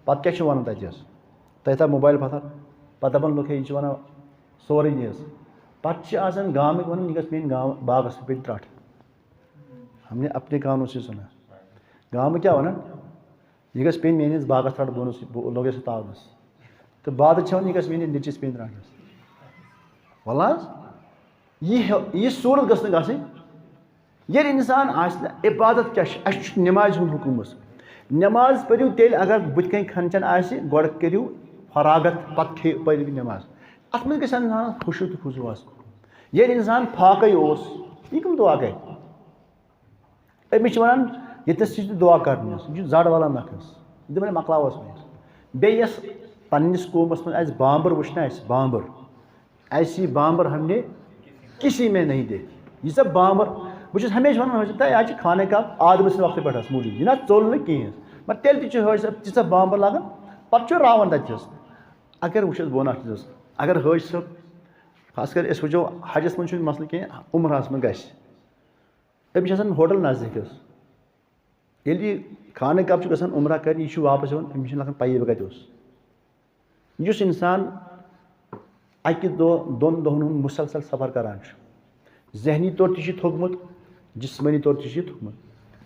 پَتہٕ کیٛاہ چھِ وَنان تَتہِ حظ؟ تۄہہِ تھاو موبایل پَتھر، پَتہٕ دَپان لُکھ، ہے، یہِ چھِ وَنان سورُے یہِ حظ۔ پَتہٕ چھِ آسان گامٕکۍ وَنان، یہِ گژھِ میٛٲنۍ گام باغَس پٮ۪ٹھ ترٛٹھ۔ ہم نے اپنے کانوں سے سنا۔ گامہٕ کیٛاہ وَنان؟ یہِ گژھِ پیٚنۍ میٛٲنِس باغَس ترٛٹھ، بہٕ اوٚنُس، بہٕ لوٚگُس یَتھ تاونَس۔ تہٕ بعدٕ چھِ وَنان، یہِ گژھِ میٛٲنِس نیٚچِوِس پیٚنۍ ترٛٹھ حظ۔ وَلہٕ حظ، یہِ ہیو-، یہِ صوٗرت گٔژھ نہٕ گژھٕنۍ۔ ییٚلہِ اِنسان آسہِ نہٕ، عبادت کیٛاہ چھِ؟ اَسہِ چھُ نٮ۪مازِ ہُنٛد حُکُم حظ۔ نٮ۪ماز پٔرِو تیٚلہِ، اگر بٕتھِ کَنہِ کھٮ۪ن چٮ۪ن آسہِ، گۄڈٕ کٔرِو فراغت، پَتہٕ کھے-، پٔرِو نٮ۪ماز۔ اَتھ منٛز گژھِ اِنسانَس خشوع تہٕ خضوع آسُن۔ ییٚلہِ اِنسان فاقَے اوس، یہِ کٕم دُعا گٔے؟ أمِس چھِ وَنان، ییٚتٮ۪س چھِ دُعا کَرنہِ، یہِ چھُ زَڈ والا نَکھٕ حظ۔ یہِ دَپان، مۄکلاوَس وۄنۍ۔ بیٚیہِ یۄس پنٛنِس قومَس منٛز اَسہِ بامبر وٕچھ نہ اَسہِ، بامبر، ایسی بامبر ہم نے کسی میں نہیں دیکھی۔ ییٖژاہ بامبر، بہٕ چھُس ہمیشہِ وَنان، حٲج صٲب، تۄہہِ حظ چھِ خانہ کعبہ آدمہٕ سٕنٛدِ وقتہٕ پٮ۪ٹھ حظ موٗجوٗد، یہِ نہ ژوٚل نہٕ کِہیٖنۍ۔ مگر تیٚلہِ تہِ چھِ حٲج صٲب تیٖژاہ بامبر لاگان، پَتہٕ چھُ راوان تَتہِ حظ۔ اگر وٕچھ حظ، بہٕ وَنہٕ اَکھ چیٖز حظ، اگر حٲج صٲب، خاص کر أسۍ وٕچھو، حجَس منٛز چھُنہٕ مسلہٕ کینٛہہ، عمرہَس منٛز گژھِ۔ أمِس چھِ آسان ہوٹل نزدیٖک حظ۔ ییٚلہِ یہِ خانہ کعبہ چھُ گژھان عمرہ کَرنہِ، یہِ چھُ واپَس یِوان، أمِس چھِنہٕ لَگان پَیی بہٕ کَتہِ اوسُس۔ یُس اِنسان اَکہِ دۄہ، دۄن دۄہَن ہُنٛد مُسلسل سفر کَران چھُ، ذہنی طور تہِ چھُ یہِ تھوٚکمُت، جسمٲنی طور تہِ چھُ یہِ تھوٚکمُت۔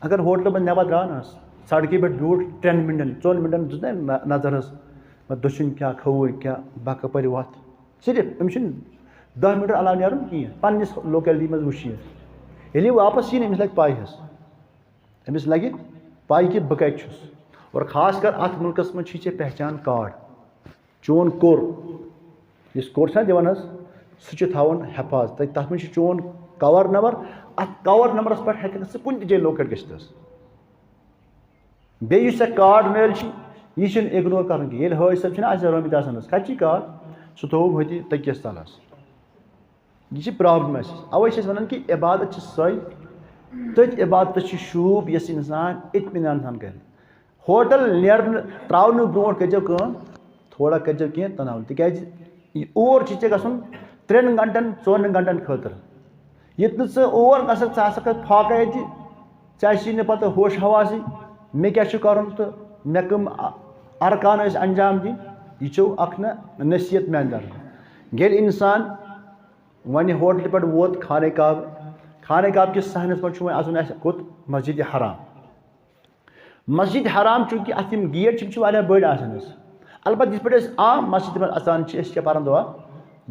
اگر ہوٹلہٕ منٛز نٮ۪بر درٛاو نہ حظ، سڑکہِ پٮ۪ٹھ بیوٗٹھ ترٛٮ۪ن مِنٹَن، ژۄن مِنٹَن دِژ نہ نظر حظ، دٔچھُن کیٛاہ، کھووُر کیٛاہ، بہٕ کَپٲرۍ وَتھ۔ صرف أمِس چھُنہٕ دَہ مِنٹ علاوٕ نیرُن کِہیٖنۍ، پنٛنِس لوکیلٹی منٛز وٕچھ یہِ۔ ییٚلہِ یہِ واپَس یی نہ، أمِس لَگہِ پَے حظ، أمِس لَگہِ پَے کہِ بہٕ کَتہِ چھُس۔ اور خاص کر اَتھ مُلکَس منٛز چھُے ژےٚ پہچان کارڈ، چون کوٚر، یُس کوٚر چھُنہ دِوان حظ، سُہ چھُ تھاوُن حفاظت۔ تَتہِ، تَتھ منٛز چھُ چون کور نمبر، اَتھ کور نمبرَس پٮ۪ٹھ ہٮ۪کَکھ ژٕ کُنہِ تہِ جایہِ لوکیٹ گٔژھِتھ حظ۔ بیٚیہِ یُس ژےٚ کارڈ میلہِ چھُ، یہِ چھُنہٕ اِگنور کَرُن کینٛہہ۔ ییٚلہِ حٲج صٲب چھِنہٕ اَسہِ رٲومٕتۍ آسان حظ، کَتہِ چھُ یہِ کارڈ؟ سُہ تھوٚو ہُتہِ تٔکِس تَلَس۔ یہِ چھِ پرابلم اَسہِ۔ اَوَے چھِ أسۍ وَنان کہِ عبادت چھِ سۄے، تٔتھۍ عبادتَس چھِ شوٗب، یۄس اِنسان اطمینان سان کَرِ۔ ہوٹل نیرنہٕ، ترٛاونہٕ برونٛٹھ کٔرۍزیو کٲم، تھوڑا کٔرۍزیو کینٛہہ تناوُل، تِکیٛازِ یہِ اور چھِ ژےٚ گژھُن ترٛٮ۪ن گھنٹن، ژورن گھنٹن خٲطرٕ۔ ییٚتہِ نہٕ ژٕ اور گژھکھ، ژٕ آسکھ اَتہِ فاقے اَتہِ، ژےٚ آسی نہٕ پتہٕ ہوش حواسٕے، مےٚ کیٛاہ چھُ کَرُن تہٕ مےٚ کٕم اَ-، ارکان ٲسۍ انجام دِنۍ۔ یہِ چھُ اکھ نہ نصیحت میانہِ طرفہٕ۔ ییٚلہِ انسان وۄنۍ ہوٹلہِ پٮ۪ٹھ ووت خانہ کعبہٕ، خانہ کعبہٕ کِس صحنس منٛز چھُ وۄنۍ اَژُن اَسہِ کوٚت؟ مسجد حرام۔ مسجد حرام، چونکہ اتھ یِم گیٹ چھِ، یِم چھِ واریاہ بٔڑۍ آسان حظ۔ البتہ یِتھ پٲٹھۍ أسۍ عام مسجد منٛز اژان چھِ، أسۍ چھِ پران دعا،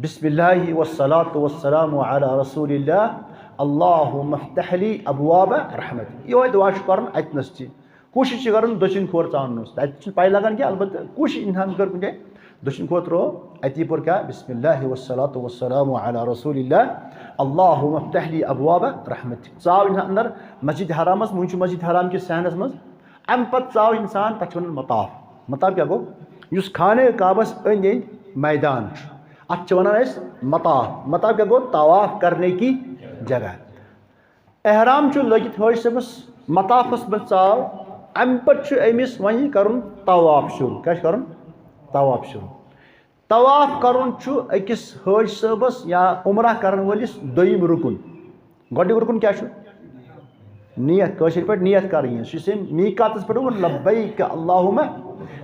بسم اللہ والصلاة والسلام علی رسول اللہ، اللہم افتح لی ابواب رحمت۔ یہوے دعا چھُ پرُن اتنس تہِ۔ کوٗشش چھِ کرُن دٔچھِنۍ کھور ژانُن۔ تتہِ چھِنہٕ پَے لگان کینٛہہ، البتہ کوٗشش انسان کٔر کُنہِ جایہِ۔ دٔچھِنۍ کھوتہٕ رو اتی پوٚر کیٛاہ؟ بسم اللہ والصلاة والسلام علی رسول اللہ، اللہم افتح لی ابواب رحمتک۔ ژاو انسان اندر مسجد حرامس، وُنہِ چھُ مسجد حرام کِس صحنس منٛز۔ امہِ پتہٕ ژاو انسان، تتھ چھِ ونان مطاف۔ مطاف کیٛاہ گوٚو؟ یُس خانہ کعبس أنٛدۍ أنٛدۍ میدان چھُ، اتھ چھِ ونان أسۍ مطاف۔ مطاف کیٛاہ گوٚو؟ طواف کرنے کی جگہ۔ احرام چھُ لٲگِتھ حٲج صٲبَس مطافَس منٛز ژاو، اَمہِ پَتہٕ چھُ أمِس وۄنۍ کَرُن طواف شروٗع۔ کیٛاہ چھُ کَرُن؟ طواف شروٗع۔ طواف کَرُن چھُ أکِس حٲج صٲبَس یا عمرہ کَرَن وٲلِس دوٚیِم رُکُن۔ گۄڈٕنیُک رُکُن کیٛاہ چھُ؟ نیت، کٲشِر پٲٹھۍ نیت کَرٕنۍ۔ سُہ چھُ أمۍ میٖقاتَس پٮ۪ٹھ ووٚن، لبیک اللہم۔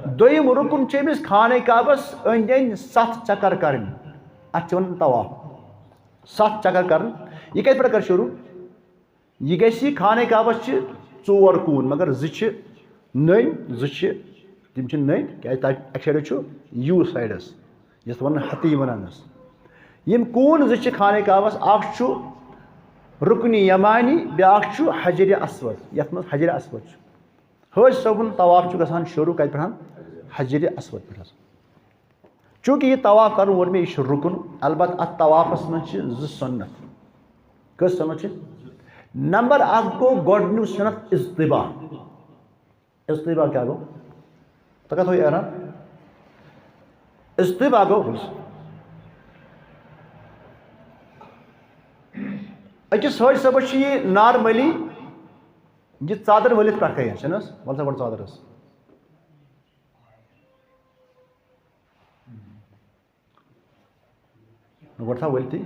دوٚیِم رُکُن چھُ أمِس خانہ کعبَس أنٛدۍ أنٛدۍ سَتھ چکر کَرٕنۍ۔ اَتھ چھِ وَنان طواف۔ سَتھ چکر کَرٕنۍ۔ یہِ کَتہِ پٮ۪ٹھ کَرِ شروٗع؟ یہِ گژھِ خانہ کعبَس چھِ ژور کوٗن، مگر زٕ چھِ نٔنۍ، زٕ چھِ، تِم چھِ نٔنۍ، کیٛازِ تَتہِ اَکہِ سایڈٕ چھُ یوٗ سایڈَس، یَتھ وَنان ہَتٕے وَنان ٲس۔ یِم کوٗن زٕ چھِ خانہ کعبَس، اَکھ چھُ رُکنِ یمانی، بیٛاکھ چھُ حجرِ اسود، یَتھ منٛز حجرِ اسود چھُ۔ حٲج صٲبُن طواف چھُ گژھان شروٗع کَتہِ پٮ۪ٹھ؟ حجرِ اسود پٮ۪ٹھ حظ۔ چوٗنٛکہِ یہِ طواف کَرُن ووٚن مےٚ، یہِ چھُ رُکُن۔ البتہ اَتھ طوافَس منٛز چھِ زٕ سُنت۔ کٔژ سُنت چھِ؟ نمبر اَکھ گوٚو گۄڈٕنیُک سُنت اجتبا۔ اجتبا کیٛاہ گوٚو؟ تۄہہِ کَتھ ہوو احرام؟ اجتبا گوٚو أکِس حٲج صٲبَس چھِ یہِ نارمٔلی یہِ ژادر ؤلِتھ پٮ۪ٹھٕ کَنہِ، چھَنہٕ حظ؟ وَلہٕ سا گۄڈٕ ژادر حظ۔ گۄڈٕ تھاو ؤلۍتھٕے۔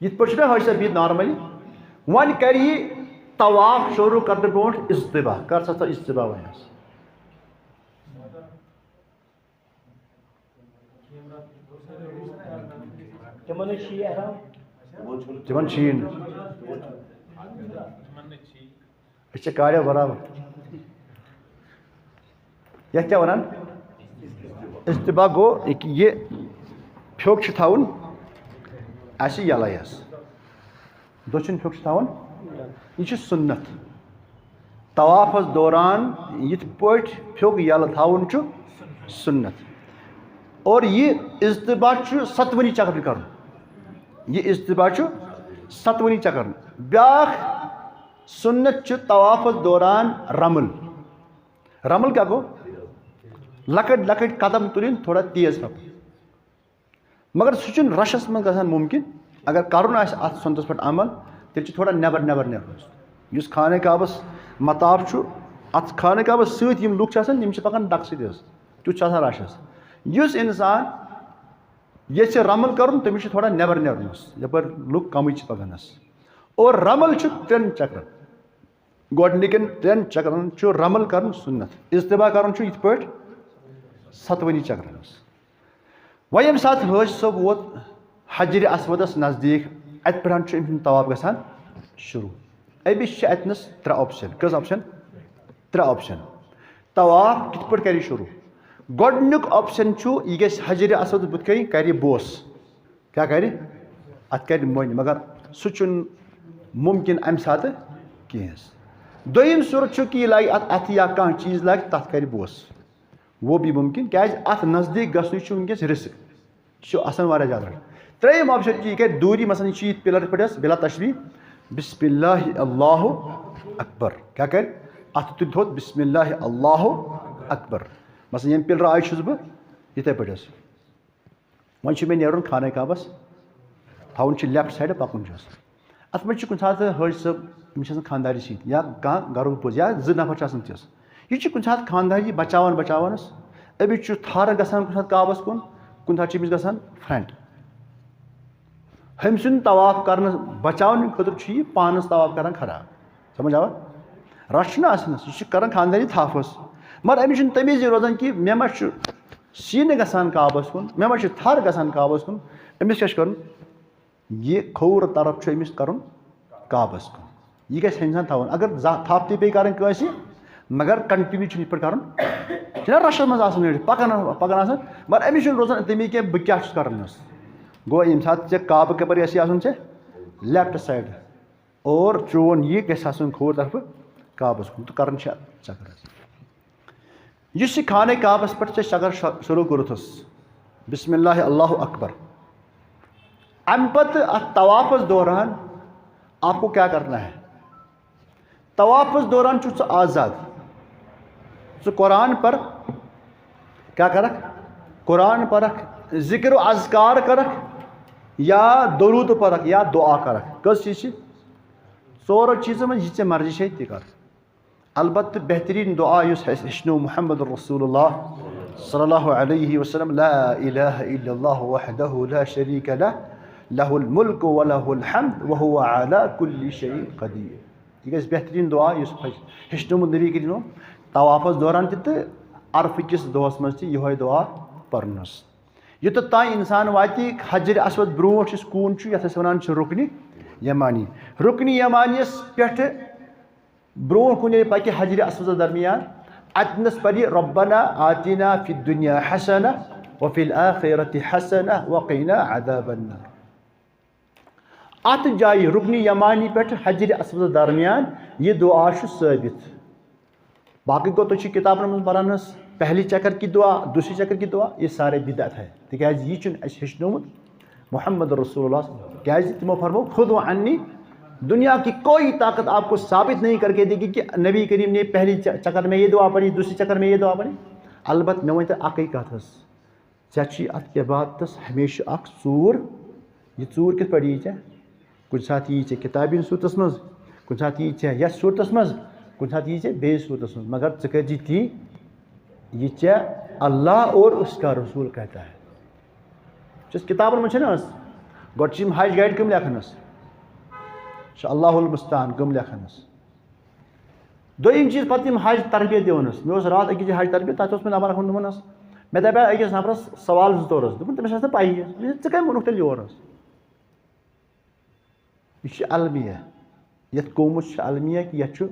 یِتھ پٲٹھۍ چھُنہ حٲج صٲب بِہِتھ نارمٔلی، وۄنۍ کَرِ یہِ طواف شروٗع کَرنہٕ برونٛٹھ اجتبا۔ کَر سا ژٕ اجتبا وۄنۍ حظ؟ تِمن حظ چھِ یہِ احرام۔ تِمن چھِ یہِ نہٕ۔ أسۍ چھِ کاڑیو برابر۔ یَتھ کیٛاہ وَنان؟ اجتبا گوٚو یہِ کہِ یہِ پھیوٚک چھُ تھاوُن اَسہِ یَلَے حظ۔ دٔچھُن پھیوٚک چھُ تھاوُن، یہِ چھُ سُنت۔ طوافَس دوران یِتھ پٲٹھۍ پھیوٚک یَلہٕ تھاوُن چھُ سُنت۔ اور یہِ اجتبا چھُ سَتوٕنی چکر کَرُن۔ یہِ اجتبا چھُ سَتوٕنی چکر۔ بیٛاکھ سُنت چھُ طوافَس دوران رمل۔ رمل کیٛاہ گوٚو؟ لۄکٕٹۍ لۄکٕٹۍ قدم تُلٕنۍ، تھوڑا تیز پَکُن۔ مگر سُہ چھُنہٕ رَشَس منٛز گژھان مُمکِن۔ اگر کَرُن آسہِ اَتھ سُنتَس پٮ۪ٹھ عمل، تیٚلہِ چھُ تھوڑا نٮ۪بر نٮ۪بر نیرُن۔ یُس خانہ کعبَس مطاف چھُ، اَتھ خانہ کعبَس سۭتۍ یِم لُکھ چھِ آسان، یِم چھِ پَکان ڈَکہٕ سۭتۍ حظ۔ تیُتھ چھُ آسان رَش حظ۔ یُس اِنسان ییٚژھِ رمل کَرُن، تٔمِس چھُ تھوڑا نٮ۪بر نیرُن حظ، یَپٲرۍ لُکھ کَمٕے چھِ پَکان حظ۔ اور رمل چھُ ترٛٮ۪ن چکرن۔ گۄڈٕنِکٮ۪ن ترٛٮ۪ن چکرن چھُ رمل کرُن سُنت۔ اجتبا کرُن چھُ یِتھ پٲٹھۍ ستوٕنی چکرن منٛز۔ وۄنۍ ییٚمہِ ساتہٕ حٲج صٲب ووت حجرِ اسودس نزدیٖک، اتہِ پٮ۪ٹھ چھُ أمۍ سُنٛد طواف گژھان شروٗع۔ أمِس چھِ اتنس ترٛےٚ option۔ کٔژ option؟ ترٛےٚ option۔ طواف کِتھ پٲٹھۍ کرِ شروٗع؟ گۄڈٕنیُک option چھُ، یہِ گژھِ حجرِ اسودس بُتھِ کنہِ، کرِ بوس۔ کیٛاہ کرِ؟ اتھ کرِ مۄنۍ، مگر سُہ چھُنہٕ مُمکِن امہِ ساتہٕ کینٛہہ۔ دوٚیِم صوٗرت چھُ کہِ یہِ لاگہِ اتھ اتھٕ یا کانٛہہ چیٖز لاگہِ، تتھ کرِ بوس۔ وہ بھی مُمکِن، کیٛازِ اتھ نزدیٖک گژھنٕچ چھُ وٕنکیٚس risk، یہِ چھُ آسان واریاہ زیادٕ۔ ترٛیٚیِم آپشن چھُ، یہِ کرِ دوٗری، مثلاً، یہِ چھُ یِتھ پِلر پٮ۪ٹھ حظ، بِلا تشبیٖہ، بسم اللہ اللہ اکبر۔ کیٛاہ کرِ؟ اَتھٕ تُلہِ تھوٚد، بسم اللہ اللہ اکبر۔ مثلاً، ییٚمہِ پِلرٕ آیہِ چھُس بہٕ، یِتھَے پٲٹھۍ حظ۔ وۄنۍ چھُ مےٚ نیرُن خانہ کعبس، تھاوُن چھُ لیفٹ سایڈٕ، پَکُن چھُس۔ اَتھ منٛز چھُ کُنہِ ساتہٕ حٲجۍ صٲب، أمِس چھِ آسان خانٛدارِ سۭتۍ یا کانٛہہ گَرُک بوز یا زٕ نفر چھِ آسان تِژھ۔ یہِ چھُ کُنہِ ساتہٕ خانٛداری بَچاوان بَچاوان حظ، أمِس چھُ تھَر گژھان کُنہِ ساتہٕ کعبَس کُن، کُنہِ ساتہٕ چھُ أمِس گژھان فرٛنٛٹ۔ ہُمۍ سُنٛد طواف کَرنہٕ بَچاونہٕ خٲطرٕ چھُ یہِ پانَس طواف کَران خراب۔ سمجھ آوا؟ رَش چھُنہٕ آسان، یہِ چھُ کَران خانٛداری تھَپھ حظ۔ مگر أمِس چھُنہٕ تَمہِ وِزِ روزان کہِ مےٚ ما چھُ سیٖنہٕ گژھان کعبَس کُن، مےٚ ما چھُ تھَر گژھان کعبَس کُن، أمِس کیٛاہ چھُ کَرُن؟ یہِ کھووُر طرف چھُ أمِس کَرُن کعبَس کُن۔ یہِ گژھِ اِنسان تھاوُن۔ اگر زانٛہہ تھَپھ تہِ پیٚیہِ کَرٕنۍ کٲنٛسہِ، مگر continue چھُنہٕ یِتھ پٲٹھۍ کَرُن۔ چھُنہ رَشَس منٛز آسان أڑۍ پَکان، پَکان آسان، مگر أمِس چھُنہٕ روزان تَمی کینٛہہ بہٕ کیٛاہ چھُس کَران حظ۔ گوٚو ییٚمہِ ساتہٕ ژےٚ کعبہٕ کَپٲرۍ آسہِ آسُن ژےٚ؟ لیفٹ سایڈٕ۔ اور چون یہِ گژھِ آسُن کھووُر طرفہٕ کعبَس کُن تہٕ کَرُن چھِ چکر حظ۔ یُس یہِ خانہ کعبَس پٮ۪ٹھ ژےٚ چکر ش-، شروع کوٚرُتھ حظ، بسم اللہ اللہ اکبر، اَمہِ پتہٕ اَتھ طوافَس دوران آپ کو کیا کرنا ہے؟ طوافَس دوران چھُکھ ژٕ آزاد۔ ژٕ قرآن پر، کیا کرکھ؟ قرآن پرکھ، ذکر و اذکار کرکھ یا درود پرکھ یا دعا کرکھ۔ کٔژ چیٖز چھِ؟ ژورو چیٖزو منٛز یہِ ژےٚ مرضی چھے تہِ کر۔ البتہٕ بہتریٖن دعا یُس اَسہِ ہیٚچھنو محمد رسول اللہ صلی اللہ علیہ وسلم، لا الہ الا اللہ وحدہ لا شریک لہ، لہ الملک و لہ الحمد وہو علی کل شیء قدیر۔ یہِ گژھِ بہتریٖن دعا یُس ہیٚچھ-، ہیٚچھنومُت نبی کریٖمو طوافس دوران تہِ تہٕ عرفہٕ کِس دۄہس منٛز تہِ یِہوے دعا پرنس۔ یوٚتتھ تام انسان واتہِ حجر اسود برونٛٹھ یُس کوٗن چھُ، یتھ أسۍ ونان چھِ رُکنہِ یمانی۔ رُکنہِ یمانیس پٮ۪ٹھٕ برونٛہہ کُن ییٚلہِ پکہِ حجر اسودس درمیان، اتنس پرِ ربنا آتنا فی الدنیا حسنہ وفی الآخرۃ حسنہ وقنا عذاب النار۔ اتھ جایہِ رُکنہِ یمانی پٮ۪ٹھ حجر اسودس درمیان یہِ دعا چھُ ثٲبت۔ باقٕے گوٚو، تُہۍ چھِو کِتابن منٛز پران حظ، پہلی چکر کی دعا، دوسری چکر کی دعا، یہ سارے بدعت ہے، تِکیازِ یہِ چھُنہٕ اَسہِ ہیٚچھنومُت محمد رسول اللہ۔ کیازِ تِمو فرمو، خود و عنی، دنیا کی کوئی طاقت آپ کو ثابت نہیں کر کے دے گی کہ نبی کریم نے پہلی چ-، چکر میں یہ دعا پڑھی، دوسری چکر میں یہ دعا پڑھی۔ البتہ مےٚ ؤنۍ تو اَکٕے کَتھ حظ، ژےٚ چھُے اَتھ عبادتَس ہمیشہِ اَکھ ژوٗر۔ یہِ ژوٗر کِتھ پٲٹھۍ یی ژےٚ؟ کُنہِ ساتہٕ یی ژےٚ کِتابہِ ہِنٛدِس صوٗرتَس منٛز، کُنہِ ساتہٕ یی ژےٚ یَتھ صوٗرتَس منٛز، کُنہِ ساتہٕ یی ژےٚ بیٚیِس صوٗرتَس منٛز، مگر ژٕ کٔرۍ زِ تی، یہِ ژےٚ اللہ اور اس کا رسول کہتا ہے۔ یُس کِتابَن منٛز چھِنہٕ حظ، گۄڈٕ چھِ یِم حج گایڈ کٕم لیکھان حظ؟ چھُ اللہ المستعان کٕم لیکھان حظ؟ دوٚیِم چیٖز، پَتہٕ یِم حج تربیت دِوان حظ۔ مےٚ اوس راتھ أکِس جایہِ حج تربیت، تَتہِ اوس مےٚ نمبر اَکھ ووٚنمُت حظ۔ مےٚ دَپیٛاو أکِس نفرَس سوال زٕ ژور حظ، دوٚپُن، تٔمِس ٲس نہٕ پَیی حظ۔ مےٚ دوٚپ، ژٕ کَمہِ ووٚنُکھ تیٚلہِ یور حظ؟ یہِ چھِ المیہ، یَتھ قومَس چھِ المیہ کہِ یَتھ چھُ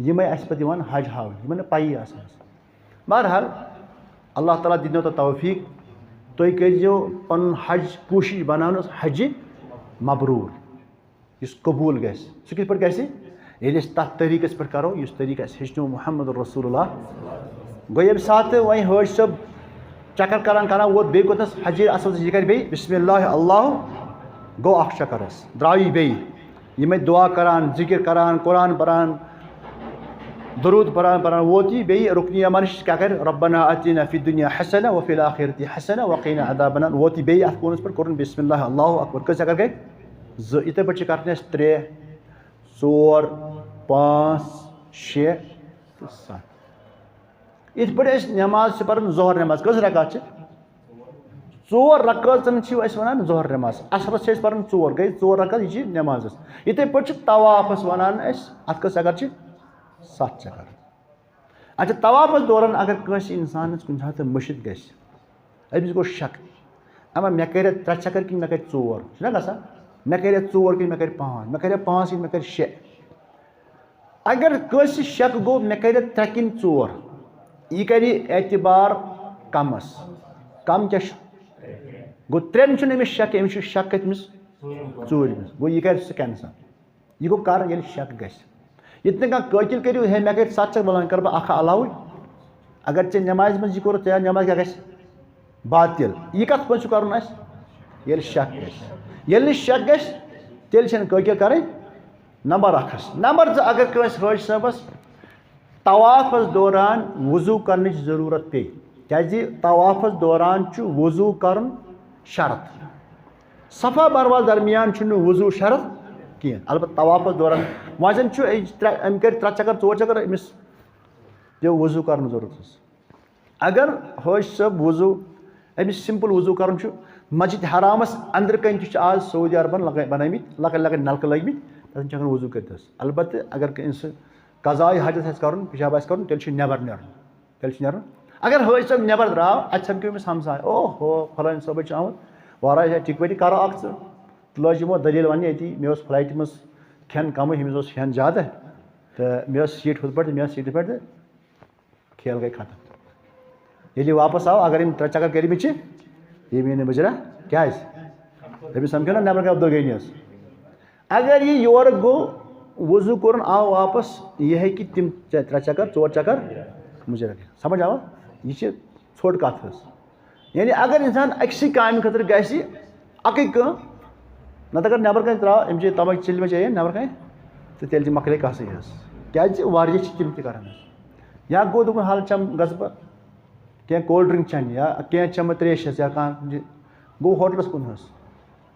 یِمَے اَسہِ پَتہٕ یِوان حج ہاوٕنۍ، یِمَن نہٕ پَیی آسان حظ۔ بہرحال، اللہ تعالیٰ دِنو تۄہہِ توفیٖق، تُہۍ کٔرۍزیو پَنُن حج کوٗشِش بَناونَس حجہِ مبروٗر۔ یُس قبوٗل گژھِ۔ سُہ کِتھ پٲٹھۍ گژھِ؟ ییٚلہِ أسۍ تَتھ طریٖقَس پٮ۪ٹھ کَرو، یُس طریٖقہٕ اَسہِ ہیٚچھنو محمد رسول اللہ۔ گوٚو ییٚمہِ ساتہٕ وۄنۍ حٲج صٲب چکر کران کران ووت بیٚیہِ کوٚتنَس حجر اسودَس، یہِ کَرِ بیٚیہِ بسم اللہ اللہ، گوٚو اَکھ چکر حظ، درٛاو یہِ بیٚیہِ۔ یِمَے دعا کران، ذِکِر کران، قرآن پران، درود پران پران ووت یہِ بیٚیہِ رُکنہِ یمانِس کیٛاہ کَرِ؟ ربنا آتنا فی الدنیا حسنہ وفی الآخرۃ حسنہ وقنا عذاب النار۔ ووت یہِ بیٚیہِ اَتھ کوٗنَس پٮ۪ٹھ، کوٚرُن بسم اللہ اللہ اکبر۔ کٔژ چکر گٔے؟ زٕ۔ یِتھَے پٲٹھۍ چھِ کَرٕنۍ اَسہِ ترٛےٚ، ژور، پانٛژھ، شےٚ تہٕ سَتھ۔ یِتھ پٲٹھۍ أسۍ نٮ۪ماز چھِ پَران، ظہر نٮ۪ماز کٔژ رکعت چھِ؟ ژور رکعژَن چھِ أسۍ وَنان ظہر نٮ۪ماز۔ عصرَس چھِ أسۍ پَران ژور، گٔے ژور رکعت، یہِ چھِ نٮ۪مازَس۔ یِتھَے پٲٹھۍ چھِ طوافَس وَنان أسۍ، اَتھ کٔژ چکر چھِ؟ سَتھ چکر۔ اچھا، طوافَس دوران اگر کٲنٛسہِ اِنسانَس کُنہِ ساتہٕ مٔشِتھ گژھِ، أمِس گوٚو شک، اما مےٚ کَرِ ترٛےٚ چکر کِنہٕ مےٚ کَرِ ژور، چھُنہ گژھان؟ مےٚ کَرِ ژور کِنہٕ مےٚ کَرِ پانٛژھ، مےٚ کَرِ پانٛژھ کِنہٕ مےٚ کَرِ شےٚ۔ اگر کٲنٛسہِ شک گوٚو، مےٚ کَرِ ترٛےٚ کِنہٕ ژور، یہِ کَرِ اعتبار کَمَس۔ کَم کیٛاہ چھُ؟ گوٚو ترٛٮ۪ن چھُنہٕ أمِس شک، أمِس چھُ شک کَتہِ أمِس؟ ژوٗرمِس۔ گوٚو یہِ کَرِ سُہ کینسل۔ یہِ گوٚو کَر؟ ییٚلہِ شک گژھِ۔ ییٚتہِ نہٕ کانٛہہ قٲتِل کٔرِو، ہے، مےٚ کَرِ سَتھ چکر، وَلہٕ وۄنۍ کَرٕ بہٕ اَکھ علاوٕے۔ اگر ژےٚ نٮ۪مازِ منٛز یہِ کوٚرُتھ، ژےٚ نٮ۪ماز کیٛاہ گژھِ؟ باطل۔ یہِ کَتھ پٲٹھۍ چھُ کَرُن اَسہِ؟ ییٚلہِ شک گژھِ۔ ییٚلہِ نہٕ شک گژھِ، تیٚلہِ چھَنہٕ کٲکیٛاہ کَرٕنۍ۔ نمبر اَکھ حظ۔ نمبر زٕ، اگر کٲنٛسہِ حٲجۍ صٲبَس طوافَس دوران وضوٗ کَرنٕچ ضروٗرت پیٚیہِ، کیٛازِ طوافَس دوران چھُ وضوٗ کَرُن شرط۔ صفا مروہ درمیان چھُنہٕ وضوٗ شرط کینٛہہ، البتہ طوافَس دوران۔ وۄنۍ زَن چھُ أمِس ترٛےٚ، أمۍ کٔرۍ ترٛےٚ چکر، ژور چکر، أمِس پیوٚو وضوٗ کَرُن ضروٗرت حظ۔ اگر حٲج صٲب وضوٗ، أمِس سِمپٕل وضوٗ کَرُن چھُ، مسجد حرامَس أنٛدرٕ کَنۍ تہِ چھِ آز سعودی عربَن لَگٲے-، بَنٲومٕتۍ لۄکٕٹۍ لۄکٕٹۍ نَلکہٕ لٔگمٕتۍ، تَتٮ۪ن چھِ ہٮ۪کان وضوٗ کٔرِتھ حظ۔ البتہ اگر کٲنٛسہِ قضایہِ حاجت آسہِ کَرُن، پِشاب آسہِ کَرُن، تیٚلہِ چھُ نٮ۪بَر نیرُن، تیٚلہِ چھُ نیرُن۔ اگر حٲج صٲب نٮ۪بَر درٛاو، اَتہِ سَمکھیو أمِس ہمساے، "اوہ ہو، فلٲنۍ صٲبٕے چھُ آمُت، وارٕ چھا ٹِکٹ وِکٹ کَرو اَکھ ژٕ؟" تہٕ لٲج یِمو دٔلیٖل وَننہِ أتی، "مےٚ اوس فٕلایٹہِ منٛز کھٮ۪ن کَمٕے، ہُمِس اوس کھٮ۪ن زیادٕ، تہٕ مےٚ ٲس سیٖٹ ہُتھ پٲٹھۍ تہٕ مےٚ ٲس سیٖٹہِ پٮ۪ٹھ تہٕ کھیل گٔے ختم۔" ییٚلہِ یہِ واپس آو، اگر أمۍ ترٛےٚ چکر کٔرمٕتۍ چھِ، ییٚمۍ یی نہٕ مُجرا۔ کیٛازِ؟ أمِس سمکھیو نہ نٮ۪برٕ کنہِ عبدالغنی یس۔ اگر یہِ یورٕ گوٚو، وضوٗ کوٚرُن، آو واپس، یہِ ہیٚکہِ تِم ترٛےٚ چکر، ژور چکر مُجرا کٔرِتھ۔ سمجھ آوا؟ یہِ چھِ ژھوٚٹ کتھ حظ۔ یعنی اگر انسان أکسٕے کامہِ خٲطرٕ گژھِ، اَکٕے کٲم، نَتہٕ اگر نٮ۪بر کَنہِ ترٛاو، أمۍ چے تَمَے چِلہِ مےٚ چے نٮ۪بر کَنہِ، تہٕ تیٚلہِ تہِ مۄکلے کَتھٕے حظ۔ کیٛازِ واریاہ چھِ تِم تہِ کَران حظ۔ یا گوٚو دوٚپُن، حال چَم گژھٕ بہٕ کینٛہہ کولڈ ڈرٛنٛک چَنہِ یا کینٛہہ چَمہٕ ترٛیش حظ یا کانٛہہ یہِ گوٚو ہوٹلَس کُن حظ۔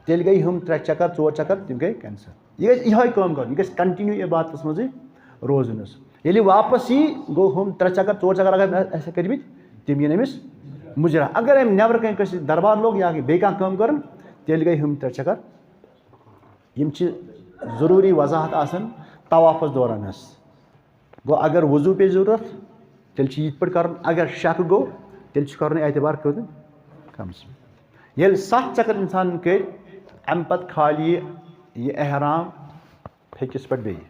تیٚلہِ گٔے ہُم ترٛےٚ چَکَر، ژور چَکَر، تِم گٔے کینسل۔ یہِ گژھِ یِہوٚے کٲم کَرُن، یہِ گژھِ کَنٹِنیوٗ عبادتَس منٛزٕے روزُن حظ۔ ییٚلہِ واپَس یی، گوٚو ہُم ترٛےٚ چَکَر، ژور چَکَر اگر اَسہِ کٔرمٕتۍ، تِم یِن أمِس مُجرا۔ اگر أمۍ نٮ۪برٕ کَنہِ کٲنٛسہِ دربار لوٚگ یا بیٚیہِ کانٛہہ کٲم کٔرٕن، تیٚلہِ گٔے ہُم ترٛےٚ چَکَر۔ یِم چھِ ضروٗری وضاحت آسان طوافَس دوران حظ۔ گوٚو، اگر وضوٗ پیٚیہِ ضروٗرت، تیٚلہِ چھُ یِتھ پٲٹھۍ کَرُن۔ اگر شک گوٚو، تیٚلہِ چھُ کَرُن اعتبار کۭتِس کمس۔ ییٚلہِ سَتھ چکر اِنسانن کٔرۍ، اَمہِ پتہٕ کھالہِ یہِ، یہِ احرام پھیٚکِس پٮ۪ٹھ بیٚیہِ۔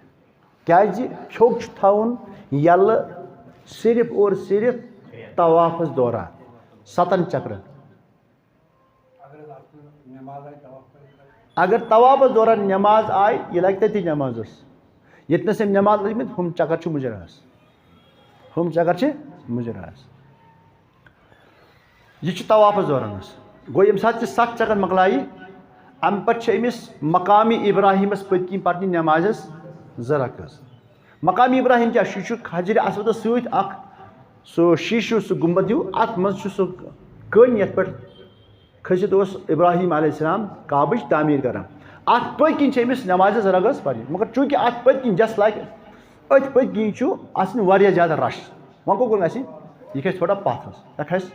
کیٛازِ؟ پھیوٚک چھُ تھاوُن یَلہٕ صرف اور صرف طوافس دوران، سَتَن چکرن۔ اگر طوافس دوران نماز آیہِ، یہِ لگہِ تٔتی نمازس۔ ییٚتنس أمۍ نماز لٔجمٕتۍ، ہُم چکر چھِ مُجراہس۔ ہُم چکر چھِ مُجراہس۔ یہِ چھُ طوافس دوران حظ۔ گوٚو، ییٚمہِ ساتہٕ یہِ سَتھ چکر مۄکلایہِ، اَمہِ پتہٕ چھِ أمِس مقامِ ابراہیمس پٔتۍ کِنۍ پرنہِ نمازس زٕ رکعت۔ مقامِ ابراہیم کیٛاہ چھُ؟ یہِ چھُ حجرِ اسودس سۭتۍ اکھ سُہ شیٖشہٕ، سُہ گُنبد ہیوٗ، اتھ منٛز چھُ سُہ کٔنۍ یتھ پٮ۪ٹھ کھٔسِتھ اوس ابراہیم علیہ السلام کعبٕچ تعمیٖر کران۔ اتھ پٔتۍ کِنۍ چھِ أمِس نمازِ زٕ رکعت پرنہِ، مگر چوٗنٛکہِ اتھ پٔتۍ کِنۍ just like أتھۍ پٔتۍ کِنۍ چھُ آسان واریاہ زیادٕ rush۔ وۄنۍ کوٚت کُن گژھِ؟ یہِ کھسہِ تھوڑا پتھ حظ۔ یہِ کھسہِ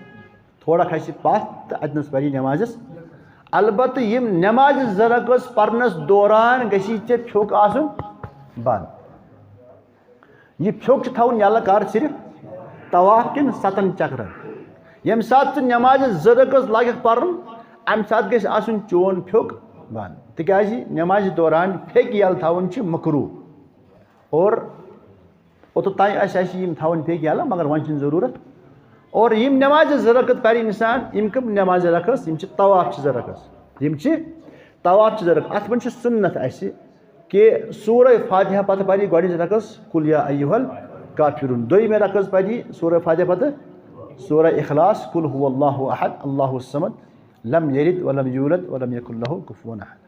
تھوڑا کھسہِ پتھ تہٕ اتنس پرِ نمازس۔ البتہ یِم نمازِ زٕ رکعت پرنس دوران گژھِ ژےٚ پھیوٚک آسُن بنٛد۔ یہِ پھیوٚک چھُ تھاوُن یَلہٕ کر صرف طواف کٮ۪ن سَتَن چکرن۔ ییٚمہِ ساتہٕ ژٕ نمازِ زٕ رکعت لاگکھ پرُن، اَمہِ ساتہٕ گژھِ آسُن چون پھیوٚک بنٛد، تِکیٛازِ نمازِ دوران پھیٚکہِ یَلہٕ تھاوُن چھُ مکروٗہ۔ اور اوٚتَتھ تام آسہِ اَسہِ یِم تھاوٕنۍ پھیٚکہِ یَلہٕ، مگر وۄنۍ چھِنہٕ ضروٗرت۔ اور یِم نمازِ زٕ رکعت پَرِ اِنسان، یِم کٕم نمازِ رکعت؟ یِم چھِ طواف چہِ زٕ رکعت۔ یِم چھِ طواف چہِ زٕ رکعت۔ اَتھ منٛز چھِ سُنت اَسہِ کہِ سورہ فاتحہ پتہٕ پَرِ گۄڈٕنِچ رکعت قل یا ایھا الکافرون، دوٚیمہِ رکعت پَرِ سورہ فاتحہ پتہٕ سورہ اخلاص، قل هو اللہ احد، اللہ الصمد، لم یلد ولم یولد ولم یکن لہ کفوا احد۔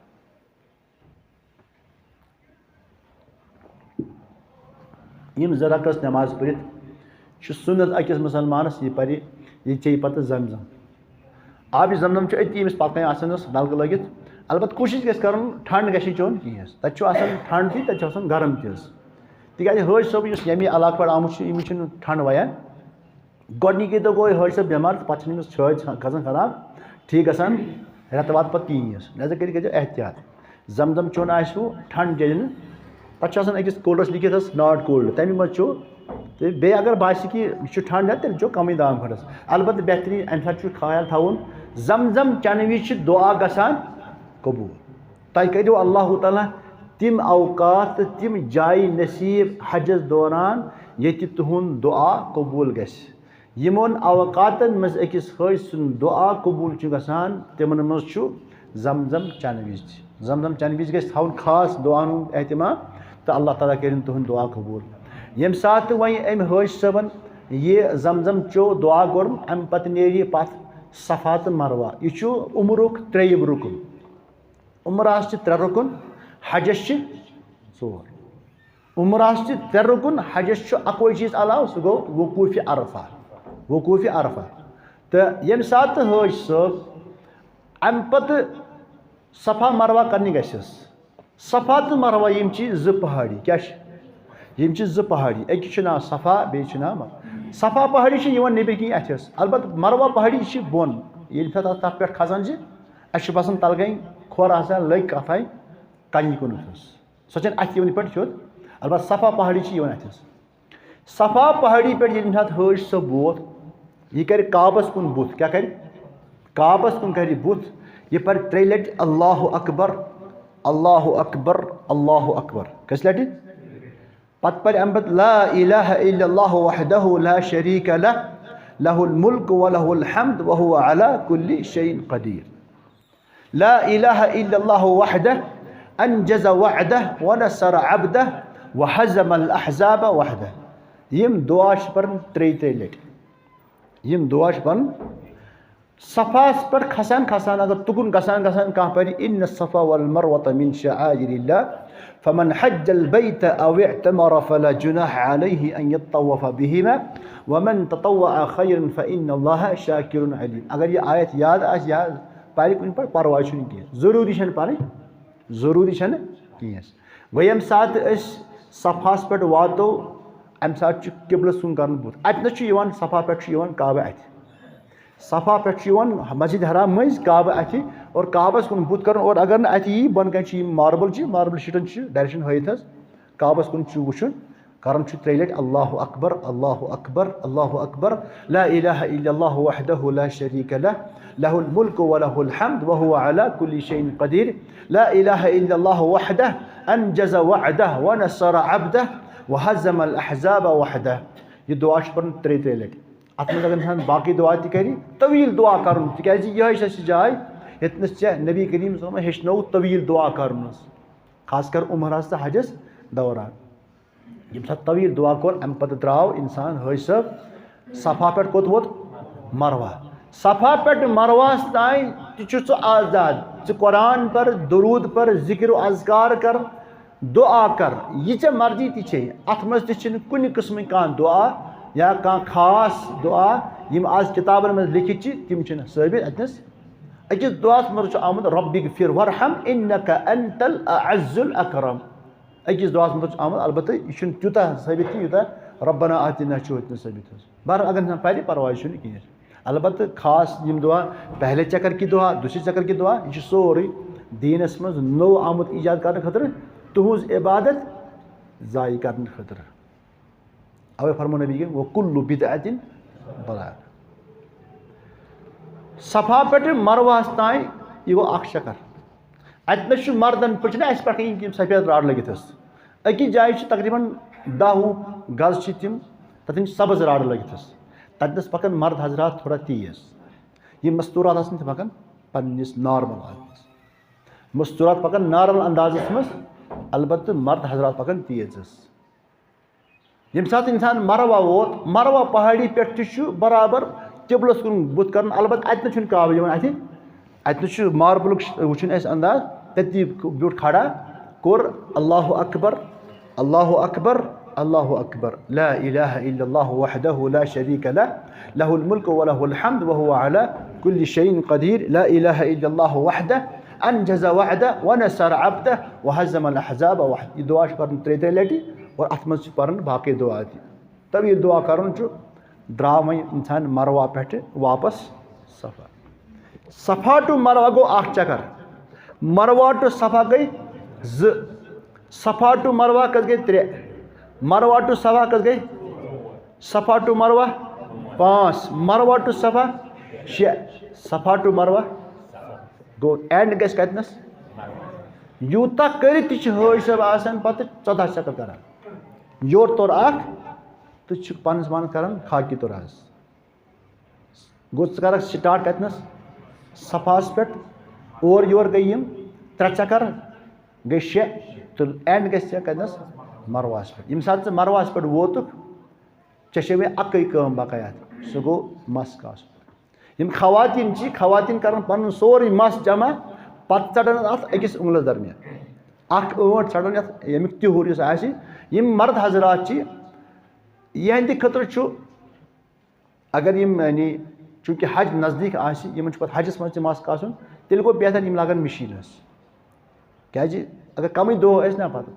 یِم زٕ رکعت نماز پٔرِتھ چھُ سُنت أکِس مُسلمانَس، یہِ پَرِ، یہِ چیٚیہِ پَتہٕ زمزم۔ آبِ زمزم چھُ أتی أمِس پَتہٕ کَنہِ آسان حظ نَلکہٕ لٲگِتھ۔ البتہ کوٗشِش گژھِ کَرُن ٹھنٛڈ گژھِ نہٕ چیوٚن کِہیٖنۍ حظ۔ تَتہِ چھُ آسان ٹھنٛڈ تہِ، تَتہِ چھُ آسان گرم تہِ حظ۔ تِکیٛازِ حٲج صٲب یُس ییٚمہِ علاقہٕ پٮ۪ٹھ آمُت چھُ، أمِس چھُنہٕ ٹھنٛڈ وَیان۔ گۄڈٕنِکی دۄہ گوٚو یہِ حٲج صٲب بٮ۪مار تہٕ پَتہٕ چھِنہٕ أمِس چھٲتۍ کھَ-، کھَسان خراب، ٹھیٖک گژھان رٮ۪تہٕ وادٕ پَتہٕ کِہیٖنۍ حظ۔ لہذا کٔرِتھ گٔژھِو احتیاط۔ زمزم چیوٚن آسِوٕ، ٹھنٛڈ چیٚیِو نہٕ۔ تَتھ چھُ آسان أکِس کوٗلرَس لیٖکھِتھ حظ، not cold، تَمی منٛز چیوٚو۔ تہٕ بیٚیہِ اگر باسہِ کہِ یہِ چھُ ٹھنٛڈ حظ، تیٚلہِ چیوٚو کَمٕے دام کھنٛڈَس۔ البتہ بہتریٖن، اَمہِ ساتہٕ چھُ خیال تھاوُن، زمزم چٮ۪نہٕ وِزِ چھِ دُعا گژھان قبوٗل۔ تۄہہِ کٔرِو اللہ تعالیٰ تِم اوقات تہٕ تِم جایہِ نصیٖب حجس دوران، ییٚتہِ تُہُنٛد دُعا قبوٗل گژھِ۔ یِمن اوقاتن منٛز أکِس حٲجۍ سُنٛد دُعا قبوٗل چھُ گژھان، تِمن منٛز چھُ زمزم چٮ۪نہٕ وِزِ تہِ۔ زمزم چٮ۪نہٕ وِزِ گژھِ تھاوُن خاص دُعاہن ہُنٛد اہتمام، تہٕ اللہ تعالیٰ کٔرِن تُہُنٛد دُعا قبوٗل۔ ییٚمہِ ساتہٕ وۄنۍ أمۍ حٲجۍ صٲبن یہِ زمزم چیوٚو، دُعا کوٚرُن، اَمہِ پتہٕ نیرِ یہِ پتھ صفا تہٕ مروہ، یہِ چھُ عمرُک ترٛیٚیِم رُکُن۔ عمرہس چھِ ترٛےٚ رُکُن، حجس چھِ ژور۔ عمرہس چھِ ترٛےٚ رُکُن، حجس چھُ اکوے چیٖز علاوٕ، سُہ گوٚو وقوٗفِ عرفہ۔ وقوٗفِ عرفہ۔ تہٕ ییٚمہِ ساتہٕ تہٕ حٲج صٲب اَمہِ پتہٕ صفا مروہ کرنہِ گژھٮ۪س۔ صفا تہٕ مروہ یِم چھِ زٕ پہاڑی۔ کیٛاہ چھِ؟ یِم چھِ زٕ پہاڑی۔ أکِس چھُ ناو صفا، بیٚیِس چھُ ناو مروہ۔ صفا پہاڑی چھِ یِوان نیٚبٕرۍ کِنۍ اَتھٮ۪س، البتہٕ مروہ پہاڑی چھِ بۄن۔ ییٚلہِ پٮ۪ٹھ اَتھ، تَتھ پٮ۪ٹھ کھسان چھِ، اَسہِ چھُ باسان تَلہٕ کَنہِ کھۄر آسان، لٔگۍ کَتھ آیہِ کَنہِ کُن وٕچھنَس۔ سۄ چھَنہٕ اَتھِ یِوان یِتھ پٲٹھۍ سیوٚد، البتہٕ صفا پہاڑی چھِ یِوان اَتھٮ۪س۔ صفا پہاڑی پٮ۪ٹھ ییٚلہِ ساتہٕ حٲج صٲب ووت، یہِ کرِ کعبس کُن بُتھ۔ کیٛاہ کرِ؟ کعبس کُن کرِ بُتھ۔ یہِ پرِ ترٛیٚیہِ لٹہِ اللہ اکبر، اللہ اکبر، اللہ اکبر۔ کٔژِ لٹہِ؟ پتہٕ پرِ اَمہِ پتہٕ لا الہ الا اللہ وحدہ لا شریک لہ، لہ الملک و لہ الحمد وہو علی کل شیء قدیر۔ لا الہ الا اللہ وحدہ انجز وعدہ ونصر عبدہ وہزم الاحزاب وحدہ۔ یِم دعا چھِ پرٕنۍ ترٛیٚیہِ ترٛیٚیہِ لٹہِ۔ یِم دعا چھِ پرٕنۍ۔ صفاہس پٮ۪ٹھ کھسان کھسان، اگر تُکُن گژھان گژھان کانٛہہ پرِ، ان الصفا والمروة من شعائر اللہ، فمن حج البیت او اعتمر فلا جناح علیہ ان یطوف بہما، ومن تطوع خیرا فان اللہ شاکر علیم۔ اگر یہِ آیت یاد آسہِ یا پرِ کُنہِ پٲٹھۍ، پرواے چھُنہٕ کینٛہہ، ضروٗری چھَنہٕ پرٕنۍ، ضروٗری چھَنہٕ کینٛہہ۔ وۄنۍ ییٚمہِ ساتہٕ أسۍ صفاہس پٮ۪ٹھ واتو، اَمہِ ساتہٕ چھُ قبلس کُن کرُن بُتھ۔ اَتہِ نَس چھُ یِوان، صفا پٮ۪ٹھ چھُ یِوان کعبہٕ اَتھِ۔ صفا پٮ۪ٹھ چھُ یِوان مسجد حرام مٔنٛزۍ کعبہٕ اَتھِ اور کعبس کُن بُتھ کرُن، اور اگر نہٕ اَتھِ یی، بۄن کَنہِ چھِ یِم ماربل چھِ، ماربل شیٖٹن چھِ ڈایریکشن ہٲیِتھ حظ، کعبس کُن چھُ وٕچھُن۔ کران چھُ ترٛیٚیہِ لٹہِ اللہ اکبر، اللہ اکبر، اللہ اکبر، لا الہ الا اللہ وحدہ لا شریک لہ، لہ الملک و لہ الحمد وہو علی کل شیء قدیر، لا الہ الا اللہ وحدہ انجز وعدہ ونصر عبدہ وہزم الاحزاب وحدہ۔ یہِ دعا چھُ پرُن ترٛیٚیہِ ترٛیٚیہِ لٹہِ۔ اتھ منٛز اگر انسان باقٕے دعا تہِ کرِ، طویل دعا کرُن، تِکیازِ یِہوٚے چھِ اَسہِ جاے ییٚتہِ نَس ژےٚ نبی کریم صلی اللہ علیہ وسلم ہیٚچھنووُتھ طویل دعا کرُن حظ، خاص کر عمرس تہٕ حجس دوران۔ ییٚمہِ ساتہٕ طویل دعا کوٚر، اَمہِ پتہٕ درٛاو اِنسان حٲج صٲب صفا پٮ۪ٹھ کوٚت ووت؟ مروہ۔ صفا پٮ۪ٹھ مروہس تام تہِ چھُ ژٕ آزاد۔ ژٕ قرآن پر، درود پر، ذکر و اذکار کر، دعا کر، یہِ ژےٚ مرضی تہِ چھے۔ اَتھ منٛز تہِ چھِنہٕ کُنہِ قٕسمٕکۍ کانٛہہ دعا یا کانٛہہ خاص دعا یِم آز کِتابن منٛز لیکھِتھ چھِ، تِم چھِنہٕ ثٲبت اَتہِ نَس۔ أکِس دعاہس منٛز چھُ آمُت، رب اغفر وارحم انک انت الاعز الاکرم۔ أکِس دۄہَس منٛز چھُ آمُت، البتہ یہِ چھُنہٕ تیوٗتاہ ثٲبت کینٛہہ، یوٗتاہ ربنا آتنا چھُ ہوٚتہِ نہٕ ثٲبت حظ۔ مگر اگر اِنسان پَرِ، پَرواے چھُنہٕ کِہیٖنۍ۔ البتہ خاص یِم دُعا، پہلے چکر کی دُعا، دوسرے چکر کی دُعا، یہِ چھُ سورُے دیٖنَس منٛز نوٚو آمُت ایجاد کرنہٕ خٲطرٕ، تُہٕنٛز عبادت ضایع کرنہٕ خٲطرٕ۔ اوے فرمو نبی کریم، "وکل بدعۃ ضلالہ۔" صفا پٮ۪ٹھ مروہس تام یہِ گوٚو اکھ چکر۔ اتہِ نَس چھُ مردن پٲٹھۍ چھِنہ اَسہِ پٮ۪ٹھ یِم، یِم سفید راڈ لٔگِتھ حظ۔ أکِس جایہِ چھِ تقریباً دَہ وُہ گز چھِ تِم، تَتٮ۪ن چھِ سبز راڈ لٔگِتھ حظ۔ تَتہِ نَس پَکان مرد حضرات تھوڑا تیز۔ یِم مستوٗرات آسان تِم پَکان پننِس نارمل آسنَس۔ مستوٗرات پَکان نارمل اندازس منٛز، البتہٕ مرد حضرات پَکان تیز حظ۔ ییٚمہِ ساتہٕ اِنسان مروہ ووت، مروہ پہاڑی پٮ۪ٹھ تہِ چھُ برابر قبلس کُن بُتھ کرُن، البتہٕ اَتہِ نہٕ چھُنہٕ کعبہٕ یِوان اَتھِ، اَتہِ نہٕ چھُ ماربلُک وٕچھُن اَسہِ انداز، تٔتی بیوٗٹھ کھڑا، کوٚر اللہ اکبر، اللہ اکبر، اللہ اکبر، لا الہ الا اللہ وحدہ لا شریک لہ، لہ الملک و لہ الحمد وہو علی کل شیء قدیر، لا الہ الا اللہ وحدہ انجز وعدہ ونصر عبدہ وہزم الاحزاب وحدہ۔ یہِ دعا چھُ پرُن ترٛیٚیہِ ترٛیٚیہِ لٹہِ اور اَتھ منٛز چھُ پرُن باقٕے دعا تہِ۔ طویل دعا کرُن چھُ، درٛاو وۄنۍ انسان مروہ پٮ۪ٹھٕ واپس صفا۔ صفا to مروہ گوٚو اکھ چکر، مروہ to صفا گٔے زٕ، صفا to مروہ کٔژ گٔے؟ ترٛےٚ۔ مروہ to صفا کٔژ گٔے؟ صفا to مروہ پانٛژھ، مروہ to صفا شےٚ، صفا to مروہ گوٚو، end گژھِ کتنس؟ یوٗتاہ کٔرِتھ تہِ چھِ حٲج صٲب آسان پتہٕ ژۄداہ چکر کران۔ یورٕ توٚر اکھ تہٕ چھُ پننِس پانس کران خاکی طور حظ۔ گوٚو، ژٕ کرکھ start کتنس؟ صفاہس پٮ۪ٹھ۔ اورٕ یورٕ گٔے یِم ترٛےٚ چکر، گٔے شےٚ، تہٕ end گژھِ ژےٚ کتنس؟ مروہس پٮ۪ٹھ۔ ییٚمہِ ساتہٕ ژٕ مروہس پٮ۪ٹھ ووتُکھ، ژےٚ چھےٚ وۄنۍ اکٕے کٲم بقایا، سُہ گوٚو مس کاسُن۔ یِم خواتین چھِ، خواتین کران پنُن سورُے مس جمع، پتہٕ ژٹان اتھ أکِس اُنگلس درمیان۔ اکھ ٲنٹ ژٹان یتھ، ییٚمیُک تِہُر یُس آسہِ۔ یِم مرد حضرات چھِ، یِہنٛدِ خٲطرٕ چھُ، اگر یِم، یعنی، چوٗنٛکہِ حج نزدیٖک آسہِ، یِمن چھُ پتہٕ حجس منٛز تہِ مس کاسُن، تیٚلہِ گوٚو بہتر یِم لاگن مِشیٖن حظ۔ کیازِ؟ اگر کمٕے دۄہ ٲسۍ نا پتہٕ،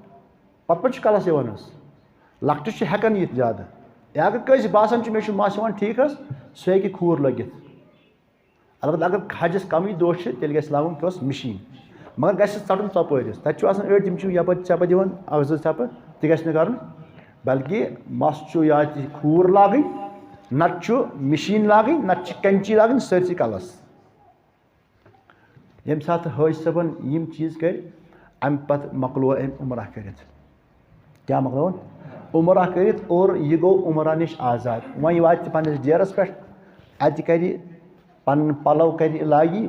پتہٕ پتہٕ چھُ کلس یِوان حظ۔ لۄکٹِس چھُ ہٮ۪کان یِتھ زیادٕ۔ یا اگر کٲنٛسہِ باسان چھُ مےٚ چھُ مس یِوان ٹھیٖک حظ، سُہ ہیٚکہِ کھوٗر لٲگِتھ۔ البتہ اگر حجس کمٕے دۄہ چھِ، تیٚلہِ گژھِ لاگُن کیٛاہ اوس مِشیٖن۔ مگر گژھِ ژٹُن ژۄپٲرۍ حظ۔ تتہِ چھُ آسان أڑۍ، تِم چھِ یپٲرۍ ژۄپٲرۍ دِوان، اکھ زٕ ژۄپہٕ، تہِ گژھِ نہٕ کرُن۔ بلکہِ مس چھُ یا تہِ کھوٗر لاگٕنۍ، نتہٕ چھُ مِشیٖن لاگٕنۍ، نتہٕ چھِ کینچی لاگٕنۍ سٲرسٕے کلس۔ ییٚمہِ ساتہٕ حٲج صٲبن یِم چیٖز کٔرۍ، اَمہِ پتہٕ مۄکلوو أمۍ عمرہ کٔرِتھ۔ کیٛاہ مۄکلووُن؟ عمرہ کٔرِتھ، اور یہِ گوٚو عمرہ نِش آزاد۔ وۄنۍ واتہِ پننِس ڈیرس پٮ۪ٹھ، اَتہِ کَرِ پنٕنۍ پَلو کَرِ لاگہِ۔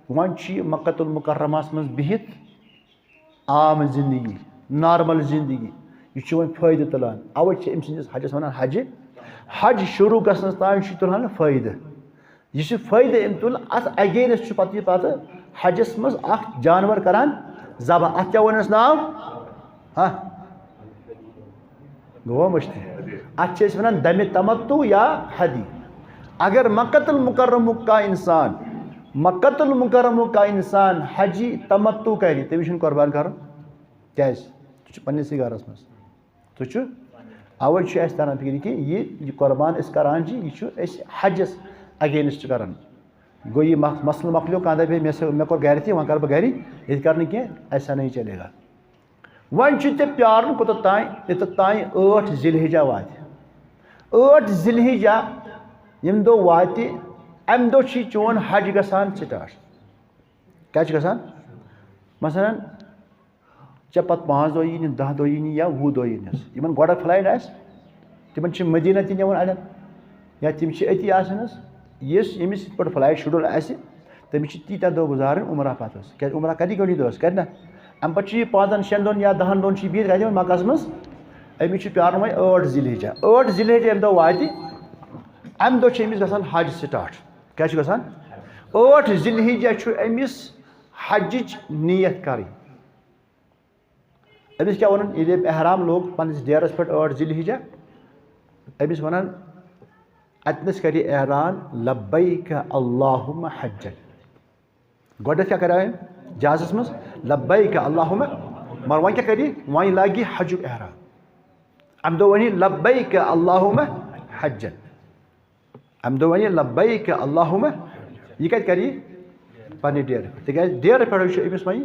وۄنۍ چھُ یہِ مکۃ المکرمہس منٛز بِہِتھ عام زندگی، نارمل زندگی، یہِ چھُ وۄنۍ فٲیدٕ تُلان۔ اَوَے چھِ أمۍ سٕنٛدِس حجس وَنان حجہِ۔ حج شروٗع گژھنَس تام چھُ تُلان فٲیدٕ۔ یُس یہِ فٲیدٕ أمۍ تُل، اَتھ against چھُ پَتہٕ یہِ پَتہٕ حجَس منٛز اَکھ جانوَر کَران ذبح۔ اَتھ کیٛاہ وَنَس ناو؟ ہا؟ گوٚو مٔشتٕے۔ اَتھ چھِ أسۍ وَنان دَمِ تَمَتُّع یا ہدی۔ اگر مَکَّۃُ الْمُکَرَّمُک کانٛہہ اِنسان، مَکَّۃُ الْمُکَرَّمُک کانٛہہ اِنسان حجی تَمَتُّع کَرِ، تٔمِس چھُنہٕ قۄربان کَرُن۔ کیٛازِ؟ سُہ چھُ پنٛنِسٕے گَرَس منٛز۔ سُہ چھُ، اَوَے چھُ اَسہِ تَران فِکرِ کہِ یہِ، یہِ قۄربان أسۍ کَران چھِ، یہِ چھُ أسۍ حجَس against کَران۔ گوٚو یہِ مس-، مسلہٕ مۄکلیو، کانٛہہ دَپہِ ہے، مےٚ سا-، مےٚ کوٚر گَرِ تہِ، وۄنۍ کَرٕ بہٕ گَرِ، ییٚتہِ کَرٕ نہٕ کینٛہہ، ایسا نہیں چلے گا۔ وۄنۍ چھُ ژےٚ پیٛارُن کوٚتَتھ تام، یوٚتَتھ تام ٲٹھ ذی الحجہ واتہِ۔ ٲٹھ ذی الحجہ ییٚمہِ دۄہ واتہِ، اَمہِ دۄہ چھُے چون حج گژھان start۔ کیٛاہ چھُ گژھان؟ مثلاً، ژےٚ پَتہٕ پانٛژھ دۄہ یی نہٕ، دَہ دۄہ یی نہٕ یا وُہ دۄہ یی نہٕ۔ یِمَن گۄڈٕ flight آسہِ، تِمَن چھِ مدیٖنہ تہِ نِوان اَڑٮ۪ن، یا تِم چھِ أتی آسان حظ۔ یُس، ییٚمِس یِتھ پٲٹھۍ flight schedule آسہِ، تٔمِس چھِ تیٖتیٛاہ دۄہ گُزارٕنۍ عمرہ پَتہٕ حظ۔ کیٛازِ عمرہ کَتہِ گۄڈٕنِچ دۄہ حظ؟ کَرِ نہ؟ اَمہِ پَتہٕ چھُ یہِ پانٛژَن شٮ۪ن دۄہَن یا دَہَن دۄہَن چھُ یہِ بِہِتھ کَتہِ وۄنۍ مَکَس منٛز؟ أمِس چھُ پیٛارُن وۄنۍ ٲٹھ ذی الحجہ۔ ٲٹھ ذی الحجہ ییٚمہِ دۄہ واتہِ، اَمہِ دۄہ چھُ أمِس گژھان حج start۔ کیٛاہ چھُ گژھان؟ ٲٹھ ذی الحجہ چھُ أمِس حجٕچ نیت کَرٕنۍ۔ أمِس کیٛاہ وَنان؟ ییٚلہِ أمۍ احرام لوگ پنٛنِس ڈیرَس پٮ۪ٹھ ٲٹھ ذی الحجہ، أمِس وَنان، اَتنَس کَرِ اعلان، لبیک اللہم حجن۔ گۄڈٕنٮ۪تھ کیٛاہ کَرِ أمۍ جہازَس منٛز؟ لبیک اللہم۔ مگر وۄنۍ کیٛاہ کَرِ؟ وۄنۍ لاگہِ حجُک احرام۔ اَمہِ دۄہ وَنہِ، لبیک اللہم حجن۔ اَمہِ دۄہ وَنہِ، لبیک اللہم۔ یہِ کَتہِ کَرِ یہِ؟ پنٛنہِ ڈیرٕ پٮ۪ٹھ۔ تِکیٛازِ ڈیرٕ پٮ۪ٹھٕے چھُ أمِس وۄنۍ۔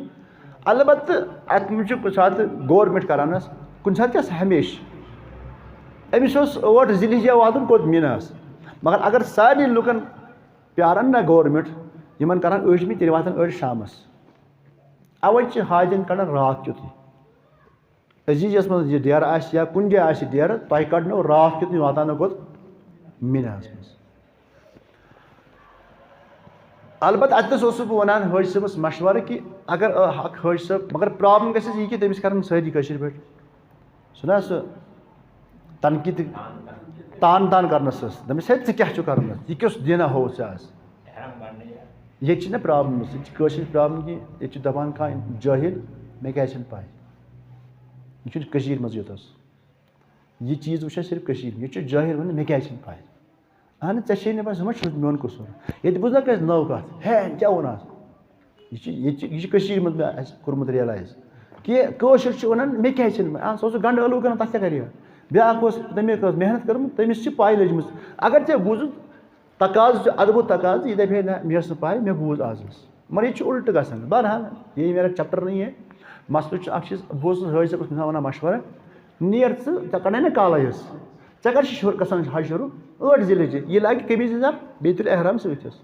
البتہٕ اَتھ منٛز چھُ کُنہِ ساتہٕ گورمٮ۪نٛٹ کَران حظ، کُنہِ ساتہٕ کیٛاہ سا ہمیشہِ۔ أمِس اوس ٲٹھ ذی الحجہ واتُن کوٚت؟ مِناہَس۔ مگر اگر سارنٕے لُکَن پیٛارَن نہ گورمٮ۪نٛٹ، یِمَن کَران ٲٹھمہِ، تیٚلہِ واتَن أڑۍ شامَس۔ اَوَے چھِ حاجَن کَڑان راتھ کیُتھُے۔ عزیزَس منٛز یہِ ڈیرٕ آسہِ یا کُنہِ جایہِ آسہِ ڈیرٕ، تۄہہِ کَڑنو راتھ کیُتھ واتان نہٕ کوٚت؟ مِناہَس منٛز۔ البتہ اَتہِ نَس اوسُس بہٕ وَنان حٲج صٲبَس مَشوَرٕ کہِ اگر، آ، اَکھ حٲج صٲب، مگر problem گژھِ اَسہِ یہِ کہِ تٔمِس کَرَن سٲری کٲشِر پٲٹھۍ۔ سُہ نہ سُہ تَنقیٖد، تان تان کَرنَس سۭتۍ۔ دَپٮ۪س، ہے، ژٕ کیٛاہ چھُکھ کَران؟ یہِ کیُس دیٖنا ہوو ژےٚ آز؟ ییٚتہِ چھِنہٕ problem، ییٚتہِ چھِ کٲشِر problem کہِ ییٚتہِ چھِ دَپان کانٛہہ جٲہِل، مےٚ کیٛازِ چھَنہٕ پَے؟ یہِ چھُنہٕ کٔشیٖرِ منٛز یوت حظ۔ یہِ چیٖز وٕچھ اَسہِ صرف کٔشیٖرِ منٛز۔ ییٚتہِ چھُ جٲہِل وَنان، مےٚ کیٛازِ چھَنہٕ پَے؟ اَہَن، ژےٚ چھے نہٕ پَے، سُہ ما چھُ میون قصوٗر؟ ییٚتہِ بوٗز نہ کٲنٛسہِ نٔو کَتھ، ہے، کیٛاہ ووٚن اَتھ؟ یہِ چھِ، ییٚتہِ چھِ، یہِ چھِ کٔشیٖرِ منٛز مےٚ اَسہِ کوٚرمُت realize کہِ کٲشُر چھِ وَنان، مےٚ کیٛازِ چھِنہٕ، اَہَن، سُہ اوس سُہ گَنٛڈٕ ٲلوٕ کٕنان، تَتھ کیٛاہ کَرِ یہِ؟ بیٛاکھ اوس، تٔمۍ ٲس محنت کٔرمٕژ، تٔمِس چھِ پَے لٔجمٕژ۔ اگر ژےٚ بوٗزُتھ، تقاضہٕ چھُ، ادبُک تقاضہٕ، یہِ دَپہِ ہے، نہ، مےٚ ٲس نہٕ پَے، مےٚ بوٗز آز حظ۔ مگر یہِ چھُ اُلٹہٕ گژھان۔ بہرحال، یہ میرا چیپٹر نہیں ہے۔ مسلہٕ چھُ اَکھ چیٖز، بہٕ اوسُس حٲج صٲبَس منٛز وَنان مَشوَرٕ، نیر ژٕ، ژےٚ کَڑے نہ کالَے حظ۔ ژےٚ کَر چھِ شروٗ-، گژھان حج شروٗع؟ ٲٹھ ذی الحجہ۔ یہِ لاگہِ قمیٖض یَزار، بیٚیہِ تُلہِ احرام سۭتۍ حظ۔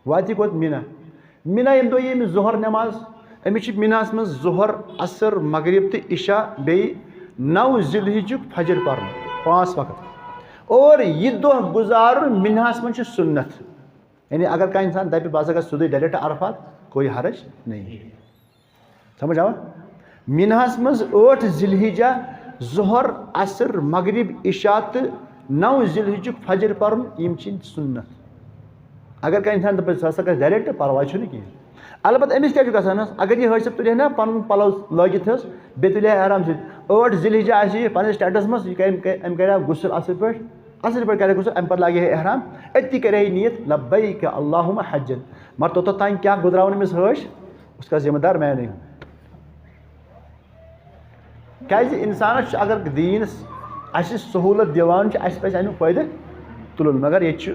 واتہِ کوٚت؟ مِنا۔ مِنا ییٚمہِ دۄہ یی أمِس ظہر نٮ۪ماز، أمِس چھِ مِناہَس منٛز ظہر، عصر، مغرب تہٕ عشاء، بیٚیہِ نَو ذی الحجُک فجر پَرُن، پانٛژھ وقت۔ اور یہِ دۄہ گُزارُن مِناہَس منٛز چھُ سُنت۔ یعنی اگر کانٛہہ اِنسان دَپہِ، بہٕ ہسا گژھٕ سیوٚدُے direct عرفات، کوئی حرج نہیں۔ سمجھ آوا؟ مِناہَس منٛز ٲٹھ ذی الحجہ، ظہر، عصر، مغرب، عشاء تہٕ نَو ذی الحجُک فجر پَرُن، یِم چھِ سُنت۔ اگر کانٛہہ اِنسان دَپہِ، سُہ ہسا گژھِ ڈایریکٹ، پَرواے چھُنہٕ کِہیٖنۍ۔ البتہٕ أمِس کیٛاہ چھُ گژھان حظ؟ اگر یہِ حٲج صٲب تُلہِ ہے نا پَنُن پَلو لٲگِتھ حظ، بیٚیہِ تُلہِ ہے احرام سۭتۍ، ٲٹھ ذی الحجہ آسہِ یہِ پَنٕنِس ٹٮ۪نٛٹَس منٛز، یہِ کَرِ، أمۍ کَرِ ہا غسل اَصٕل پٲٹھۍ، اَصٕل پٲٹھۍ کَرِ غسل، اَمہِ پَتہٕ لاگہِ ہے احرام، أتی کَرِ ہے یہِ نیت، لبیک اللہم حجن۔ مگر توٚتَتھ تام کیٛاہ گُزراوُن أمِس حٲج؟ اس کا ذمہ دار میں نہیں ہوں۔ کیٛازِ اِنسانَس چھُ، اگر دیٖن اَسہِ سہوٗلت دِوان چھُ، اَسہِ پَزِ اَمیُک فٲیدٕ تُلُن۔ مگر ییٚتہِ چھُ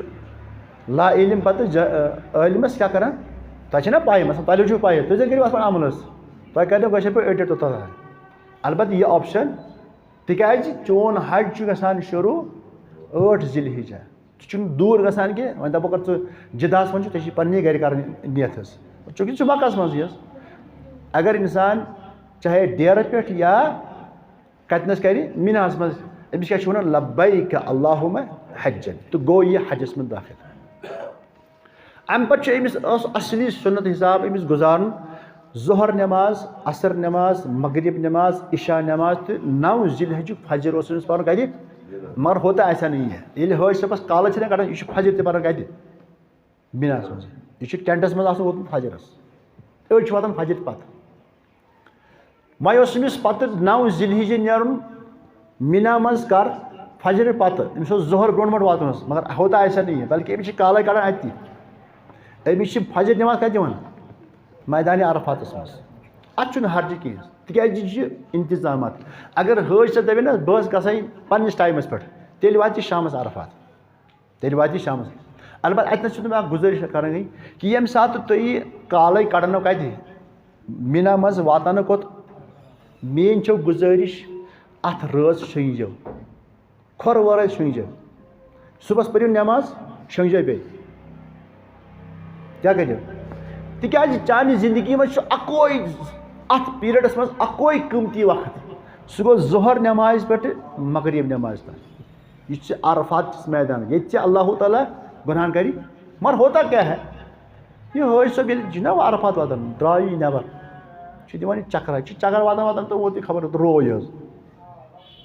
لا علم پَتہٕ جا-، عٲلمَس کیٛاہ کَران؟ تۄہہِ چھَنا پَے، مثلاً تۄہہِ لٔجوٕ پَے، تُہۍ زَن کٔرِو اَتھ پٮ۪ٹھ عمل حظ۔ تۄہہِ کَرنو گۄڈٕ پٮ۪ٹھ أڑۍ ٹوٚٹھ تَتھ۔ البتہٕ یہِ آپشَن، تِکیٛازِ چون حج چھُ گژھان شروٗع ٲٹھ ذی الحجہ۔ ژٕ چھُنہٕ دوٗر گژھان کینٛہہ۔ وۄنۍ دَپو، اگر ژٕ جِدہَس منٛز چھُکھ، ژےٚ چھِ پنٛنی گَرِ کَرٕنۍ نیت حظ، چوٗنٛکہِ ژٕ چھُکھ مَکَس منٛزٕے حظ۔ اگر اِنسان چاہے ڈیرٕ پٮ۪ٹھ یا کَتِنَس کَرِ، مِناہَس منٛز، أمِس کیٛاہ چھِ وَنان؟ لبیک اللہم حجن، تہٕ گوٚو یہِ حجَس منٛز دٲخِل۔ اَمہِ پَتہٕ چھُ أمِس، اوس اَصلی سُنت حِساب أمِس گُزارُن ظہر نٮ۪ماز، عصر نٮ۪ماز، مغرب نٮ۪ماز، عشاء نٮ۪ماز تہٕ نَو ذی الحجُک فجر اوس أمِس پَرُن کَتہِ؟ مگر ہوتا ایسا نہیں ہے۔ ییٚلہِ حٲج صٲبَس کالہٕ چھِنہ کَڑان، یہِ چھُ فجر تہِ پَران کَتہِ؟ مِناہَس منٛز۔ یہِ چھُ ٹٮ۪نٛٹَس منٛز آسان ووتمُت فجرَس۔ أڑۍ چھِ واتان فجر پَتہٕ۔ وۄنۍ اوس أمِس پَتہٕ نَو ذی الحجہ نیرُن مِنا منٛز کَر؟ فجر پَتہٕ۔ أمِس اوس ظہر برونٛٹھ برونٛٹھ واتُن حظ، مگر ہوتا ایسا نہیں ہے، بلکہِ أمِس چھِ کالَے کَڑان اَتی۔ أمِس چھِ فجر نٮ۪ماز کَتہِ دِوان؟ میدانِ عرفاتَس منٛز۔ اَتھ چھُنہٕ حرجہِ کینٛہہ، تِکیٛازِ یہِ چھِ انتظامات۔ اگر حٲج صٲب دَپہِ نہ، بہٕ حظ گژھٕ ہا پنٛنِس ٹایمَس پٮ۪ٹھ، تیٚلہِ واتہِ یہِ شامَس عرفات۔ تیٚلہِ واتہِ یہِ شامَس۔ البتہ اَتہِ نَس چھُس بہٕ اَکھ گُزٲرِش کَران گٔے کہِ ییٚمہِ ساتہٕ تُہۍ یہِ کالَے کَڑنو کَتہِ، مِنا منٛز واتنہٕ کوٚت، میٛٲنۍ چھو گُزٲرِش، اَتھ رٲژ شۄنٛگِو، کھۄر وٲرۍ شۄنٛگِو، صُبحَس پٔرِو نٮ۪ماز، شۄنٛگِو بیٚیہِ۔ کیٛاہ کٔرِو؟ تِکیٛازِ چانہِ زِندگی منٛز چھُ اَکوے، اَتھ پیٖریڈَس منٛز اَکوے قۭمتی وقت، سُہ گوٚو ظہر نٮ۪مازِ پٮ۪ٹھٕ مغرب نٮ۪مازِ تام۔ یہِ چھِ عرفات کِس میدانَس، ییٚتہِ ژےٚ اللہ تعالیٰ گۄنہَن کَرِ۔ مگر ہوتا کیٛاہ ہے؟ یہِ حٲج صٲب ییٚلہِ چھِ نہ عرفات واتان، درٛاو یہِ نٮ۪بَر، چھِ دِوان یہِ چَکرا، یہِ چھِ چَکر واتان واتان تہٕ ووت یہِ خبر روے حظ۔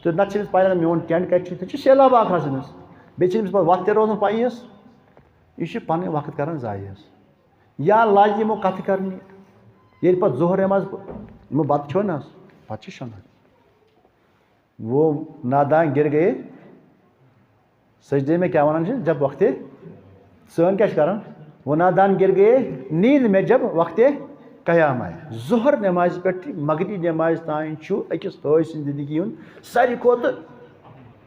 تہٕ نَتہٕ چھِ أمِس پَے لَگان میون ٹٮ۪نٛٹ کَتہِ چھُ، تَتہِ چھِ سیلاب اَکھ آسان حظ۔ بیٚیہِ چھِ أمِس پَتہٕ وَتھ تہِ روزان پَیی حظ۔ یہِ چھِ پَنٕنۍ وقت کَران ضایع حظ۔ یا لاجہِ یِمو کَتھٕ کَرنہِ، ییٚلہِ پَتہٕ ظہر نٮ۪ماز پ-، یِمو بَتہٕ کھیوٚو نہ حظ، پَتہٕ چھِ شۄنٛگان۔ وہ نادان گر گئے سجدے میں، کیٛاہ وَنان چھِ؟ جب وقت سٲنۍ کیٛاہ چھِ کَران؟ وہ نادان گر گئے نیند میں جب وقت قیام آئے۔ ظہر نمازِ پٮ۪ٹھ تہِ مغرب نمازِ تام چھُ أکِس حٲج سٕنٛدِ زندگی ہُنٛد ساروی کھۄتہٕ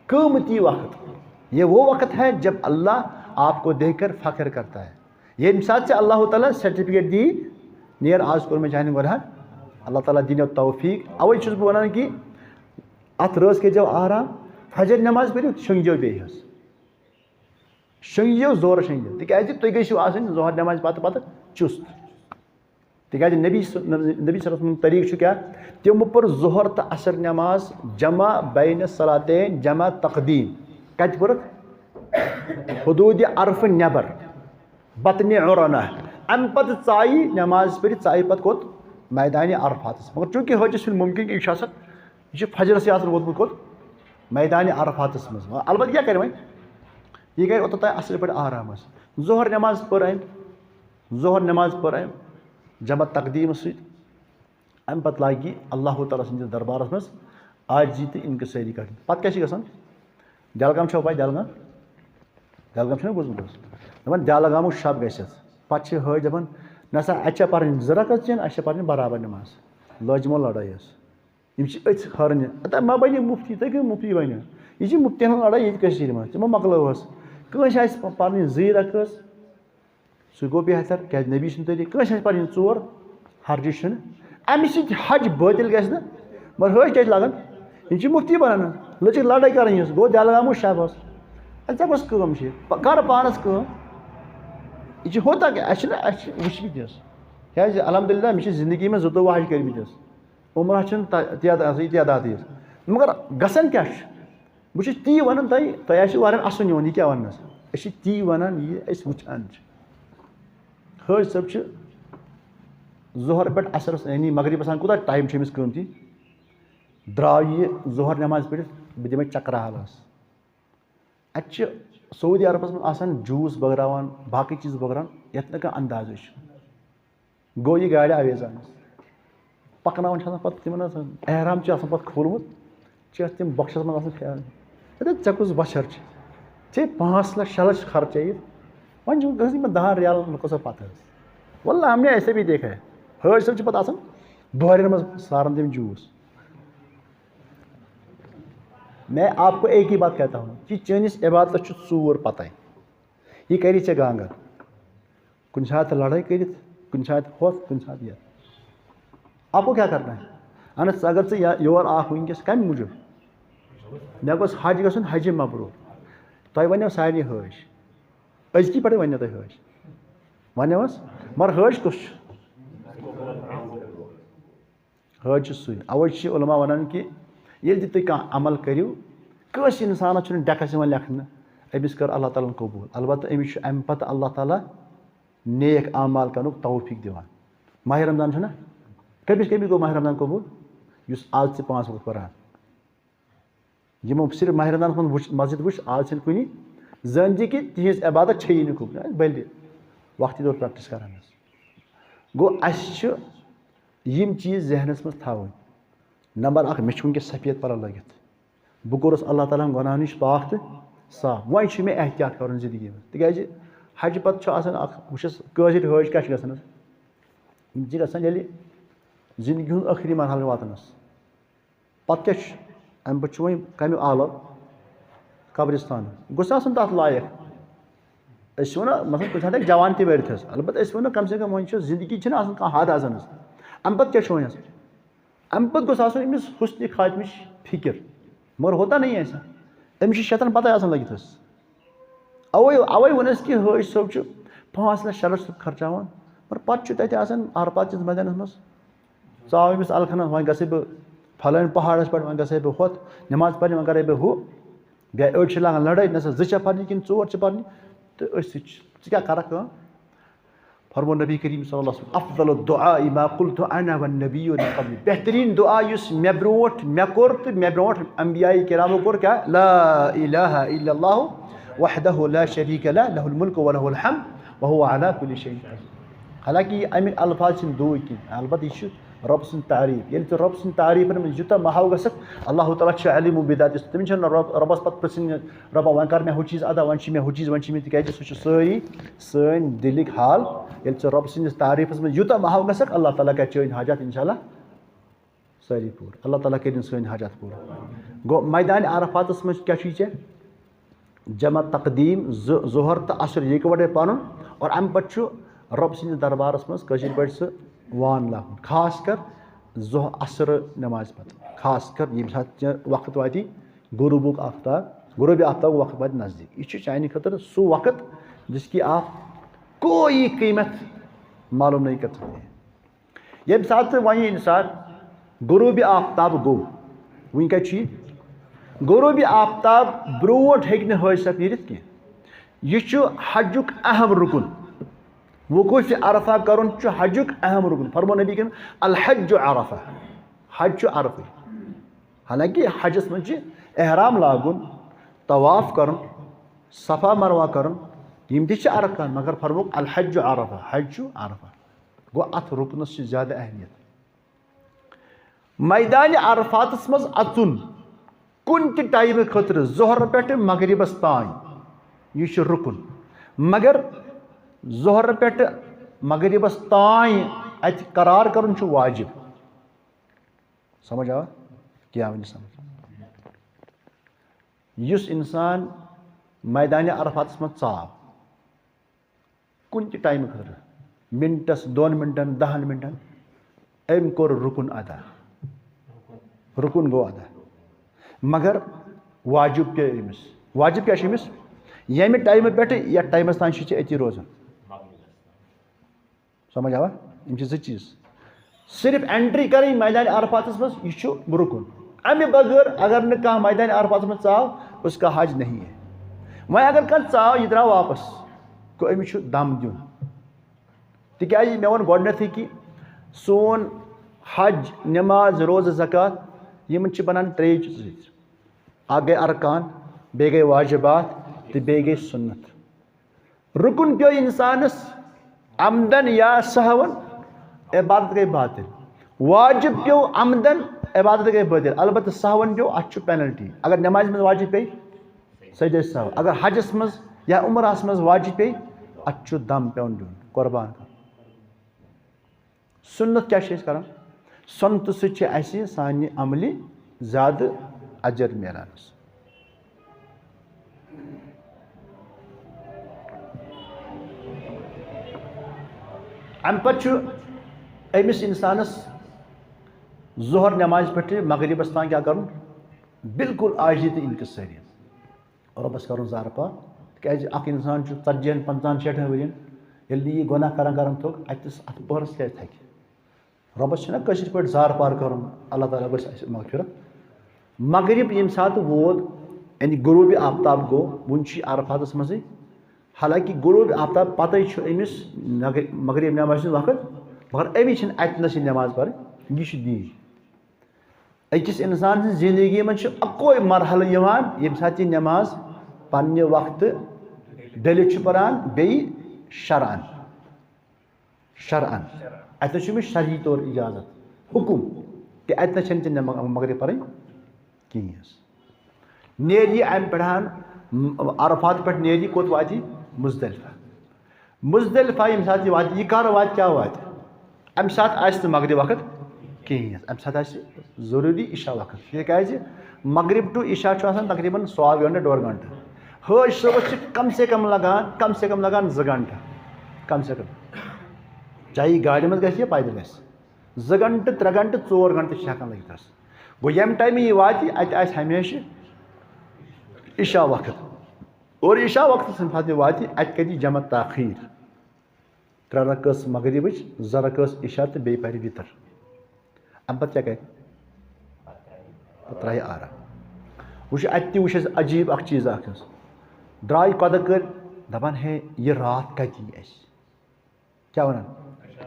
قۭمتی وقت۔ یہ وہ وقت ہے جب اللہ آپ کو دیکھ کر فخر کرتا ہے۔ ییٚمہِ ساتہٕ ژےٚ اللہ تعالیٰ سرٹیفکیٹ دی، نیر آز کوٚر مےٚ چانہِ گۄناہ، اللہ تعالیٰ دِنو توفیق۔ اَوَے چھُس بہٕ وَنان کہِ اَتھ رٲژ کٔرۍزیو آرام، فجر نٮ۪ماز پٔرِو، شۄنٛگِو بیٚیہِ حظ۔ شۄنٛگِو، زورٕ شۄنٛگِو، تِکیٛازِ تُہۍ گٔژھِو آسٕنۍ ظہر نٮ۪مازِ پَتہٕ پَتہٕ چُست۔ تِکیٛازِ نبی ص-، نبی صلی اللہ علیہ وسلم طریٖقہٕ چھُ کیٛاہ؟ تِمو پٔر ظہر تہٕ عصر نٮ۪ماز جمع بین صلاتین، جمع تقدیم۔ کَتہِ پٔرٕکھ؟ حدوٗدِ عرفہٕ نٮ۪بر، بطنِ عرنہ۔ اَمہِ پَتہٕ ژایہِ نٮ۪ماز پٔرِتھ، ژایہِ پَتہٕ کوٚت؟ میدانِ عرفاتَس۔ مگر چوٗنٛکہِ حٲجِس چھُنہٕ مُمکِن کہِ یہِ چھُ آسان، یہِ چھُ فجرَسٕے آسان ووتمُت کوٚت؟ میدانِ عرفاتَس منٛز۔ البتہ کیٛاہ کَرِ وۄنۍ؟ یہِ کَرِ اوٚتَتھ تام اَصٕل پٲٹھۍ آرام حظ۔ ظہر نٮ۪ماز پٔر أمۍ، ظہر نٮ۪ماز پٔر أمۍ جمع تقدیٖمَس سۭتۍ۔ اَمہِ پَتہٕ لاگہِ یہِ اللہ تعالیٰ سٕنٛدِس دربارَس منٛز عاجزی تہٕ انکسٲری کَرٕنۍ۔ پَتہٕ کیٛاہ چھِ گژھان؟ دٮ۪لگام چھو پَے، دٮ۪لگام؟ دٮ۪لگام چھُنہ بوٗزمُت حظ؟ دَپان دٮ۪لگامُک شب گژھِ اَتھ۔ پَتہٕ چھِ حٲج دَپان، نہ سا، اَتہِ چھا پَرٕنۍ زٕ رَکٲژ کِنہٕ اَسہِ چھا پَرٕنۍ برابر نٮ۪ماز؟ لٲج یِمو لڑٲے حظ۔ یِم چھِ أتھۍ ہرنہِ۔ اَتہِ ما بَنہِ مُفتی؟ تُہۍ کٔمۍ مُفتی بَنہِ؟ یہِ چھِ مُفتیَن ہٕنٛز لڑٲے ییٚتہِ کٔشیٖرِ منٛز۔ تِمو مۄکلٲو حظ۔ کٲنٛسہِ آسہِ پَرٕنۍ زٕے رَکٲژ، سُہ گوٚو بہتر، کیٛازِ نبی سُنٛد طریٖقہٕ۔ کٲنٛسہِ آسہِ پَرٕنۍ ژور، حرجہِ چھُنہٕ۔ اَمہِ سۭتۍ حج بٲطِل گژھِ نہٕ، مگر حٲج کیٛاہ چھِ لاگان؟ یِم چھِ مُفتی بَنان۔ لٔجِکھ لَڑٲے کَرٕنۍ یَس، گوٚو دٮ۪لہٕ آمُت شب حظ۔ اَدٕ ژےٚ کۄس کٲم چھِ؟ پَ-، کَر پانَس کٲم۔ یہِ چھِ ہوتا کیٛاہ؟ اَسہِ چھِنہٕ، اَسہِ چھِ وٕچھمٕتۍ حظ۔ کیٛازِ الحمدللہ مےٚ چھِ زندگی منٛز زٕتووُہ حج کٔرمٕتۍ حظ۔ عمرہ چھِنہٕ تہ-، تعداد آسان، یہِ تعدادٕے حظ۔ مگر گژھان کیٛاہ چھُ؟ بہٕ چھُس تی وَنان تۄہہِ، تۄہہِ آسِوٕ واریاہَن اَسُن یِوان، یہِ کیٛاہ وَننَس؟ أسۍ چھِ تی وَنان، یہِ أسۍ وٕچھان چھِ۔ حٲج صٲب چھِ ظہر پٮ۪ٹھ عصرَس، یعنی مغربَس تام کوٗتاہ ٹایم چھُ أمِس قۭمتی؟ درٛاو یہِ ظہر نٮ۪ماز پٔرِتھ، بہٕ دِمَے چکرا حالَس۔ اَتہِ چھِ سعودی عربَس منٛز آسان جوٗس بٲگراوان، باقٕے چیٖز بٲگراوان، یَتھ نہٕ کانٛہہ اندازٕے چھُ۔ گوٚو یہِ گاڑِ آویزانَس۔ پَکناوان چھِ آسان پَتہٕ تِمَن حظ، احرام چھُ آسان پَتہٕ کھوٗلمُت، چھِ اَتھ تِم بۄکسَس منٛز آسان پھیران۔ ہے، ژےٚ کُس بۄچھَر چھِ؟ ژےٚ پانٛژھ لَچھ، شےٚ لَچھ خرچٲیِتھ، وۄنۍ چھُ گژھان یِمَن دَہَن رِیالَن لُکَس پَتہٕ حظ۔ واللہ ہم نے ایسے بھی دیکھا ہے۔ حٲج صٲب چھِ پَتہٕ آسان بۄہرٮ۪ن منٛز ساران تِم جوٗس۔ میں آپ کو ایک ہی بات کہتا ہوں کہ چٲنِس عبادتَس چھُ ژوٗر پَتَے۔ یہِ کَری ژےٚ گانٛگَر۔ کُنہِ ساتہٕ لڑٲے کٔرِتھ، کُنہِ ساتہٕ ہۄتھ، کُنہِ ساتہٕ یَتھ۔ آپ کو کیا کرنا ہے؟ اَہن حظ، اگر ژٕ یا-، یور آکھ وٕنکیٚس، کَمہِ موٗجوٗب؟ مےٚ گوٚژھ حج گژھُن، حجِ مبروٗر۔ تۄہہِ وَنیو سارنٕے حٲج۔ أزکی پٮ۪ٹھٕے وَنیو تۄہہِ حٲج۔ وَنیو حظ؟ مگر حٲج کُس چھُ؟ حٲج چھُ سُے۔ اَوَے چھِ علماء وَنان کہِ ییٚلہِ تہِ تُہۍ کانٛہہ عمل کٔرِو، کٲنٛسہِ اِنسانَس چھُنہٕ ڈٮ۪کَس یِوان لیکھنہٕ، أمِس کٔر اللہ تعالیٰ ہَن قبوٗل۔ البتہ أمِس چھُ اَمہِ پَتہٕ اللہ تعالیٰ نیک اعمال کَرنُک توفیٖق دِوان۔ ماہِ رمضان چھُنہ؟ کٔمِس کٔمِس گوٚو ماہِ رمضان قبوٗل؟ یُس آز تہِ پانٛژھ وقت پَران۔ یِمو صرف ماہِ رمضانَس منٛز وٕچھ، مسجد وٕچھ، آز چھِنہٕ کُنی۔ زٲنۍ زِ کہِ تِہِنٛز عبادت چھیی نہٕ قبوٗل۔ بٔلۍ وقتی طور پرٛیکٹِس کَران حظ۔ گوٚو اَسہِ چھِ یِم چیٖز ذہنَس منٛز تھاوٕنۍ۔ نمبر اَکھ، مےٚ چھُ وٕنکیٚس سفید پَلو لٲگِتھ۔ بہٕ کوٚرُس اللہ تعالیٰ ہَن گۄناہو نِش پاک تہٕ صاف۔ وۄنۍ چھُ مےٚ احتیاط کَرُن زندگی منٛز۔ تِکیٛازِ حجہِ پَتہٕ چھُ آسان اَکھ، وٕچھ حظ، کٲشِرۍ حٲج کیٛاہ چھِ گژھان حظ؟ یِم چھِ گژھان ییٚلہِ زندگی ہُنٛد ٲخری مرحلہٕ واتان اوس۔ پَتہٕ کیٛاہ چھُ؟ اَمہِ پَتہٕ چھُ وۄنۍ کَمیُک عالم؟ قبرستان۔ گوٚژھ آسُن تَتھ لایق۔ أسۍ چھِ وَنان، مثلاً، کُنہِ ساتہٕ ہیٚکہِ جوان تہِ مٔرِتھ حظ۔ البتہ أسۍ وَنو، کم سے کم وۄنۍ چھُ زندگی، چھِنہٕ آسان کانٛہہ حد آسان حظ۔ اَمہِ پَتہٕ کیٛاہ چھُ وۄنۍ آسان؟ اَمہِ پَتہٕ گوٚژھ آسُن أمِس حُسنِ خاتمٕچ فِکِر۔ مگر ہوتا نہیں ایسا۔ أمِس چھِ شیطان پَتَے آسان لٔگِتھ حظ۔ اَوَے، اَوَے ووٚن اَسہِ کہِ حٲج صٲب چھُ پانٛژھ لَچھ، شےٚ لَچھ رۄپیہِ خرچاوان، مگر پَتہٕ چھُ تَتہِ آسان عرفات کِس مٲدانَس منٛز، ژاو أمِس الخانَس، وۄنۍ گژھٕ بہٕ فلٲنۍ پہاڑَس پٮ۪ٹھ، وۄنۍ گژھٕ بہٕ ہۄتھ نٮ۪ماز پَرنہِ، وۄنۍ کَرٕ بہٕ ہُہ۔ بیٚیہِ أڑۍ چھِ لاگان لڑٲے، نہ سا زٕ چھےٚ پَرنہِ کِنہٕ ژور چھِ پَرنہِ۔ تہٕ أسۍ تہِ چھِ، ژٕ کیٛاہ کَرَکھ کٲم؟ فرموو نبی کریم صلی اللہ علیہ وسلم، "افضل الدعاء ما قلت انا والنبیون قبلی"، بہترین دعا یُس مےٚ برونٛٹھ مےٚ کوٚر تہٕ مےٚ برونٛٹھ انبیاء کرامو کوٚر، کیٛاہ؟ لا الہ الا اللہ وحدہ لا شریک لہ، لہ الملک و لہ الحمد و هو علی کل شیء قدیر۔ حالانکہ یہِ اَمِکۍ الفاظ چھِنہٕ دوٗرۍ کینٛہہ، البتہ یہِ چھُ رۄب سٕنٛز تعریٖف۔ ییٚلہِ ژٕ رۄب سٕنٛدِ تعریٖفَن منٛز یوٗتاہ محو گژھکھ، اللہ تعالیٰ چھُ علیم بذات، تٔمِس چھَنہٕ رۄب، رۄبَس پَتہٕ پرٛژھٕنۍ، "رۄبا، وۄنۍ کَر مےٚ ہُہ چیٖز عطا، وۄنۍ چھِ مےٚ ہُہ چیٖز، وۄنۍ چھِ مےٚ"، تِکیٛازِ سُہ چھُ سٲری سٲنۍ دِلٕکۍ حال۔ ییٚلہِ ژٕ رۄب سٕنٛدِس تعریٖفَس منٛز یوٗتاہ محو گژھکھ، اللہ تعالیٰ کَرِ چٲنۍ حاجات اِنشاء اللہ سٲری پوٗرٕ۔ اللہ تعالیٰ کٔرِنۍ سٲنۍ حاجات پوٗرٕ۔ گوٚو، میدانِ عرفاتَس منٛز کیٛاہ چھُے ژےٚ؟ جمع تقدیٖم، زٕ، ظہر تہٕ عصر یِکوَٹَے پَرُن، اور اَمہِ پَتہٕ چھُ رۄب سٕنٛدِس دربارَس منٛز کٲشِر پٲٹھۍ سُہ وان لاگُن، خاص کر ظہر عصر نمازِ پَتہٕ، خاص کر ییٚمہِ ساتہٕ ژےٚ وقت واتی غروٗبُک آفتاب، غروٗبِ آفتابُک وقت واتہِ نزدیٖک۔ یہِ چھُ چانہِ خٲطرٕ سُہ وقت جس کی آپ کوئی قیمت معلوم نہیں کر سکتے۔ ییٚمہِ ساتہٕ وۄنۍ اِنسان غروٗبِ آفتاب گوٚو، وٕنۍ کَتہِ چھُ یہِ؟ غروٗبِ آفتاب برونٛٹھ ہیٚکہِ نہٕ حٲج صٲب نیٖرِتھ کینٛہہ۔ یہِ چھُ حجُک اہم رُکُن۔ وقوفِ عرفہ کَرُن چھُ حجُک اہم رُکُن۔ فرموو نبی کریم، "الحج عرفہ"، حج چھُ عرفٕے۔ حالانکہ حجَس منٛز چھِ احرام لاگُن، طواف کَرُن، صفا مروہ کَرُن، یِم تہِ چھِ ارکان، مگر فرمووُکھ، "الحج عرفہ"، حج چھُ عرفہ۔ گوٚو، اَتھ رُکنَس چھِ زیادٕ اہمیت۔ میدانِ عرفاتَس منٛز اَژُن کُنہِ تہِ ٹایمہٕ خٲطرٕ، ظہر پٮ۪ٹھٕ مغربَس تام، یہِ چھُ رُکُن۔ مگر ظہر پٮ۪ٹھٕ مغربَس تام اَتہِ قرار کَرُن چھُ واجب۔ سمجھ آوا؟ کیٛاہ وَنہِ سمجھ؟ یُس اِنسان میدانِ عرفاتَس منٛز ژاو، کُنہِ تہِ ٹایمہٕ خٲطرٕ، مِنٹَس، دۄن مِنٹَن، دَہَن مِنٹَن، أمۍ کوٚر رُکُن ادا۔ رُکُن گوٚو ادا۔ مگر واجب پیٚو أمِس۔ واجب کیٛاہ چھُ أمِس؟ ییٚمہِ ٹایمہٕ پٮ۪ٹھٕ یَتھ ٹایمَس تام چھُ ژےٚ أتی روزُن۔ سمجھ آوا؟ یِم چھِ زٕ چیٖز۔ صرف entry کَرٕنۍ میدانِ عرفاتَس منٛز، یہِ چھُ رُکُن۔ اَمہِ بغٲر اگر نہٕ کانٛہہ میدانِ عرفاتَس منٛز ژاو، اس کا حج نہیں ہے۔ وۄنۍ اگر کانٛہہ ژاو، یہِ درٛاو واپَس، گوٚو أمِس چھُ دَم دیُن۔ تِکیٛازِ مےٚ ووٚن گۄڈٕنٮ۪تھٕے کہِ سون حج، نٮ۪ماز، روزٕ، زکوٰۃ، یِمَن چھِ بَنان ترٛیٚیہِ چیٖزٕ سۭتۍ۔ اَکھ گٔے ارکان، بیٚیہِ گٔے واجبات، تہٕ بیٚیہِ گٔے سُنت۔ رُکُن پیوٚو اِنسانَس عمدن یا سہون، عبادت گٔے باطل۔ واجب پیوٚو عمدن، عبادت گٔے باطل۔ البتہ سہون پیوٚو، اَتھ چھُ penalty۔ اگر نمازِ منٛز واجب پیٚیہِ، سجدے سہو۔ اگر حجس منٛز یا عمرہس منٛز واجب پیٚیہِ، اَتھ چھُ دم پیوٚن دیُن، قربان کرُن۔ سُنت کیٛاہ چھِ أسۍ کران؟ سُنتہٕ سۭتۍ چھِ اَسہِ سانہِ عملہِ زیادٕ اجر میلان۔ اَمہِ پتہٕ چھُ أمِس اِنسانَس ظہر نٮ۪مازِ پٮ۪ٹھٕ مغربَس تام کیٛاہ کَرُن؟ بالکل عاجزی تہٕ انکسٲری۔ رۄبَس کَرُن زارٕ پار۔ تِکیٛازِ اَکھ اِنسان چھُ ژتجی ہَن، پنٛژاہَن، شیٹھَن ؤرِین، ییٚلہِ نہٕ یہِ گۄناہ کران کران تھوٚک، اَتہِ تِس اَتھ پٔہرَس کیٛازِ تھَکہِ؟ رۄبَس چھِنہ کٲشِر پٲٹھۍ زارٕ پار کَرُن، اللہ تعالیٰ گژھِ اَسہِ مغفرت۔ مغرب ییٚمہِ ساتہٕ ووت، یعنی غروبِ آفتاب گوٚو، وُنہِ چھُ یہِ عرفاتَس منٛزٕے۔ حالانکہ غروبِ آفتاب پَتَے چھُ أمِس مغ-، مغرب نٮ۪مازِ ہُنٛد وقت، مگر أمِس چھِنہٕ اَتہِ نَس یہِ نٮ۪ماز پَرٕنۍ، یہِ چھُ دیٖن۔ أکِس اِنسان سٕنٛزِ زِندگی منٛز چھُ اَکوے مرحلہٕ یِوان، ییٚمہِ ساتہٕ یہِ نٮ۪ماز پننہِ وقتہٕ ڈٔلِتھ چھُ پَران، بیٚیہِ شرعن۔ شرعن۔ اَتہِ نَس چھُ أمِس شرعی طور اِجازت، حُکُم، کہِ اَتہِ نَس چھَنہٕ ژےٚ نٮ۪ما-، مغرب پَرٕنۍ کِہیٖنۍ حظ۔ نیرِ یہِ اَمہِ پٮ۪ٹھ، م-، عرفات پٮ۪ٹھ نیرِ یہِ، کوٚت واتہِ یہِ؟ مُزدلفہ۔ مُزدلفہ ییٚمہِ ساتہٕ یہِ واتہِ، یہِ کَر واتہِ، کیٛاہ واتہِ؟ اَمہِ ساتہٕ آسہِ نہٕ مغرب وقت کِہیٖنۍ حظ۔ اَمہِ ساتہٕ آسہِ ضروٗری عشاء وقت۔ تِکیٛازِ مغرب to عشاء چھُ آسان تقریٖباً سواد گھنٹہٕ، ڈۄڈ گھنٹہٕ۔ حٲج صٲبَس چھِ کم سے کم لگان، کم سے کم لگان زٕ گھنٹہٕ، کم سے کم۔ چاہے یہِ گاڑِ منٛز گژھِ یا پیدل گژھِ، زٕ گھنٹہٕ، ترٛےٚ گھنٹہٕ، ژور گھنٹہٕ چھِ ہٮ۪کان لٔگِتھ اَتھ۔ گوٚو، ییٚمہِ ٹایمہٕ یہِ واتہِ، اَتہِ آسہِ ہمیشہِ عشاء وقت۔ اور عشاء وقتَس ییٚمہِ ساتہٕ یہِ واتہِ، اَتہِ کَرِ یہِ جمع تاخیر۔ ترٛےٚ رکٲژ مغربٕچ، زٕ رکٲژ عشاء تہٕ بیٚیہِ پَرِ وِتر۔ اَمہِ پَتہٕ کیٛاہ کَرِ؟ پَتہٕ ترٛایہِ آرام۔ وٕچھ، اَتہِ تہِ وٕچھ اَسہِ عجیٖب اَکھ چیٖز اَکھ حظ۔ درٛاے قۄدٕ کٔرۍ، دَپان، ہے، یہِ راتھ کَتہِ یی اَسہِ؟ کیٛاہ وَنان؟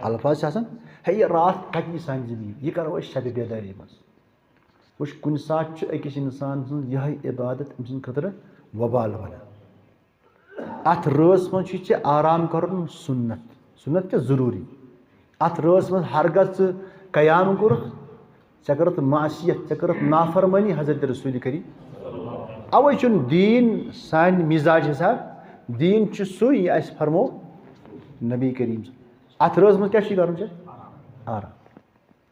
الفاظ چھِ آسان، ہے، یہِ راتھ کَتہِ یی سانہِ زِندگی؟ یہِ کَرو أسۍ شَبِ بیدٲری منٛز۔ وٕچھ، کُنہِ ساتہٕ چھُ أکِس اِنسان سٕنٛز یِہوٚے عبادت أمۍ سٕنٛدِ خٲطرٕ وبال بَنان۔ اَتھ رٲژ منٛز چھُے ژےٚ آرام کَرُن سُنت، سُنت تہِ ضروٗری۔ اَتھ رٲژ منٛز ہرگاہ ژٕ قیام کوٚرُتھ، ژےٚ کٔرٕتھ معصیت، ژےٚ کٔرٕتھ نافرمٲنی حضرت رسول کریم۔ اَوَے چھُنہٕ دیٖن سانہِ مِزاج حساب، دیٖن چھُ سُے، یہِ اَسہِ فرمو نبی کریم۔ اَتھ رٲژ منٛز کیٛاہ چھُے کَرُن ژےٚ؟ آرام۔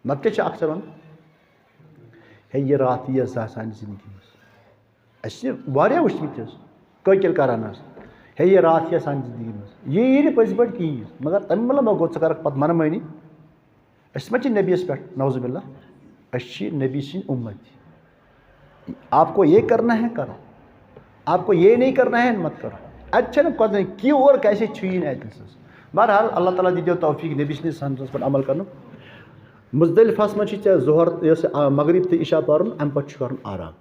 نَتہٕ کیٛاہ چھِ اکثر وَنان؟ ہے، یہِ راتھ یِیہِ سا سانہِ زندگی منٛز۔ اَسہِ چھِ واریاہ وٕچھمٕتۍ حظ، قٲتِل کران حظ۔ ہے، یہِ راتھ یِیہِ سانہِ زندگی منٛز۔ یہِ یی نہٕ پٔزۍ پٲٹھۍ کِہیٖنۍ۔ مگر تَمہِ مطلب ما گوٚو ژٕ کَرَکھ پَتہٕ منمٲنی؟ أسۍ ما چھِ نبیَس پٮ۪ٹھ؟ نعوذ باللہ۔ أسۍ چھِ نبی سٕنٛدۍ اُمتی۔ آپ کو یہ کرنا ہے، کرو۔ آپ کو یہ نہیں کرنا ہے، مت کرو۔ اَتہِ چھَنہٕ کۄنٛگ کیوں اور کیسے چھُ یی نہٕ اَتہِ نَس۔ بہرحال، اللہ تعالیٰ دِتو توفیٖق نبی سٕنٛدِس سنتَس پٮ۪ٹھ عمل کرنُک۔ مُزدلفَس منٛز چھِ ژےٚ ظہر، یۄس، آ، مغرب تہٕ عشاء پَرُن، اَمہِ پَتہٕ چھُ کَرُن آرام۔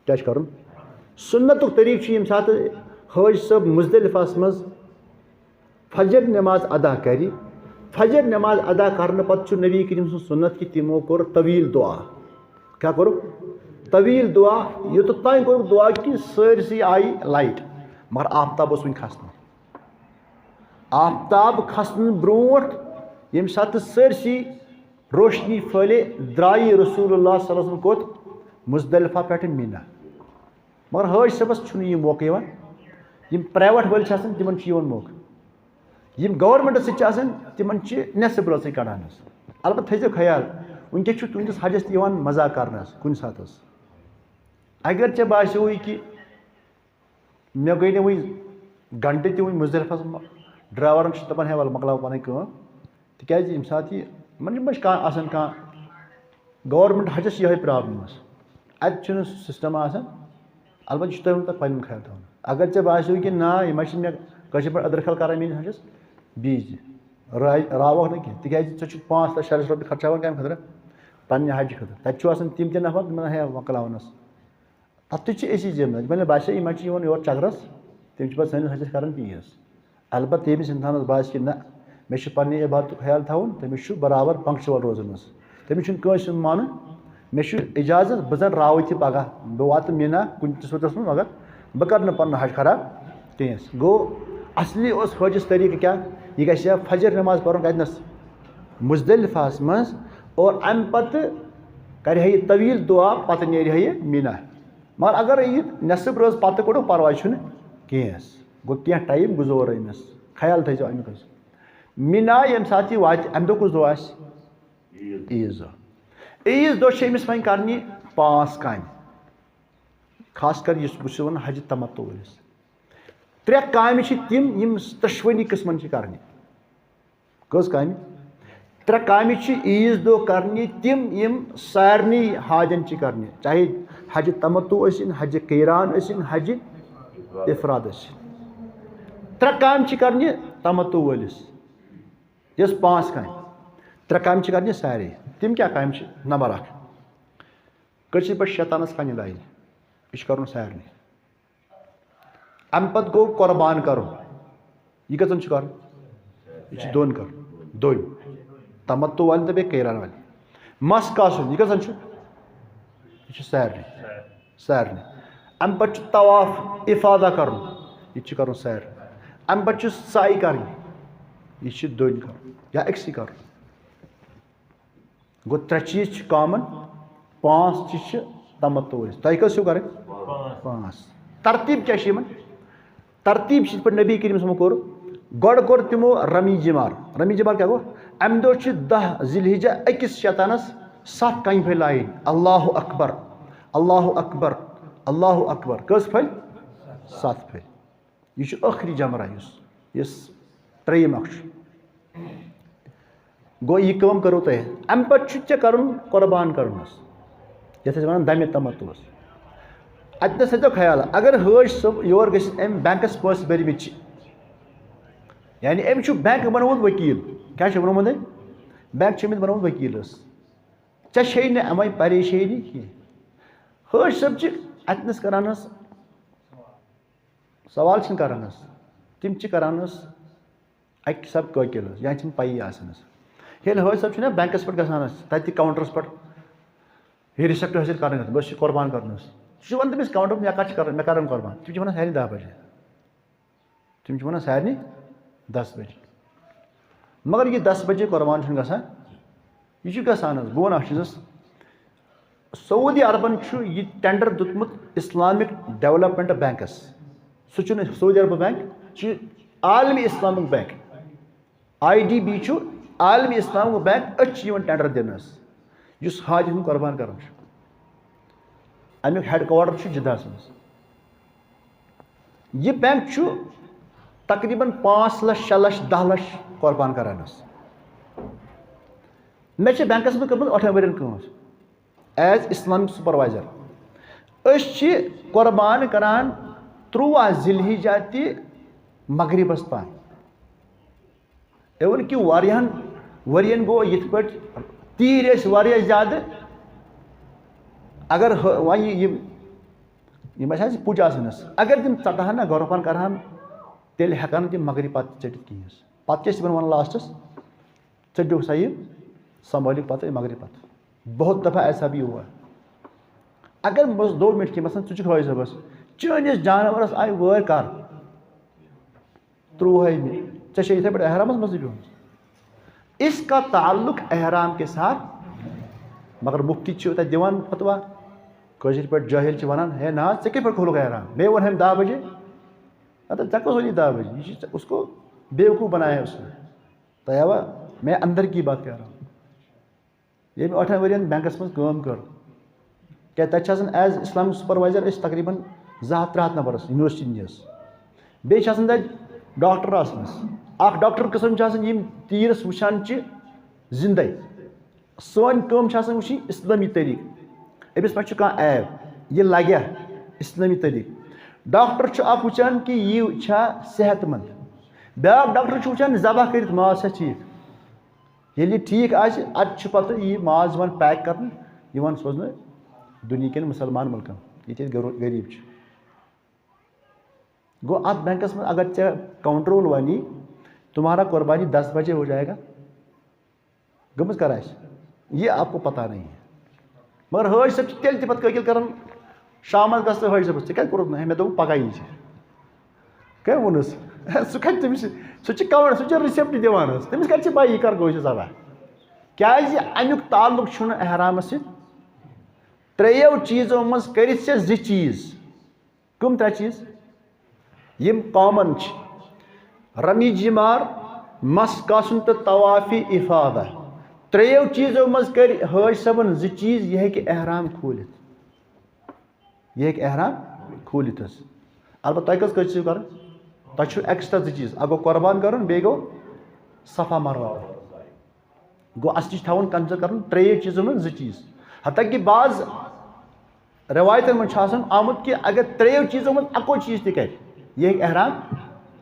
کیٛاہ چھُ کَرُن؟ سُنتُک طریٖقہٕ چھُ، ییٚمہِ ساتہٕ حٲج صٲب مُزدلفَس منٛز فجر نماز ادا کرِ، فجر نماز ادا کرنہٕ پتہٕ چھُ نبی کریم سُنٛد سُنت کہِ تِمو کوٚر طویل دعا۔ کیٛاہ کوٚرُکھ؟ طویل دعا۔ یوٚتَتھ تام کوٚرُکھ دعا کہِ سٲرسٕے آیہِ light، مگر آفتاب اوس وُنہِ کھسنٕے۔ آفتاب کھسنہٕ برونٛٹھ ییٚمہِ ساتہٕ سٲرسٕے روشنی پھٲلے، درٛایہِ رسول اللہ صلی اللہ علیہ وسلم کوٚت؟ مُزدلفہ پٮ۪ٹھٕ مینا۔ مگر حٲج صٲبَس چھُنہٕ یہِ موقعہٕ یِوان۔ یِم private وٲلۍ چھِ آسان، تِمَن چھُ یِوان موقعہٕ۔ یِم government سۭتۍ چھِ آسان، تِمَن چھِ نٮ۪صٕب رٲژٕے کَڑان حظ۔ البتہ تھٲیزیو خیال، وٕنکٮ۪س چھُ تُہٕنٛدِس حجَس تہِ یِوان مزاق کرنہٕ حظ کُنہِ ساتہٕ حظ۔ اگر ژےٚ باسیووُے کہِ مےٚ گٔے نہٕ وٕنہِ گھنٹہٕ تہِ وٕنہِ مُزدلفَس منٛز، driverن چھِ دَپان، ہے وَلہٕ مۄکلاو پَنٕنۍ کٲم، تِکیٛازِ ییٚمہِ ساتہٕ یہِ، یِمَن، یِمَن چھِ کانٛہہ آسان کانٛہہ، government حجَس چھِ یِہوٚے problem حظ، اَتہِ چھُنہٕ سُہ system آسان۔ البتہ یہِ چھُ تۄہہِ وۄنۍ تۄہہِ پَنُن خیال تھاوُن۔ اگر ژےٚ باسیو کہِ نہ، یِم حظ چھِ مےٚ کٲشِر پٲٹھۍ أدرٕ کھَل کَران میٛٲنِس حجَس، بیٚیہِ زِ راے راوَکھ نہٕ کینٛہہ، تِکیٛازِ ژےٚ چھُکھ پانٛژھ لَچھ، شےٚ لَچھ رۄپیہِ خرچاوان کَمہِ خٲطرٕ؟ پنٛنہِ حجہِ خٲطرٕ۔ تَتہِ چھُ آسان تِم تہِ نفر، تِمَن ہے مۄکلاونَس۔ تَتھ تہِ چھِ أسی ذِمہٕ دار۔ یِمَن نہٕ باسہِ، یِم حظ چھِ یِوان یور چکرَس، تِم چھِ پَتہٕ سٲنِس حجَس کران پیٖس۔ البتہ ییٚمِس اِنسانَس باسہِ کہِ نہ، مےٚ چھُ پننہِ عبادتُک خیال تھاوُن، تٔمِس چھُ برابر punctual روزُن حظ۔ تٔمِس چھُنہٕ کٲنٛسہِ ہُنٛد مانُن۔ مےٚ چھُ اِجازت، بہٕ زَن راوٕ تہِ پگاہ، بہٕ واتہٕ میٖنا کُنہِ تہِ صوٗرتَس منٛز، مگر بہٕ کَرٕ نہٕ پَنُن حج خراب کینٛہہ۔ گوٚو، اَصلی اوس حٲجِس طریٖقہٕ کیٛاہ؟ یہِ گژھِ ہا فجر نٮ۪ماز پَرُن کَتِنَس؟ مُزدَلِفَس منٛز، اور اَمہِ پَتہٕ کَرِ ہا یہِ طویٖل دُعا، پَتہٕ نیرِ ہا یہِ میٖنا۔ مگر اگر یہِ نٮ۪صٕف رٲژ پَتہٕ کوٚڑُکھ، پَرواے چھُنہٕ کینٛہہ۔ گوٚو، کینٛہہ ٹایم گُزور أمِس، خیال تھٲیزیو اَمیُک حظ۔ میٖنا ییٚمہِ ساتہٕ یہِ واتہِ، اَمہِ دۄہ کُس دۄہ آسہِ؟ عیٖذ دۄہ۔ عیٖذ دۄہ چھِ أمِس وۄنۍ کَرنہِ پانٛژھ کامہِ، خاص کر یُس بہٕ چھُس وَنان حجہِ تمتع وٲلِس۔ ترٛےٚ کامہِ چھِ تِم، یِم دۄشوٕنی قٕسمَن چھِ کَرنہِ۔ کٔژ کامہِ؟ ترٛےٚ کامہِ چھِ عیٖذ دۄہ کَرنہِ تِم، یِم سارنٕے حاجَن چھِ کَرنہِ، چاہے حجہِ تمتع ٲسِن، حجہِ قیران ٲسِن، حجہِ اِفراد ٲسِن۔ ترٛےٚ کامہِ چھِ کَرنہِ تمتع وٲلِس۔ یۄس پانٛژھ کامہِ، ترٛےٚ کامہِ چھِ کَرنہِ سارے۔ تِم کیٛاہ کامہِ چھِ؟ نمبر اَکھ، کٲشِر پٲٹھۍ شیطانَس کَنہِ لاینہِ، یہِ چھُ کَرُن سارنٕے۔ اَمہِ پَتہٕ گوٚو قۄربان کَرُن، یہِ کٔژَن چھُ کَرُن؟ یہِ چھُ دۄن کَرُن، دۄن، تمتع والٮ۪ن تہٕ بیٚیہِ قیران والٮ۪ن۔ مَس کاسُن، یہِ کٔژَن چھُ؟ یہِ چھُ سارنٕے، سارنٕے۔ اَمہِ پَتہٕ چھُ طواف اِفاضہ کَرُن، یہِ تہِ چھُ کَرُن سارنٕے۔ اَمہِ پَتہٕ چھُ سعی کَرٕنۍ، یہِ چھُ دۄن کَرُن یا أکسٕے کَرُن۔ گوٚو، ترٛےٚ چیٖز چھِ کامن، پانٛژھ چیٖز چھِ تمتع أسۍ۔ تۄہہِ کٔژ چھِو کَرٕنۍ؟ پانٛژھ۔ ترتیٖب کیٛاہ چھِ یِمن؟ ترتیٖب چھِ یِتھ پٲٹھۍ نبی کریم صٲبَن کوٚر، گۄڈٕ کوٚر تِمو رمی جمار۔ رمی جمار کیٛاہ گوٚو؟ اَمہِ دۄہ چھِ دَہ ذی الحجہ أکِس شیطانَس سَتھ کَنہِ پھٔلۍ لایِنۍ۔ اللہ اکبر، اللہ اکبر، اللہ اکبر۔ کٔژ پھٔلۍ؟ سَتھ پھٔلۍ۔ یہِ چھُ ٲخری جمرہ، یُس، یُس ترٛیٚیِم اکھ چھُ۔ گوٚو، یہِ کٲم کٔرٕو تۄہہِ۔ اَمہِ پَتہٕ چھُ ژےٚ کَرُن قۄربان کَرُن حظ، یَتھ أسۍ وَنان دَمہِ تمتُعس۔ اَتہِ نَس تھٲیزیو خیال، اگر حٲج صٲب یور گٔژھِتھ أمۍ بینکَس پونٛسہٕ بٔرمٕتۍ چھِ، یعنی أمۍ چھُ بینک بَنومُت ؤکیٖل۔ کیٛاہ چھُ بَنومُت أمۍ؟ بینک چھُ أمِس بَنومُت ؤکیٖل حظ۔ ژےٚ چھے نہٕ اَمے پریشٲنی کینٛہہ۔ حٲج صٲب چھِ اَتہِ نَس کَران حظ سوال چھِنہٕ کران حظ، تِم چھِ کران حظ اَکہِ حساب قٲقِل حظ، یا چھِنہٕ پَیی آسان حظ۔ ییٚلہِ حٲج صٲب چھِنہ بینکَس پٮ۪ٹھ گژھان حظ، تَتہِ تہِ کاوُنٹرَس پٮ۪ٹھ یہِ ریسیپٹ حٲصِل کرنہٕ خٲطرٕ، بہٕ حظ چھُس قۄربان کرُن حظ۔ سُہ چھُ وَنان تٔمِس کاوُنٹر، مےٚ کَتھ چھِ کَرُن، مےٚ کَرَن قۄربان؟ تِم چھِ وَنان سارنٕے دَہ بَجے۔ تِم چھِ وَنان سارنٕے دَس بَجے۔ مگر یہِ دَس بَجے قۄربان چھُنہٕ گژھان، یہِ چھُ گژھان حظ۔ بہٕ وَنہٕ اَکھ چیٖز حظ، سعودی عربن چھُ یہِ ٹینڈر دیُتمُت اسلامک ڈیولپمنٹ بینکس۔ سُہ چھُنہٕ سعودی عربُک بینک، چھُ عالمی Islamic bank. I D B چھُ عالمی اسلامک بینک، أتھۍ چھُ یِوان ٹینڈر دِنہٕ حظ، یُس حاجی ہُنٛد قۄربان کران چھُ۔ اَمیُک ہیڈ کوارٹر چھُ جدہس منٛز۔ یہِ بینک چھُ تقریباً پانٛژھ لچھ، شےٚ لچھ، دَہ لچھ قۄربان کران حظ۔ مےٚ چھِ بینکس منٛز کٔرمٕژ ٲٹھن ؤرین کٲم ایز اسلامک سپروائزر۔ أسۍ چھِ قۄربان کران تُرٛواہ ذی الحجہ تہِ مغربس تام۔ اِوٕن کہِ واریاہن ؤرین گوٚو یِتھ پٲٹھۍ تیٖرۍ ٲسۍ واریاہ زیادٕ۔ اگر ہُہ-، وۄنۍ یہِ، یِم، یِم ٲسۍ اَسہِ پُج آسان حظ، اگر تِم ژَٹہٕ ہن نہ، گۄرٕ پَہن کَرٕ ہن، تیٚلہِ ہٮ۪کہٕ ہن نہٕ تِم مغرب پَتہٕ ژٔٹِتھ کِہیٖنۍ حظ۔ پَتہٕ چھِ أسۍ تِمن وَنان لاسٹَس، "ژٔٹِو سا یہِ، سنبھٲلِو پَتہٕ مغرب پَتہٕ۔" بہت دفعہ ایسا بھی ہوا۔ اگر منٛز دو منٹ کینٛہہ مثلاً ژٕ چھُکھ حٲج صٲبَس، چٲنِس جانوَرَس آیہِ وٲرۍ کَر؟ تُرٛوہٲیمہِ۔ ژےٚ چھےٚ یِتھَے پٲٹھۍ احرامَس منٛزٕے بِہُن۔ اس کا تعلق احرام کے ساتھ، مگر مُفتی چھِ تَتہِ دِوان فتوا، کٲشِر پٲٹھۍ جٲہِل چھِ وَنان، "ہے نہ حظ، ژےٚ کِتھ پٲٹھۍ کھولُکھ احرام؟ مےٚ ووٚن ہَمہِ دَہ بجے۔" اَدٕ ژےٚ کُس وَنی دَہ بجے؟ یہِ چھِ ژےٚ، اس کو بیوقوف بنایا اس نے۔ تۄہہِ آوا؟ میں اندر کی بات کر رہا ہوں۔ ییٚمۍ ٲٹھن ؤرین بینکس منٛز کٲم کٔر، کیٛاہ تَتہِ چھِ آسان ایز اسلامک سپروائزر أسۍ تقریباً زٕ ہَتھ ترٛےٚ ہَتھ نفرس یونیورسٹی ہٕنٛدۍ حظ۔ بیٚیہِ چھِ آسان تَتہِ ڈاکٹر آسان حظ۔ اکھ ڈاکٹر قٕسم چھِ آسان، یِم تیٖرس وٕچھان چھِ زِندَے۔ سٲنۍ کٲم چھِ آسان وٕچھِنۍ اسلٲمی طریٖقہٕ، أمِس ما چھُ کانٛہہ عیب، یہِ لگیٛا اسلٲمی طریٖقہٕ۔ ڈاکٹر چھُ اکھ وٕچھان کہِ یہِ چھا صحت مند، بیٛاکھ ڈاکٹر چھُ وٕچھان ذبح کٔرِتھ ماز چھا ٹھیٖک۔ ییٚلہِ یہِ ٹھیٖک آسہِ، اَدٕ چھُ پَتہٕ یہِ ماز یِوان پیک کرنہٕ، یِوان سوزنہٕ دُنیہِکٮ۪ن مُسلمان مُلکَن، ییٚتہِ أسۍ غرو-، غریٖب چھِ۔ گوٚو، اَتھ بینکَس منٛز اگر ژےٚ کاوُنٹر وول وَنی، "تمہارا قربانی دس بجے ہو جائے گا"، گٔمٕژ کَر آسہِ؟ یہ آپ کو پتہ نہیں ہے۔ مگر حٲج صٲب چھِ تیٚلہِ تہِ پَتہٕ قٲقِل کران، شامس گژھ ژٕ حٲجی صٲبس، ژےٚ کیٛازِ کوٚرُتھ نہٕ؟ ہے، مےٚ دوٚپ پگاہ یی زِ۔ کیٛاہ ووٚنُس؟ سُہ کتہِ تٔمِس، سُہ چھُ کمن، سُہ چھُ ریسپٹ دِوان حظ۔ تٔمِس کتہِ چھِ پَے یہِ کر گوٚو چھُ ذبح؟ کیٛازِ امیُک تعلق چھُنہٕ احرامس سۭتۍ۔ ترٛیٚیو چیٖزو منٛز کٔرِتھ ژےٚ زٕ چیٖز۔ کٕم ترٛےٚ چیٖز؟ یِم کامن چھِ۔ رمی جمار، مس کاسُن تہٕ طواف افاضہ۔ ترٛیٚیو چیٖزو منٛز کٔرۍ حٲج صٲبن زٕ چیٖز، یہِ ہیٚکہِ احرام کھوٗلِتھ۔ یہِ ہیٚکہِ احرام کھوٗلِتھ حظ۔ البتہ تۄہہِ کٔژ کٔژ چھِو کرٕنۍ؟ تۄہہِ چھُو ایکسٹرا زٕ چیٖز، اکھ گوٚو قۄربان کرُن، بیٚیہِ گوٚو صفا مروہ کرُن۔ گوٚو اصلی چھُ تھاوُن کنسیڈر کرُن ترٛیٚیو چیٖزو منٛز زٕ چیٖز۔ حتیٰ کہِ بعض رِوایتن منٛز چھُ آسان آمُت کہِ اگر ترٛیٚیو چیٖزو منٛز اکوے چیٖز تہِ کرِ، یہِ ہیٚکہِ احرام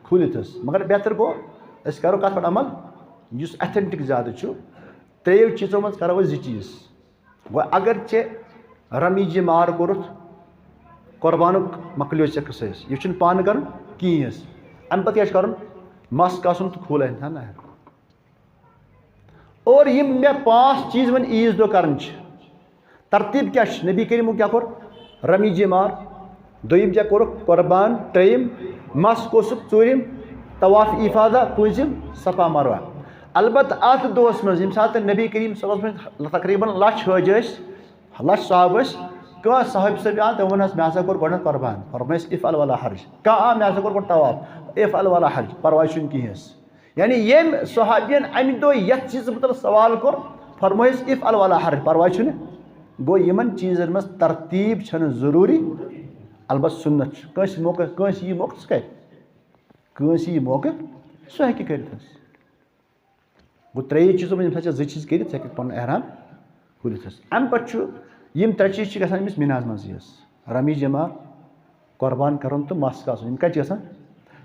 کھوٗلِتھ حظ۔ مگر بہتر گوٚو أسۍ کرو کتھ پٮ۪ٹھ عمل یُس ایتھنٹک زیادٕ چھُ۔ ترٛیٚیو چیٖزو منٛز کرو أسۍ زٕ چیٖز۔ گوٚو اگر ژےٚ رمی جمار کوٚرُتھ، قۄربانُک مۄکلیو ژےٚ قصہٕ حظ۔ یہِ چھُنہٕ پانہٕ کرُن کِہیٖنۍ حظ۔ اَمہِ پتہٕ کیٛاہ چھُ کرُن؟ مَس کاسُن تہٕ کھوٗل اَتھِ ہَنا۔ اور یِم مےٚ پانٛژھ چیٖز وۄنۍ عیٖذ دۄہ کرٕنۍ چھِ، ترتیٖب کیٛاہ چھِ؟ نبی کریٖمو کیٛاہ کوٚر؟ رمی جمار۔ دوٚیِم کیٛاہ کوٚرُکھ؟ قۄربان۔ ترٛیٚیِم مَس کوٚسُکھ۔ ژوٗرِم طواف افاضہ۔ پوٗنٛژِم صفا مروہ۔ البتہ اَتھ دۄہَس منٛز ییٚمہِ ساتہٕ نبی کریم صلی اللہ علیہ وسلم تقریباً لَچھ حٲج ٲسۍ، لَچھ صحابہٕ ٲسۍ، کانٛہہ صحابی صٲب آو، تٔمۍ ووٚن حظ، مےٚ ہسا کوٚر گۄڈٕنٮ۪تھ قۄربان، فرمٲیِس افعل ولا حرج۔ کانٛہہ آو، مےٚ ہسا کوٚر گۄڈٕ طواف، افعل ولا حرج، پرواے چھُنہٕ کِہیٖنۍ حظ۔ یعنی ییٚمۍ صحابین اَمہِ دۄہ یَتھ چیٖزَس مُتعلِق سوال کوٚر، فرمٲیِس افعل ولا حرج، پرواے چھُنہٕ۔ گوٚو یِمن چیٖزن منٛز ترتیٖب چھَنہٕ ضروٗری، البتہ سُنت چھُ۔ کٲنٛسہِ موقع، کٲنٛسہِ یی موقع، سُہ کرِ۔ کٲنٛسہِ یی موقع، سُہ ہیٚکہِ کٔرِتھ حظ۔ گوٚو ترٛیٚیو چیٖزو منٛز ییٚمہِ ساتہٕ ژےٚ زٕ چیٖز کٔرِتھ، ژٕ ہیٚکَکھ پَنُن احرام کھوٗلِتھ حظ۔ اَمہِ پَتہٕ چھُ، یِم ترٛےٚ چیٖز چھِ گژھان أمِس مِناہَس منٛزٕے حظ۔ رمی جمار، قۄربان کَرُن تہٕ مَس کاسُن۔ یِم کَتہِ چھِ گژھان؟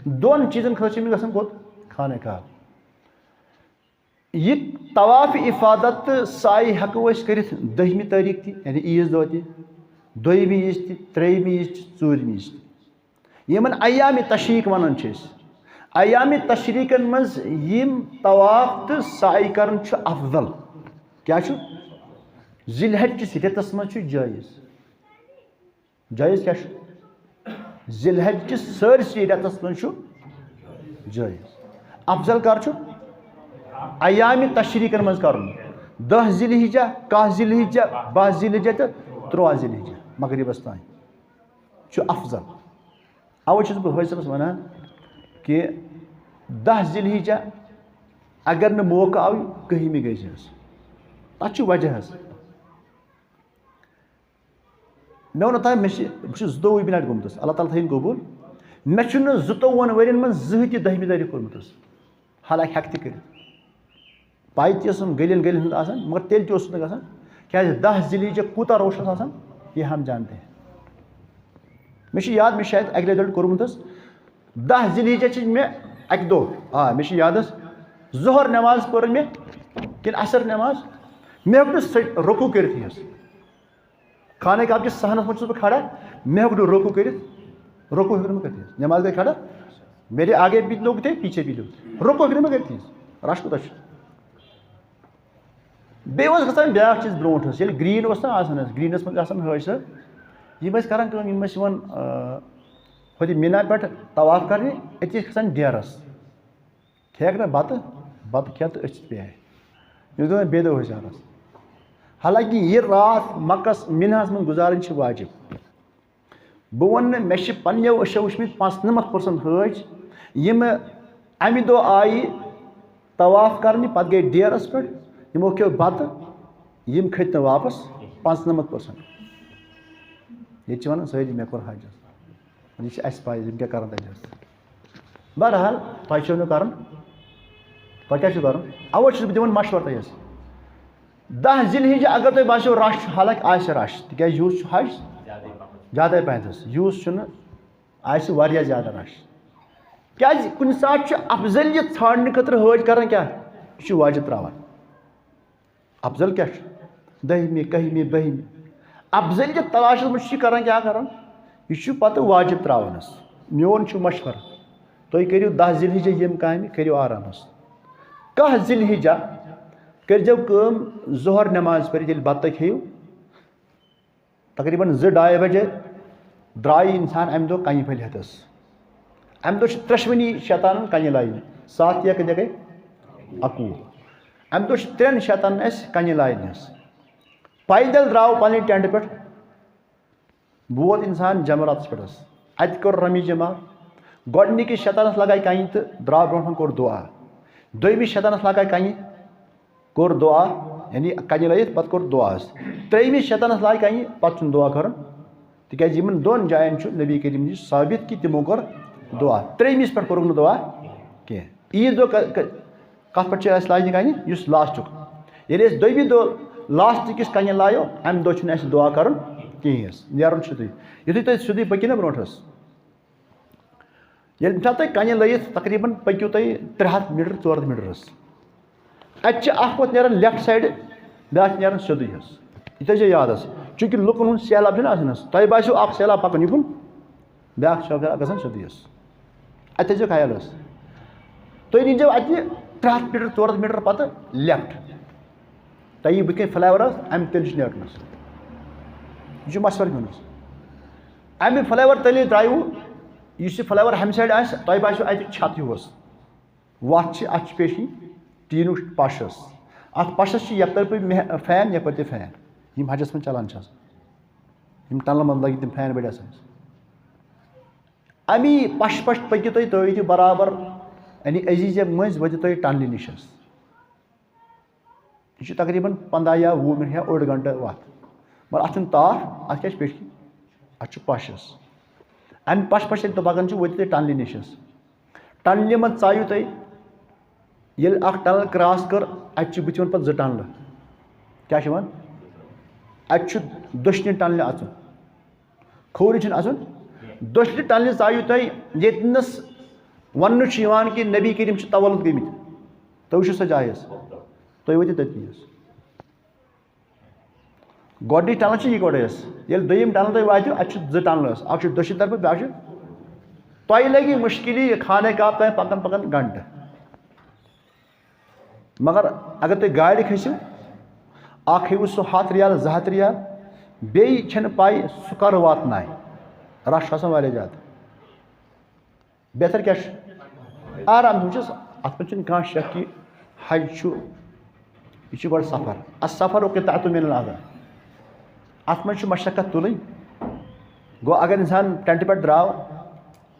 دۄن چیٖزَن خٲطرٕ چھِ أمِس گژھان کوٚت؟ خانہ کعبہ۔ یہِ طواف افاضہ تہٕ سعی ہٮ۪کو أسۍ کٔرِتھ دٔہمہِ تٲریٖخ تہِ، یعنی عیٖذ دۄہ تہِ، دوٚیمہِ عیٖذ تہِ، ترٛیٚیِمہِ عیٖذ تہِ، ژوٗرمہِ عیٖذ تہِ۔ یِمن ایام تشریٖق وَنان چھِ أسۍ۔ ایام تشریٖقن منٛز یِم طواف تہٕ سعی کرُن چھُ افضل۔ کیٛاہ چھُ؟ ذی الحج کِس رٮ۪تس منٛز چھُ جٲیِز۔ جٲیِز کیٛاہ چھُ؟ ذی الحج کِس سٲرسٕے رٮ۪تس منٛز چھُ جٲیِز۔ افضل کر چھُ؟ ایام تشریٖقن منٛز کرُن۔ دَہ ذی الحجہ، کاہ ذی الحجہ، باہ ذی الحجہ تہٕ تُرٛواہ ذی الحجہ مغربس تام چھُ افضل۔ اَوَے چھُس بہٕ حٲج صٲبَس وَنان کہِ دَہ ذی الحجہ اگر نہٕ موقعہٕ آو، کٔہِمہِ گٔے زِ حظ۔ تَتھ چھُ وجہ حظ۔ مےٚ ووٚن اوٚتام، مےٚ چھِ، بہٕ چھُس زٕتووُہ مِنٹ گوٚمُت حظ، اللہ تعالیٰ تھٲیِن قبوٗل۔ مےٚ چھُنہٕ زٕتووُہَن ؤرِین منٛز زٕہٕے تہِ دٔہمہِ تٲریٖخ کوٚرمُت حظ۔ حالانکہِ ہٮ۪کہٕ تہِ کٔرِتھ۔ پَے تہِ ٲسٕم گٔلٮ۪ن گٔلٮ۪ن ہُنٛد آسان، مگر تیٚلہِ تہِ اوسُس نہٕ گژھان۔ کیٛازِ دَہ ذی الحجہ کوٗتاہ روشنَس آسان، یہ ہم جانتے ہیں۔ مےٚ چھُ یاد، مےٚ چھُ شاید اَکہِ لَٹہِ، لَٹہِ کوٚرمُت حظ۔ دَہ ذی الحجہ چھِ مےٚ اَکہِ دۄہ، آ، مےٚ چھُ یاد حظ، ظہر نٮ۪ماز پٔر مےٚ کِنہٕ عصر نٮ۪ماز، مےٚ ہیوٚک نہٕ سُہ رکوع کٔرِتھٕے حظ۔ خانہ کعبہ کِس صحنس منٛز چھُس بہٕ کھڑا، مےٚ ہیوٚک نہٕ رکوع کٔرِتھ، رکوع ہیوٚک نہٕ مےٚ کٔرِتھ۔ نماز گٔے کھڑا، میرے آگے بھی لوگ تھے، پیچھے بھی لوگ تھے۔ رکوع ہیوٚک نہٕ مےٚ کٔرِتھ۔ رش کوٗتاہ چھُ؟ بیٚیہِ اوس گژھان بیٛاکھ چیٖز برونٛٹھ حظ، ییٚلہِ گرٛیٖن اوس نہ آسان حظ، گرٛیٖنَس منٛز آسان حٲج صٲب، یِم ٲسۍ کران کٲم، یِم ٲسۍ یِوان، آ، ہُتہِ مینا پٮ۪ٹھ طواف کرنہِ، أتی ٲسۍ کھسان ڈیرَس۔ کھیٚیَکھ نہ بَتہٕ، بَتہٕ کھٮ۪تھ تہٕ أژِتھ بیٚہہ۔ یِم ٲسۍ دَپان بیٚیہِ دۄہ حٲج صٲبَس۔ حالانکہِ یہِ راتھ مَکَس مِناہَس منٛز گُزارٕنۍ چھِ واجِب۔ بہٕ وَنہٕ نہٕ، مےٚ چھِ پنٛنیو أچھو وٕچھمٕتۍ پانٛژنَمَتھ پٔرسَنٛٹ حٲج، یِم اَمہِ دۄہ آیہِ طواف کرنہِ، پَتہٕ گٔے ڈیرَس پٮ۪ٹھ، یِمو کھیوٚو بَتہٕ، یِم کھٔتۍ نہٕ واپَس، پانٛژنَمَتھ پٔرسَنٛٹ۔ ییٚتہِ چھِ وَنان سٲری، مےٚ کوٚر حج۔ یہِ چھِ اَسہِ پَے، یِم کیٛاہ کَرَن تَتہِ حظ۔ بہرحال، تۄہہِ چھُو نہٕ کَرُن، تۄہہِ کیٛاہ چھُو کَرُن؟ اَوَے چھُس بہٕ دِوان مَشوَرٕ تۄہہِ حظ۔ دَہ ذی الحجہ اگر تۄہہِ باسیو رش چھُ، حالانکہِ آسہِ رش، تِکیٛازِ یوٗت چھُ حج، زیادَے پَہَن حظ، یوٗت چھُنہٕ، آسہِ واریاہ زیادٕ رش۔ کیٛازِ کُنہِ ساتہٕ چھُ افضلیت ژھانٛڈنہٕ خٲطرٕ حٲج کران کیٛاہ؟ یہِ چھُ واجب ترٛاوان۔ افضل کیٛاہ چھُ؟ دٔہمہِ، کٔہمہِ، بٔہمہِ۔ افضلیت تلاشس منٛز چھُ یہِ کران کیٛاہ کران؟ یہِ چھُ پتہٕ واجب ترٛاوان حظ۔ میون چھُ مشورٕ، تُہۍ کٔرِو دَہ ذی الحجہ یِم کامہِ، کٔرِو آرام حظ۔ کاہ ذی الحجہ کٔرۍزیو کٲم، ظہر نماز پٔرِتھ ییٚلہِ بتہٕ کھیٚیِو، تقریباً زٕ ڈاے بجے درٛاے اِنسان اَمہِ دۄہ کَنہِ پھٔلۍ ہٮ۪تَس۔ اَمہِ دۄہ چھِ ترٛٮ۪شوٕنی شیطانَن کَنہِ لاینہِ۔ سَتھ یا کۭتیٛاہ گٔے؟ اَکوُہ۔ اَمہِ دۄہ چھِ ترٛٮ۪ن شیطانَن اَسہِ کَنہِ لاینہِ حظ۔ پیدل درٛاو پنٛنہِ ٹٮ۪نٛٹہٕ پٮ۪ٹھ، ووت اِنسان جمراتَس پٮ۪ٹھ حظ۔ اَتہِ کوٚر رمی جمع۔ گۄڈٕنِکِس شیطانَس لگاے کَنہِ تہٕ درٛاو برٛونٛٹھ کُن، کوٚر دُعا۔ دوٚیمِس شیطانَس لگاے کَنہِ، کوٚر دُعا، یعنی کَنہِ لٲیِتھ پَتہٕ کوٚر دُعا حظ۔ ترٛیٚیِمِس شیطانَس لاگہِ کَنہِ، پَتہٕ چھُنہٕ دُعا کَرُن، تِکیٛازِ یِمَن دۄن جایَن چھُ نبی کریم نِش ثابت کہِ تِمو کوٚر دُعا۔ ترٛیٚیمِس پٮ۪ٹھ کوٚرُکھ نہٕ دُعا کینٛہہ۔ عیٖد دۄہ ک-، ک-، کَتھ پٮ۪ٹھ چھِ اَسہِ لاجہِ کَنہِ؟ یُس لاسٹُک۔ ییٚلہِ أسۍ دوٚیمہِ دۄہ لاسٹٕکِس کَنہِ لایو، اَمہِ دۄہ چھُنہٕ اَسہِ دُعا کَرُن کِہیٖنۍ حظ، نیرُن چھُ تُہۍ۔ یُتھُے تُہۍ سیوٚدُے پٔکِو نہ برونٛٹھ حظ، ییٚلہِ چھا تۄہہِ کَنہِ لٲیِتھ تقریٖباً پٔکِو تُہۍ ترٛےٚ ہَتھ میٖٹر، ژور ہَتھ میٖٹر حظ۔ اَتہِ چھِ اَکھ وَتھ نیران لیفٹ سایڈٕ، بیٛاکھ چھِ نیران سیوٚدُے حظ۔ یہِ تھٲیزیو یاد حظ، چوٗنٛکہِ لُکَن ہُنٛد سیلاب چھُنہ آسان حظ، تۄہہِ باسیو اَکھ سیلاب پَکان یِکُن، بیٛاکھ چھُ گژھان سیوٚدُے حظ۔ اَتہِ تھٲیزیو خیال حظ۔ تُہۍ نیٖزیو اَتہِ ترٛےٚ ہَتھ میٖٹر، ژور ہَتھ میٖٹر پَتہٕ لیفٹ۔ تۄہہِ یِیہِ بٕتھِ کَنۍ فٕلَے اوٚوَر حظ، اَمہِ تٔلۍ چھُ نیرُن حظ۔ یہِ چھُ مَشوَرٕ دیُن حظ۔ اَمہِ فٕلَے اوٚوَر تٔلی درٛایوٕ، یُس یہِ فٕلَے اوٚوَر ہَمہِ سایڈٕ آسہِ، تۄہہِ باسیو اَتہِ چھَتھ ہیوٗ حظ۔ وَتھ چھِ، اَتھ چھِ پیش کِنۍ ٹیٖنُک پَش حظ۔ اَتھ پَشَس چھِ یَپٲرۍ پٲٹھۍ مہ-، فین، یَپٲرۍ تہِ فین۔ یِم حجَس منٛز چَلان چھِ آسان۔ یِم ٹَنلَن منٛز لٲگِتھ تِم فین بٔڑۍ آسان حظ۔ اَمی پَشہٕ پَشہٕ پٔکِو تُہۍ، تُہۍ وٲتِو برابر، یعنی عزیزِ مٔنٛزۍ وٲتِو تُہۍ ٹَنلہِ نِش حظ۔ یہِ چھُ تقریٖباً پنٛداہ یا وُہ مِنٹ یا اوٚڑ گھنٹہٕ وَتھ۔ مگر اَتھ چھُنہٕ تاپھ، اَتھ کیٛاہ چھُ پیٚٹھۍ کِنۍ؟ اَتھ چھُ پَش حظ۔ اَمہِ پَشہٕ پَشہٕ ییٚلہِ تُہۍ پَکان چھِو، وٲتِو تُہۍ ٹَنلہِ نِش حظ۔ ٹَنلہِ منٛز ژایِو تُہۍ، ییٚلہِ اَکھ ٹَنل کراس کٔر، اَتہِ چھِ بٕتھِ یِوان پَتہٕ زٕ ٹَنلہٕ۔ کیٛاہ چھِ یِوان؟ اَتہِ چھُ دٔچھنہِ ٹَنلہِ اَژُن۔ کھوورِ چھُنہٕ اَژُن۔ دٔچھنہِ ٹَنلہِ ژایِو تُہۍ، ییٚتنَس وَننہٕ چھُ یِوان کہِ نبی کریم چھِ تولد گٔمٕتۍ۔ تُہۍ وٕچھِو سۄ جاے حظ۔ تُہۍ وٲتِو تٔتنی حظ۔ گۄڈٕنِچ ٹَنل چھِ یہِ گۄڈَے حظ۔ ییٚلہِ دوٚیِم ٹَنل تُہۍ وٲتِو، اَتہِ چھِ زٕ ٹَنلہٕ حظ۔ اَکھ چھُ دٔچھِنۍ طرفہٕ، بیٛاکھ چھُ، تۄہہِ لَگہِ مُشکِلی یہِ خانہ کعبہ تام پَکان پَکان گھنٹہٕ۔ مگر اگر تُہۍ گاڑِ کھٔسِو، اَکھ ہیٚیِو سُہ ہَتھ رِیال، زٕ ہَتھ رِیال، بیٚیہِ چھَنہٕ پَے سُہ کَر واتنایہِ۔ رَش چھُ آسان واریاہ زیادٕ۔ بہتر کیٛاہ چھُ؟ آرام سان چھُس، اَتھ منٛز چھُنہٕ کانٛہہ شک کہِ حج چھُ، یہِ چھُ گۄڈٕ سفر۔ السفر قطعة من العذاب۔ اَتھ منٛز چھُ مشقت تُلٕنۍ۔ گوٚو اگر اِنسان ٹٮ۪نٹہٕ پٮ۪ٹھ درٛاو،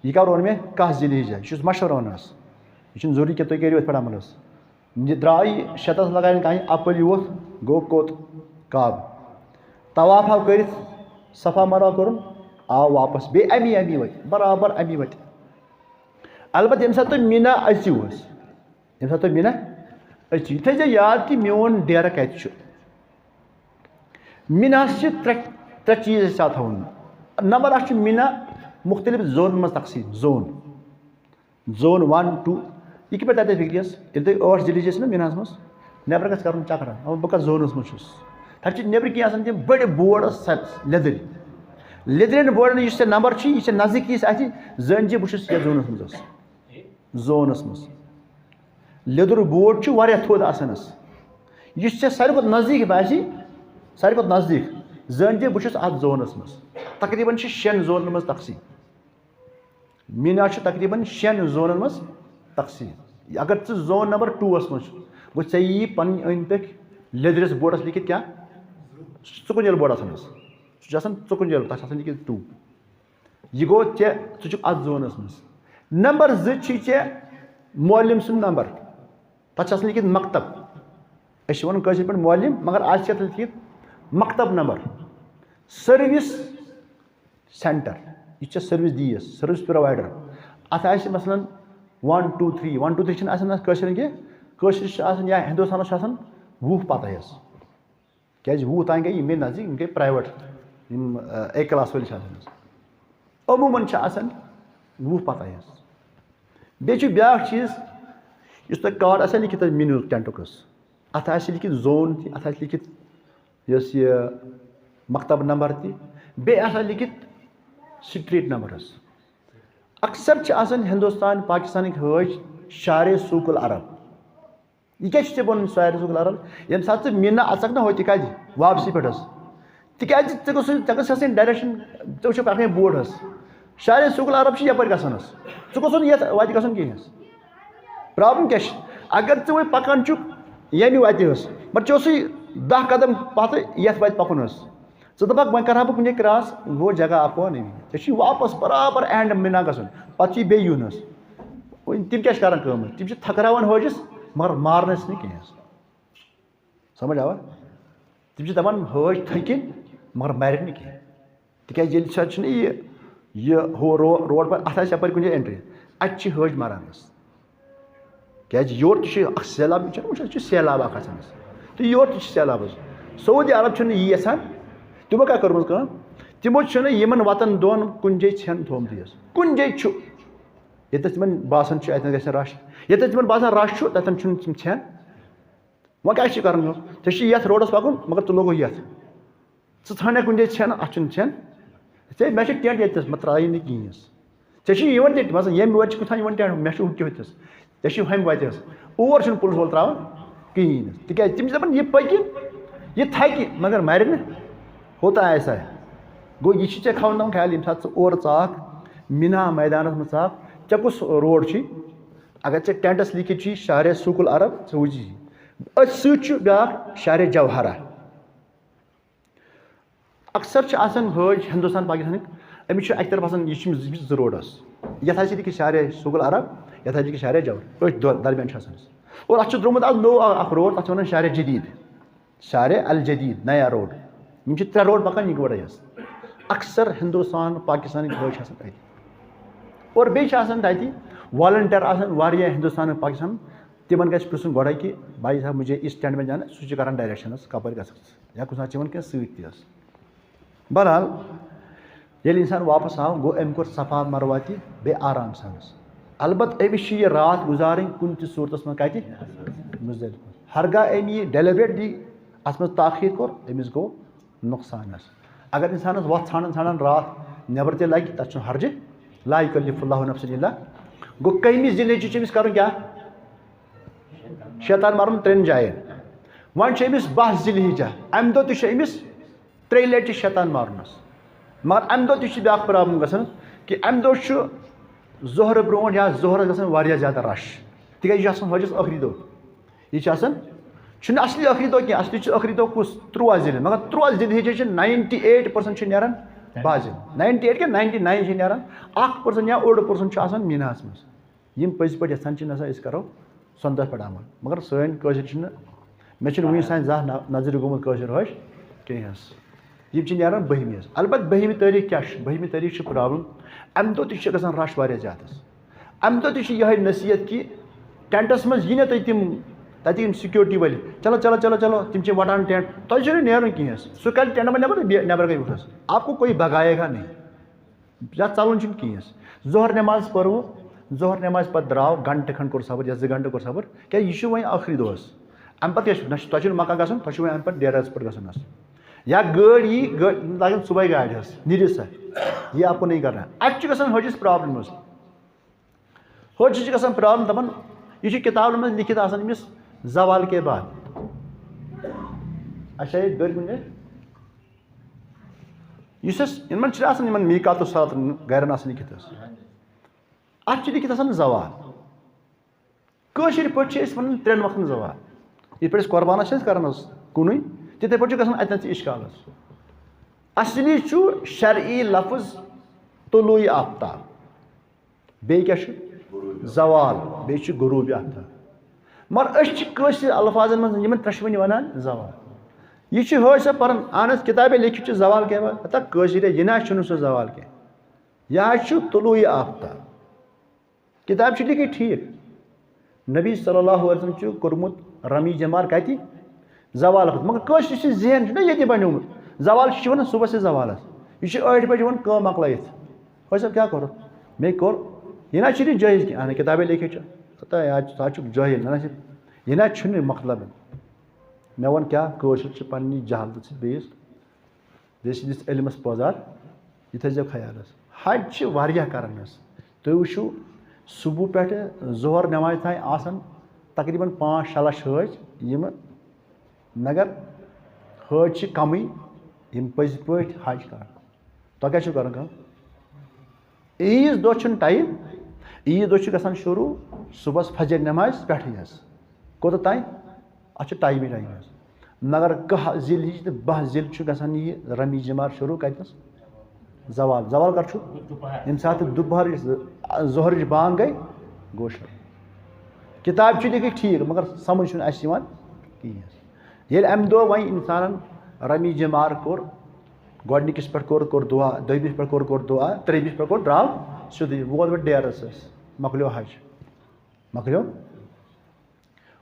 یہِ کَر ووٚن مےٚ؟ کَہہ ذی الحجہ۔ یہِ چھُس مشورٕ وَنان حظ۔ یہِ چھُنہٕ ضروٗری کہِ تُہۍ کٔرِو أتھۍ پٮ۪ٹھ عمل حظ۔ یہِ درٛاو یہِ شیطانَس لگاوٕنۍ کامہِ، اَپٲرۍ یوت گوٚو کوٚت؟ کعبہٕ۔ طواف آو کٔرِتھ، صفا مروہ کوٚرُن، آو واپس بیٚیہِ اَمی اَمی وَتہِ، برابر اَمی وَتہِ۔ البتہ ییٚمہِ ساتہٕ تُہۍ مینا أژِو حظ، ییٚمہِ ساتہٕ تُہۍ مینا أژِو، یہِ تھٲیزیو یاد کہِ میون ڈیرٕ کَتہِ چھُ۔ میناہَس چھِ ترٛےٚ، ترٛےٚ چیٖز أسۍ آو تھاوُن۔ نمبر اَکھ چھُ مینا مُختلف زونَن منٛز تقسیٖم، زون۔ زون ون، ٹو، یہِ کِتھ پٲٹھۍ تَتہِ فِکرِ حظ؟ ییٚلہِ تُہۍ ٲٹھ ذی الحجہ ٲسِو نا مِناہَس منٛز، نٮ۪برٕ گژھِ کَرُن چکرا، دَپُن، بہٕ کَتھ زونَس منٛز چھُس؟ تَتہِ چھِ نٮ۪برٕ کِنۍ آسان تِم بٔڑۍ بورڈ حظ، سَ-، لیٚدٕرۍ۔ لیٚدرٮ۪ن بورڈَن یُس ژےٚ نمبر چھُ، یہِ ژےٚ نزدیٖکی آسہِ، اَتہِ زٲنۍ زِ بہٕ چھُس یَتھ زونَس منٛز حظ۔ زونَس منٛز۔ لیٚدُر بورڈ چھُ واریاہ تھوٚد آسان حظ۔ یُس ژےٚ ساروی کھۄتہٕ نزدیٖک باسہِ، ساروی کھۄتہٕ نزدیٖک، زٲنۍ زِ بہٕ چھُس اَتھ زونَس منٛز۔ تقریٖباً چھِ شٮ۪ن زونَن منٛز تقسیٖم۔ مینا چھُ تقریٖباً شٮ۪ن زونَن منٛز تقسیٖم۔ اگر ژٕ زون نمبر ٹوٗوَس منٛز چھُکھ، گوٚو ژےٚ یی پنٕنۍ أنٛدۍ پٔکۍ لیٚدرِس بورڈَس لیکھِتھ کیٛاہ؟ ژُکُنٛجل بورڈ آسان حظ۔ سُہ چھُ آسان ژُکُنٛجل، تَتھ چھُ آسان لیکھِتھ ٹوٗ۔ یہِ گوٚو ژےٚ، ژٕ چھُکھ اَتھ زونَس منٛز۔ نمبر زٕ چھُے ژےٚ معلم سُنٛد نمبر۔ تَتھ چھُ آسان لیکھِتھ مکتب۔ أسۍ چھِ وَنان کٲشِر پٲٹھۍ معلم، مگر آز چھِ اَتھ لیکھِتھ مکتب نمبر۔ سٔروِس سینٹر، یُس ژےٚ سٔروِس دِیَس، سٔروِس پرووایڈر، اَتھ آسہِ مثلاً ون ٹوٗ تھری، ون ٹوٗ تھری چھِنہٕ آسان اَتھ کٲشرٮ۪ن کینٛہہ، کٲشرِس چھِ آسان یا ہِندوستانَس چھِ آسان وُہ پَتَے حظ، کیٛازِ وُہ تام گٔے یِم گٔے نزدیٖک، یِم گٔے پرٛایویٹ، یِم اے کلاس وٲلۍ چھِ آسان حظ۔ عموٗماً چھِ آسان وُہ پَتَے حظ۔ بیٚیہِ چھُ بیٛاکھ چیٖز، یُس تۄہہِ کارڈ آسہِ لیکھِتھ حظ مِنیوٗ ٹٮ۪نٹُک حظ، اَتھ آسہِ لیکھِتھ زون تہِ، اَتھ آسہِ لیکھِتھ یۄس یہِ مکتب نمبر تہِ، بیٚیہِ آسان لیکھِتھ سٹریٹ نمبر حظ۔ اکثر چھِ آسان ہندوستان پاکستانٕکۍ حٲج شارے سوق العرب۔ یہِ کیٛاہ چھُ ژےٚ وَنُن شارے سوق العرب؟ ییٚمہِ ساتہٕ ژٕ میٖنا اَژکھ نہ ہوٚتہِ کَتہِ واپسی پٮ۪ٹھ حظ، تِکیٛازِ ژےٚ گوٚژھ، ژےٚ گٔژھ آسٕنۍ ڈایریکشن، ژےٚ وٕچھو پکان بوڑ حظ، شارے سوق العرب چھِ یپٲرۍ گژھان حظ، ژٕ گوٚژھ نہٕ یتھ وتہِ گژھُن کِہیٖنۍ حظ۔ پرابلم کیٛاہ چھِ؟ اگر ژٕ وۄنۍ پکان چھُکھ ییٚمہِ وتہِ حظ، مگر ژےٚ اوسُے دَہ قدم پتہٕ یتھ وتہِ پکُن حظ، ژٕ دپکھ وۄنۍ کرٕ ہا بہٕ کُنہِ جایہِ کراس، گوٚو جگہ اکھ وَن أمۍ۔ ژےٚ چھُے واپس برابر اینڈ مِنا گژھُن، پتہٕ چھُے بیٚیہِ یُن حظ۔ وۄنۍ تِم کیٛاہ چھِ کران کٲم حظ؟ تِم چھِ تھکراوان حٲجِس، مگر مارنس نہٕ کینٛہہ حظ۔ سمجھ آوا؟ تِم چھِ دپان حٲج تھٔکِن، مگر مرِ نہٕ کینٛہہ۔ تِکیٛازِ ییٚلہِ سا چھُنہٕ یہِ، یہِ ہُہ رو-، روڈ پتہٕ، اتھ آسہِ یپٲرۍ کُنہِ جایہِ اینٹری، اتہِ چھِ حٲج مران حظ۔ کیٛازِ یورٕ تہِ چھُ اکھ سیلاب، یہِ چھُنہٕ وٕچھان، یہِ چھُ سیلاب اکھ آسان حظ۔ تہٕ یورٕ تہِ چھُ سیلاب حظ۔ سعودی عرب چھُنہٕ یی یژھان، تِمو کیٛاہ کٔرمٕژ کٲم؟ تِمو چھُنہٕ یِمن وطن دۄن کُنہِ جایہِ ژھٮ۪ن تھومتُے حظ۔ کُنہِ جایہِ چھُ، ییٚتٮ۪تھ تِمن باسان چھُ اتٮ۪ن گژھِ رش، ییٚتٮ۪تھ تِمن باسان رش چھُ، تتٮ۪ن چھُنہٕ تِم ژھٮ۪ن۔ وۄنۍ کیٛاہ چھِ کرُن؟ ژےٚ چھُ یتھ روڈس پکُن، مگر ژٕ لوگُکھ یتھ۔ ژٕ ژھانٛڈ کُنہِ جایہِ ژھٮ۪ن، اتھ چھُنہٕ ژھٮ۪ن۔ ژےٚ، مےٚ چھِ ٹینٹ ییٚتہِ تھس، مےٚ ترٛایہِ نہٕ کِہیٖنۍ حظ۔ ژےٚ چھُے یِوان تیٚلہِ، مان ژٕ، ییٚمہِ وَتہِ چھُ کُنہِ تھاوان یِوان ٹینٹ، مےٚ چھُ ہُہ تہِ ہوٚتہِ تھس۔ ژےٚ چھُے ہُمہِ وَتہِ حظ۔ اور چھُنہٕ پُلس وول ترٛاوان کِہیٖنۍ حظ۔ تِکیٛازِ تِم چھِ دَپان، یہِ پَکہِ، یہِ تھَکہِ، مگر مَرِ نہٕ۔ ہوتا ایسا ہے۔ گوٚو، یہِ چھُ ژےٚ تھاوُن تھاوُن خیال، ییٚمہِ ساتہٕ ژٕ اورٕ ژاکھ، مِنا مٲدانَس منٛز ژاکھ، ژےٚ کُس روڈ چھُے؟ اگر ژےٚ ٹینٹَس لیٖکھِتھ چھُے شارع سوق العرب، ژٕ وٕچھ یہِ۔ أتھۍ سۭتۍ چھُ بیٛاکھ شارع جوہرہ۔ اکثر چھِ آسان حٲج ہندوستان پاکستانٕکۍ، أمِس چھُ اَکہِ طرفہٕ آسان، یہِ چھِ أمِس زٕ، زٕ روڈ حظ۔ یَتھ حظ چھِ لیکھِتھ شارع سوق العرب، یَتھ حظ چھِ لیکھِتھ شارع جوہر، أتھۍ دۄ-، درمیان چھِ آسان أسۍ۔ اور اَتھ چھُ درٛامُت آز نوٚو اَ-، اَکھ روڈ، تَتھ چھِ وَنان شارع جدید، شارع الجدید، نیا روڈ۔ یِم چھِ ترٛےٚ روڈ پَکان یِکوَٹَے حظ۔ اکثر ہندوستان پاکستانٕکۍ حٲج چھِ آسان أتھۍ۔ اور بیٚیہِ چھِ آسان تَتہِ والنٹیئر آسان واریاہ ہندوستان پاکستان، تِمن گژھِ پرٛژھُن گۄڈَے کہِ بھائی صاحب مجھے اس ٹینٹ میں جانا ہے، سُہ چھُ کران ڈایریکشن حظ کَپٲرۍ گژھکھ ژٕ۔ یا کُنہِ ساتہٕ چھِ یِوان کینٛہہ سۭتۍ تہِ حظ۔ بہرحال، ییٚلہِ اِنسان واپس آو، گوٚو أمۍ کوٚر صفا مروہ تہِ بیٚیہِ آرام سان حظ۔ البتہٕ أمِس چھِ یہِ راتھ گُزارٕنۍ کُنہِ تہِ صوٗرتس منٛز کَتہِ؟ مُزدلفہ۔ ہرگاہ أمۍ یہِ ڈیلیبریٹلی اَتھ منٛز تاخیر کوٚر، أمِس گوٚو نۄقصان حظ۔ اگر اِنسانَس وَتھ ژھانٛڈان ژھانٛڈان راتھ نٮ۪بر تہِ لَگہِ، تَتھ چھُنہٕ حرجہِ، لا یکلف اللہ نفسا الا۔ گوٚو کٔہمہِ ذی الحجہ چھُ أمِس کَرُن کیٛاہ؟ شیطان مارُن ترٛٮ۪ن جاین۔ وۄنۍ چھُ أمِس باہ ذی الحجہ، اَمہِ دۄہ تہِ چھُ أمِس ترٛیٚیہِ لٹہِ شیطان مارُن حظ۔ مگر اَمہِ دۄہ تہِ چھِ بیٛاکھ پرابلم گژھان کہِ اَمہِ دۄہ چھُ ظہرٕ برونٛٹھ یا ظہرس گژھان واریاہ زیادٕ رش، تِکیٛازِ یہِ چھُ آسان حٲجِس ٲخری دۄہ۔ یہِ چھُ آسان، چھُنہٕ اصلی ٲخری دۄہ کینٛہہ، اصلی چھُ ٲخری دۄہ کُس؟ تُرٛواہ ذی الحجہ۔ مگر تُرٛواہ ذی الحجہ چھِ ninety eight percent چھِ نیران باہ ذی الحجہ، ninety eight کِنہٕ ninety nine چھِ نیران، اکھ percent یا اوٚڑ percent چھُ آسان میٖناہَس منٛز۔ یِم پٔزۍ پٲٹھۍ یَژھان چھِ، نہ سا أسۍ کَرو سۄنتَس پٮ۪ٹھ عمل، مگر سٲنۍ کٲشِر چھِنہٕ، مےٚ چھِنہٕ وٕنہِ سانہِ زانٛہہ نہ-، نظرِ گوٚمُت کٲشُر حٲج کِہیٖنۍ حظ۔ یِم چھِ نیران بٔہمہِ حظ۔ البتہ بٔہمہِ تٲریٖخ کیٛاہ چھُ؟ بٔہمہِ تٲریٖخ چھُ پرابلم، اَمہِ دۄہ تہِ چھِ گژھان رش واریاہ زیادٕ حظ۔ اَمہِ دۄہ تہِ چھِ یِہوٚے نصیحت کہِ ٹٮ۪نٹَس منٛز یی نہ تُہۍ تِم، تَتہِ یِم سیکیورٹی وٲلۍ، چلو، چلو، چلو، چلو، تِم چھِ وَٹان ٹٮ۪نٹ، تۄہہِ چھُنہٕ نیرُن کِہیٖنۍ حظ۔ سُہ کَڑِ ٹٮ۪نٹ منٛز نٮ۪بر، بیٚیہِ نٮ۪بر گٔے وٕٹھ حظ۔ آپ کو کوئی بھگائے گا نہیں۔ یا ژَلُن چھُنہٕ کِہیٖنۍ۔ ظہر نٮ۪ماز پٔرٕو، ظہر نٮ۪مازِ پَتہٕ درٛاو، گھنٹہٕ کھنٛڈ کوٚر صبر یا زٕ گھنٹہٕ کوٚر صبر، کیٛازِ یہِ چھُ وۄنۍ ٲخری دۄہَس۔ اَمہِ پَتہٕ کیٛاہ چھُ؟ نہ چھُ، تۄہہِ چھُنہٕ مکان گژھُن، تۄہہِ چھُ وۄنۍ اَمہِ پَتہٕ ڈیرَس پٮ۪ٹھ گژھُن حظ۔ یا گٲڑۍ یی، گٲڑۍ لاگن صُبحٲے گاڑِ حظ، نیٖرِو سا، یہِ آپ کو نہیں کرنا۔ اَتہِ چھُ گژھان حٲجِس پرابلم حظ۔ حٲجِس چھِ گژھان پرابلم، دَپان، یہِ چھُ کِتابَن منٛز لیکھِتھ آسان أمِس زوال کے بعد۔ اچھا، یہِ گٔر کُنہِ جایہِ؟ یُس اَسہِ یِمن چھِ آسان، یِمن میٖقاتُ صراط گرن آسان لیکھِتھ حظ۔ اَتھ چھِ لیکھِتھ آسان زوال۔ کٲشِر پٲٹھۍ چھِ أسۍ وَنان ترٛٮ۪ن وقتن زوال۔ یِتھ پٲٹھۍ أسۍ قۄربانَس چھِ أسۍ کران حظ کُنُے، تِتھَے پٲٹھۍ چھُ گژھان اَتٮ۪ن تہِ اِشکال حظ۔ اَصلی چھُ شرعی لفظ طلوع آفتاب۔ بیٚیہِ کیٛاہ چھُ؟ زوال، بیٚیہِ چھُ غروب آفتاب۔ مگر أسۍ چھِ کٲشِر الفاظن منٛز یِمن ترٛٮ۪شوٕنی وَنان زوال۔ یہِ چھُ حٲج صٲب پَران، اَہن حظ، کِتابے لیکھِتھ چھُ زوال کیٛاہ وَنان؟ ہتا کٲشِر ہے، یہِ نہ حظ چھُنہٕ سُہ زوال کینٛہہ۔ یہِ حظ چھُ طلوع آفتاب۔ کِتاب چھِ لیکھِتھ ٹھیٖک۔ نبی صلی اللہ علیہ وسلم چھُ کوٚرمُت رمی جمار کَتہِ؟ زوال پَتہٕ۔ مگر کٲشرِس چھُ ذہن چھُنہ ییٚتہِ بَنیومُت۔ زوال چھِ وَنان صُبحَس تہِ زوالَس۔ یہِ چھُ ٲٹھِ بَجہِ یِوان کٲم مۄکلٲیِتھ۔ أسۍ حظ کیٛاہ کوٚرُتھ؟ مے کوٚر۔ یہِ نہ چھُنہٕ جٲیِز کینٛہہ۔ اَہَن، کِتابے لیکھِتھ چھُ۔ ہتا یہِ حظ چھُ، ژٕ حظ چھُکھ جٲہِل۔ نہ، نہ چھِ، یہِ نہ چھُنہٕ مطلب۔ مےٚ ووٚن کیٛاہ؟ کٲشُر چھِ پنٛنہِ جہالتہٕ سۭتۍ بیٚیِس بیٚیہِ چھِ دِژ علمَس پٲزار، یہِ تھٲیزیو خیالَس۔ حج چھِ واریاہ کَران حظ۔ تُہۍ وٕچھِو، صُبحُ پٮ۪ٹھٕ ظہر نٮ۪مازِ تام آسَن تقریٖباً پانٛژھ شےٚ لَچھ حٲج، یِمہٕ، مگر حٲج چھِ کَمٕے، یِم پٔزۍ پٲٹھۍ حج کران۔ تۄہہِ کیٛاہ چھُو کرُن کٲم؟ عیٖذ دۄہ چھُنہٕ ٹایم۔ عیٖذ دۄہ چھُ گژھان شروٗع صُبحس فجر نمازِ پٮ۪ٹھٕے حظ۔ کوٚت تام؟ اَتھ چھُ ٹایمٕے ٹایم حظ۔ مگر کاہ ذی الحج تہٕ باہ ذی الحج چھُ گژھان یہِ رمی جمار شروٗع کَتہِ نَس؟ زوال۔ زوال کَر چھُ؟ ییٚمہِ ساتہٕ دُپہرٕچ ظہرٕچ بانگ گٔے، گوٚو شروٗع۔ کِتاب چھِ لیکھِتھ ٹھیٖک، مگر سمجھ چھُنہٕ اَسہِ یِوان کِہیٖنۍ۔ ییٚلہِ اَمہِ دۄہ وۄنۍ اِنسانَن رمی جمار کوٚر، گۄڈٕنِکِس پٮ۪ٹھ کوٚر، کوٚر دُعا، دوٚیمِس پٮ۪ٹھ کوٚر، کوٚر دُعا، ترٛیٚیِمِس پٮ۪ٹھ کوٚر، درٛاو سیوٚدُے، ووت وۄنۍ ڈیرَس حظ، مۄکلیو حج، مۄکلیو۔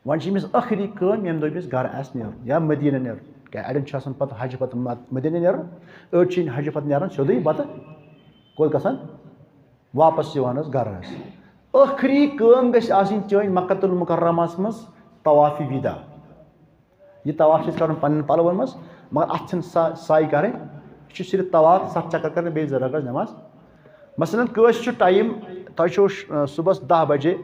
وۄنۍ چھِ أمِس ٲخری کٲم، ییٚمہِ دۄہ أمِس گرٕ آسہِ نیرُن یا مدیٖنہ نیرُن۔ کیٛاہ اَڑٮ۪ن چھُ آسان پتہٕ حجہِ پتہٕ مد-، مدیٖنہ نیرُن، أڑۍ چھِ حجہِ پتہٕ نیران سیوٚدُے پتہٕ کوٚت گژھان؟ واپس یِوان حظ گرٕ حظ۔ ٲخری کٲم گژھِ آسٕنۍ چٲنۍ مکۃ المکرمس منٛز طواف وداع۔ یہِ طواف چھِ أسۍ کران پننٮ۪ن پلون منٛز، مگر اتھ چھِنہٕ سا-، سعی کرٕنۍ۔ یہِ چھُ صرف طواف، ستھ چکر کرٕنۍ، بیٚیہِ زٕ رکعت نماز۔ مثلاً کٲنٛسہِ چھُ ٹایم، تۄہہِ چھُو ش-، صُبحس دَہ بجے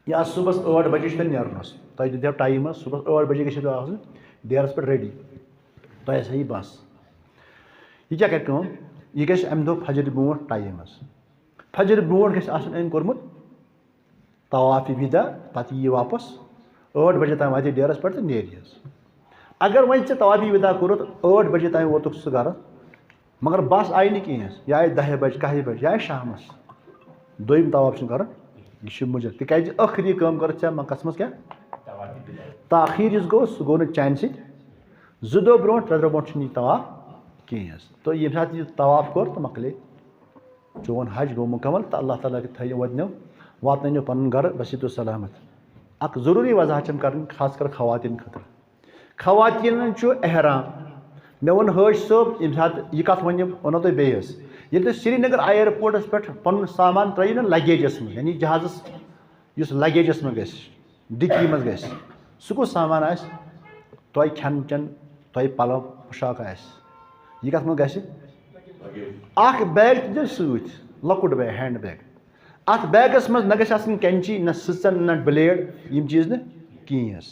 یا صُبحس ٲٹھ بجے چھُ تۄہہِ نیرُن حظ۔ تۄہہِ دِتو ٹایم حظ، صُبحس ٲٹھ بجے گٔژھِو تُہۍ آسٕنۍ ڈیرَس پٮ۪ٹھ ریڈی۔ تۄہہِ آسہِ ہا یہِ بس۔ یہِ کیٛاہ کرِ کٲم؟ یہِ گژھِ اَمہِ دۄہ فجرِ برونٛٹھ ٹایم حظ۔ فجرِ برونٛٹھ گژھِ آسُن أمۍ کوٚرمُت طواف وداع، پتہٕ یی یہِ واپس۔ ٲٹھ بجے تام واتہِ یہِ ڈیرَس پٮ۪ٹھ تہٕ نیرِ حظ۔ اگر وۄنۍ ژےٚ طواف وداع کوٚرُتھ، ٲٹھ بجے تام ووتُکھ ژٕ گرٕ، مگر بس آیہِ نہٕ کِہیٖنۍ، یہِ آیہِ دَہہِ بجہِ، کاہہِ بجہِ، یہِ آیہِ شامس۔ دوٚیِم طواف چھُنہٕ کرُن، یہِ چھُ مُجر۔ تِکیٛازِ ٲخری کٲم کٔرٕتھ ژےٚ مکس منٛز کیٛاہ؟ تاخیر یُس گوٚو، سُہ گوٚو نہٕ چانہِ سۭتۍ۔ زٕ دۄہ برونٛٹھ، ترٛےٚ دۄہ برونٛٹھ چھُنہٕ یہِ طواف کِہیٖنۍ حظ۔ تہٕ ییٚمہِ ساتہٕ یہِ طواف کوٚر تہٕ مۄکلے، چون حج گوٚو مُکمل تہٕ اللہ تعالیٰ تھٲیِو وۄنۍ واتنٲیِو پنُن گرٕ بصحت و سلامت۔ اکھ ضروٗری وضاحت چھم کرٕنۍ، خاص کر خواتین خٲطرٕ۔ خواتیٖنَن چھُ احرام۔ مےٚ ووٚن حٲج صٲب، ییٚمہِ ساتہٕ یہِ کَتھ ؤنِو، وَنو تۄہہِ بیٚیہِ حظ۔ ییٚلہِ تُہۍ سرینگر ایئرپورٹَس پٮ۪ٹھ پَنُن سامان ترٛٲیِو نا لگیجَس منٛز، یعنی جہازَس یُس لگیجَس منٛز گژھِ، ڈِکی منٛز گژھِ، سُہ کُس سامان آسہِ؟ تۄہہِ کھٮ۪ن چٮ۪ن، تۄہہِ پَلو پوشاک آسہِ، یہِ کَتھ منٛز گژھِ؟ اَکھ بیگ تہِ دِیِو سۭتۍ، لۄکُٹ بیگ، ہینڈ بیگ۔ اَتھ بیگَس منٛز نہ گژھِ آسٕنۍ کینچی، نہ سٕژَن، نہ بلیڈ، یِم چیٖز نہٕ کِہیٖنۍ حظ۔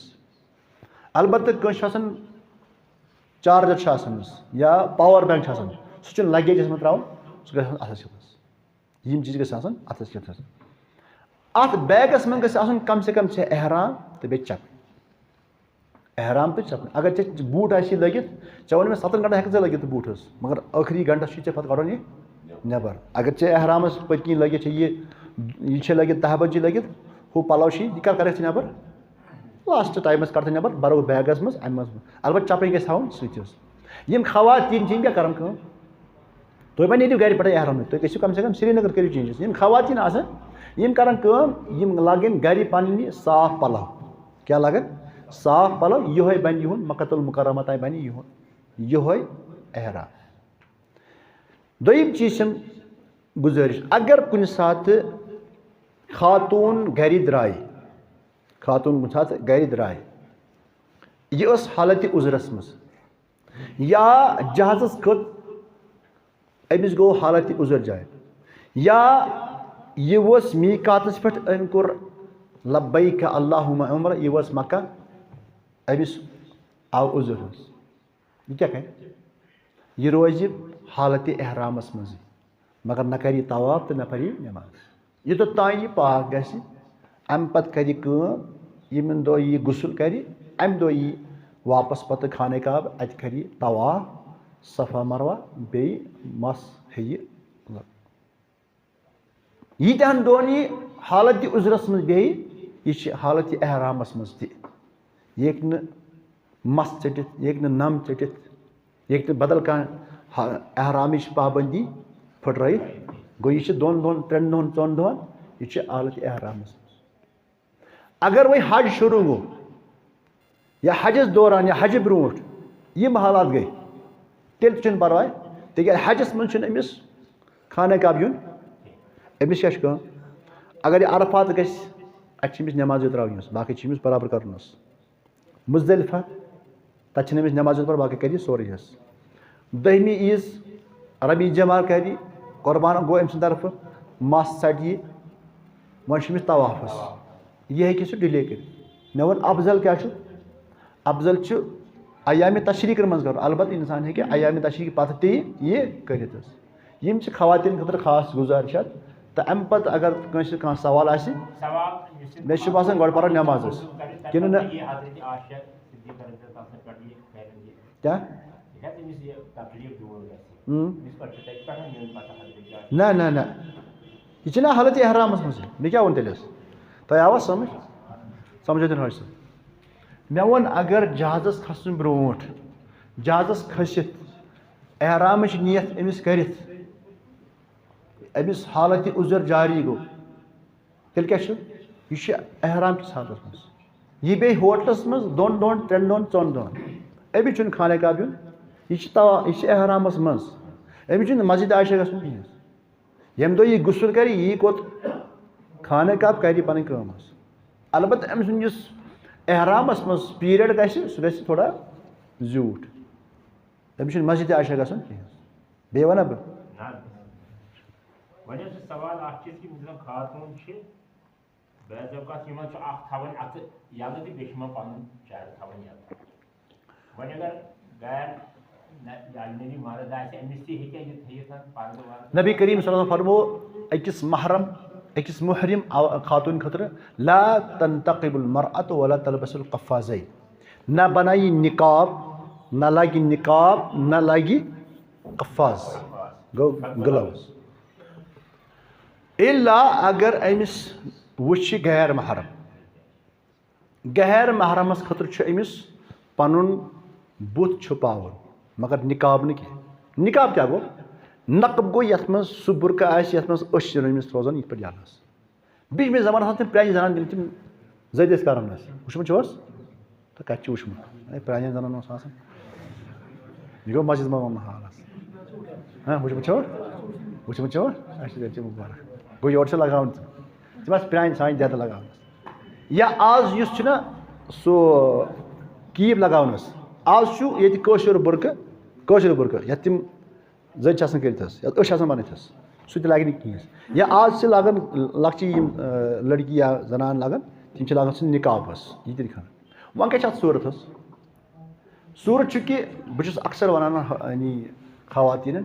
البتہ کٲنٛسہِ چھُ آسان چارجر چھُ آسان یا پاور بینک چھُ آسان، سُہ چھُنہٕ لگیجس منٛز ترٛاوُن، سُہ گژھِ آسُن اَتھس کیٚتھ حظ۔ یِم چیٖز گژھِ آسُن اَتھس کیٚتھ حظ۔ اَتھ بیگس منٛز گژھِ آسُن کم سے کم ژےٚ احرام تہٕ بیٚیہِ چپنہِ۔ احرام تہٕ چپنہِ۔ اگر ژےٚ بوٗٹ آسی لٲگِتھ، ژےٚ ووٚن مےٚ ستن گھنٹن ہٮ۪کھ ژٕ لٲگِتھ بوٗٹ حظ، مگر ٲخری گھنٹس چھُے ژےٚ پتہٕ کڑُن یہِ نٮ۪بر۔ اگر ژےٚ احرامس پٔتۍ کِنۍ لٲگِتھ چھےٚ یہِ، یہِ چھےٚ لٲگِتھ تہہ بند چھِ لٲگِتھ، ہُہ پلو چھِ، یہِ کر کرکھ ژٕ نٮ۪بر؟ لاسٹ ٹایمس کڑ ژٕ نٮ۪بر، برو بیگس منٛز، امہِ منٛز۔ البتہ چپنۍ گژھِ تھاوُن سۭتۍ حظ۔ یِم خواتین چھِ، یِم کیٛاہ کرن کٲم؟ تُہۍ وۄنۍ نیرِو گرِ پٮ۪ٹھے احرامٕے، تُہۍ گٔژھِو کم سے کم سرینگر کٔرِو چینجز۔ یِم خواتین آسن، یِم کرن کٲم، یِم لاگن گرِ پننہِ صاف پلو۔ کیٛاہ لاگن؟ صاف پلو۔ یِہوٚے بنہِ یِہُنٛد، مکہ المکرمہ تام بنہِ یِہُنٛد یِہوٚے احرام۔ دوٚیِم چیٖز چھم گُزٲرِش، اگر کُنہِ ساتہٕ خاتوٗن گرِ درٛاے، خاتوٗن کُنہِ ساتہٕ گرِ درٛاے، یہِ ٲس حالتِ عُذرس منٛز، یا جہازس کھٔت، أمِس گوٚو حالتِ عُذر جایہِ، یا یہِ اوس میٖقاتس پٮ۪ٹھ، أمۍ کوٚر لبیک اللہم عمرہ، یہِ اوس مکہ، أمِس آو عُذر حظ۔ یہِ کیٛاہ کرِ؟ یہِ روزِ حالتِ احرامس منٛزٕے، مگر نہ کرِ یہِ طواف تہٕ نہ پرِ یہِ نٮ۪ماز۔ یوٚتتھ تام یہِ پاک گژھِ، امہِ پتہٕ کرِ یہِ کٲم، ییٚمہِ دۄہ یہِ غسل کرِ، امہِ دۄہ یی واپس پتہٕ خانہ کعبہ، اتہِ کرِ یہِ طواف، صفا مروہ، بیٚیہِ مس ہیٚیہِ۔ ییٖتہن دۄہن یہِ حالتِ عُذرس منٛز بیٚہہِ، یہِ چھِ حالتِ احرامس منٛز تہِ۔ یہِ ہیٚکہِ نہٕ مس ژٔٹِتھ، یہِ ہیٚکہِ نہٕ نم ژٔٹِتھ، یہِ ہیٚکہِ نہٕ بدل کانٛہہ ہا-، احرامٕچ پابندی پھٕٹرٲیِتھ۔ گوٚو، یہِ چھِ دۄن دۄہن، ترٛٮ۪ن دۄہن، ژۄن دۄہن، یہِ چھِ حالتِ احرامس منٛز۔ اگر وۄنۍ حج شروع گوٚو یا حجس دوران یا حجہِ برونٛٹھ یِم حالات گٔے، تیٚلہِ تہِ چھُنہٕ پرواے، تِکیٛازِ حجس منٛز چھُنہٕ أمِس خانہ کعبہ یُن۔ أمِس کیٛاہ چھُ کٲم؟ اگر یہِ عرفات گژھِ، اَتہِ چھِ أمِس نٮ۪مازٕے ترٛاوٕنۍ حظ، باقٕے چھِ أمِس برابر کرُن حظ۔ مزدلفہ، تَتہِ چھِنہٕ أمِس نٮ۪ماز یوت پَران، باقٕے کَرِ یہِ سورُے حظ۔ دٔہمہِ عیٖذ، رمی جمار کَرِ، قربان گوٚو أمۍ سٕنٛدِ طرفہٕ، مَس ژَٹہِ یہِ، وۄنۍ چھُ أمِس طواف حظ۔ یہِ ہیٚکہِ سُہ ڈِلے کٔرِتھ۔ مےٚ ووٚن افضل کیٛاہ چھُ؟ افضل چھُ ایام تشریقن منٛز کرُن۔ البتہ انسان ہیٚکہِ ایام تشریق پتہٕ تہِ یہِ کٔرِتھ حظ۔ یِم چھِ خواتین خٲطرٕ خاص گزارشات۔ تہٕ امہِ پتہٕ اگر کٲنٛسہِ کانٛہہ سوال آسہِ، سوال یُس یہِ مےٚ چھُ باسان گۄڈٕ پرو نٮ۪ماز حظ۔ کٔرِتھ کِنہٕ نہ؟ تَتھ پٮ۪ٹھ یہِ حضرت عائشہ صدیقہ رضی اللہ عنہا پٮ۪ٹھ یہِ کَرِ یہِ۔ کیٛاہ؟ یہِ گژھِ أمِس یہِ تکلیف دوٗر گژھِ۔ ہُم۔ أمِس پٮ۪ٹھ چھُ تَتہِ پٮ۪ٹھ نیُن پتہٕ حضرت عائشہ۔ نہ، نہ، نہ۔ یہِ چھِنہ حالت احرامس منٛز۔ مےٚ کیٛاہ ووٚن تیٚلہِ حظ؟ تۄہہِ آوا سمجھ؟ سمجھو تیٚلہِ حٲج صٲب۔ مےٚ ووٚن، اگر جہازس کھسنہٕ برونٛٹھ، جہازس کھٔسِتھ، احرامٕچ نیت أمِس کٔرِتھ، أمِس حالت عذر جاری گوٚو، تیٚلہِ کیٛاہ چھُ؟ یہِ چھُ احرام کِس حالتس منٛز۔ یہِ بیٚہہِ ہوٹلس منٛز دۄن دۄہن، ترٛٮ۪ن دۄہن، ژۄن دۄہن۔ أمِس چھُنہٕ خانہ کعبہ یُن۔ یہِ چھُ توا-، یہِ چھُ احرامس منٛز۔ أمِس چھُنہٕ مسجد عائشہ گژھُن کِہیٖنۍ۔ ییٚمہِ دۄہ یہِ غسل کرِ، یی کوٚت؟ خانہ کعبہ، کرِ یہِ پنٕنۍ کٲم حظ۔ البتہ أمۍ سُنٛد یُس احرامس منٛز پیریڈ گژھِ، سُہ گژھِ تھوڑا زیوٗٹھ۔ أمِس چھُنہٕ مسجد عائشہ گژھُن کِہیٖنۍ۔ بیٚیہِ وَنہ بہٕ؟ نہ۔ وۄنۍ حظ چھُ سوال اکھ چیٖز کہِ یِم زَن خاتوٗن چھِ، بعض اوقات یِمن چھُ اکھ تھاوان اَتھٕ یَلہٕ تہٕ بیٚیہِ چھِ یِمن پَنُن چہرٕ تھاوان یَلہٕ۔ وۄنۍ اگر غیر نہ-، اجنبی مرد آسہِ، أمِس تہِ ہیٚکیٛاہ یہِ تھٲیِتھ پردٕ وردٕ؟ نبی کریم صلی اللہ علیہ وسلم فرمو أکِس محرم، أکِس محرم عو-، خاتوٗن خٲطرٕ، "لا تنتقب المرأة ولا تلبس القفازين"۔ نہ بنایہِ نقاب، نہ لاگہِ نقاب، نہ لاگہِ قفاز، گوٚو گلوز۔ الا اگر أمِس وٕچھِ غیر محرم، غیر محرمس خٲطرٕ چھُ أمِس پنُن بُتھ چھُپاوُن، مگر نقاب نہٕ کینٛہہ۔ نقاب کیٛاہ گوٚو؟ نقب گوٚو یتھ منٛز سُہ بُرقعہٕ آسہِ یتھ منٛز أچھ چھِ أمِس روزان یِتھ پٲٹھۍ یلہٕ حظ۔ بیٚیہِ چھِ مےٚ زمانس منٛز تِم پرٛانہِ زنانہٕ، تِم تِم زٔدۍ ٲسۍ کران حظ۔ وٕچھمُت چھُو حظ؟ تہٕ کتہِ چھُ وٕچھمُت؟ اے، پرٛانٮ۪ن زنانن اوس آسان۔ یہِ گوٚو مسجد منٛز وننہٕ حال حظ۔ ہاں، وٕچھمُت چھُوا؟ وٕچھمُت چھُوا؟ اچھا، تیٚلہِ چھِ مُبارک۔ گوٚو یورٕ چھِ لگاوان تِم۔ تِم آسہٕ پرٛانہِ سانہِ دٮ۪دٕ لگاونس۔ یا آز یُس چھُنہ سُہ کیٖپ لگاونس، آز چھُ ییٚتہِ کٲشُر بُرقہٕ، کٲشُر بُرقہٕ، یتھ تِم زٔدۍ چھِ آسان کٔرِتھ حظ، یَتھ أچھ آسان بَنٲیِتھ حظ، سُہ تہِ لَگہِ نہٕ کِہیٖنۍ۔ یا آز چھِ لاگان لۄکچہِ یِم، آ، لٔڑکی یا زَنان لاگان، تِم چھِ لاگان سُہ نِقاب حظ، یہِ تہِ کھَنٛڈ۔ وۄنۍ کیٛاہ چھِ اَتھ صوٗرت حظ؟ صوٗرت چھُ کہِ بہٕ چھُس اَکثر وَنان، یعنی خواتیٖنَن،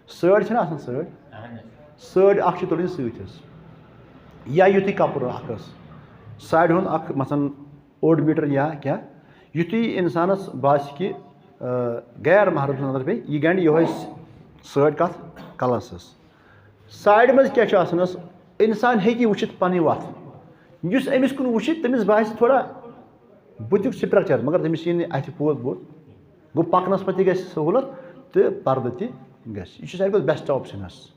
سٲڑۍ چھِنہ آسان سٲڑۍ؟ اَہَن حظ۔ سٲڑۍ اَکھ چھِ تُلٕنۍ سۭتۍ حظ۔ یا یُتھُے کَپُر اَکھ حظ، ساڑِ ہُنٛد اَکھ مثلاً اوٚڑ میٖٹر یا کیٛاہ، یُتھُے اِنسانَس باسہِ کہِ، آ، غیر محرم سٕنٛز نظر پیٚیہِ، یہِ گنٛڈِ یِہوٚے س-، سٲڑۍ کَتھ کَلَس حظ۔ ساڑِ منٛز کیٛاہ چھُ آسان حظ؟ اِنسان ہیٚکہِ وٕچھِتھ پَنٕنۍ وَتھ۔ یُس أمِس کُن وٕچھِ، تٔمِس باسہِ تھوڑا بُتھیُک structure، مگر تٔمِس یی نہٕ اَتھِ پوٚز بوٚد۔ گوٚو پَکنَس منٛز تہِ گژھِ سہوٗلت تہٕ پَردٕ تہِ گژھِ۔ یہِ چھُ ساروی کھۄتہٕ best option حظ۔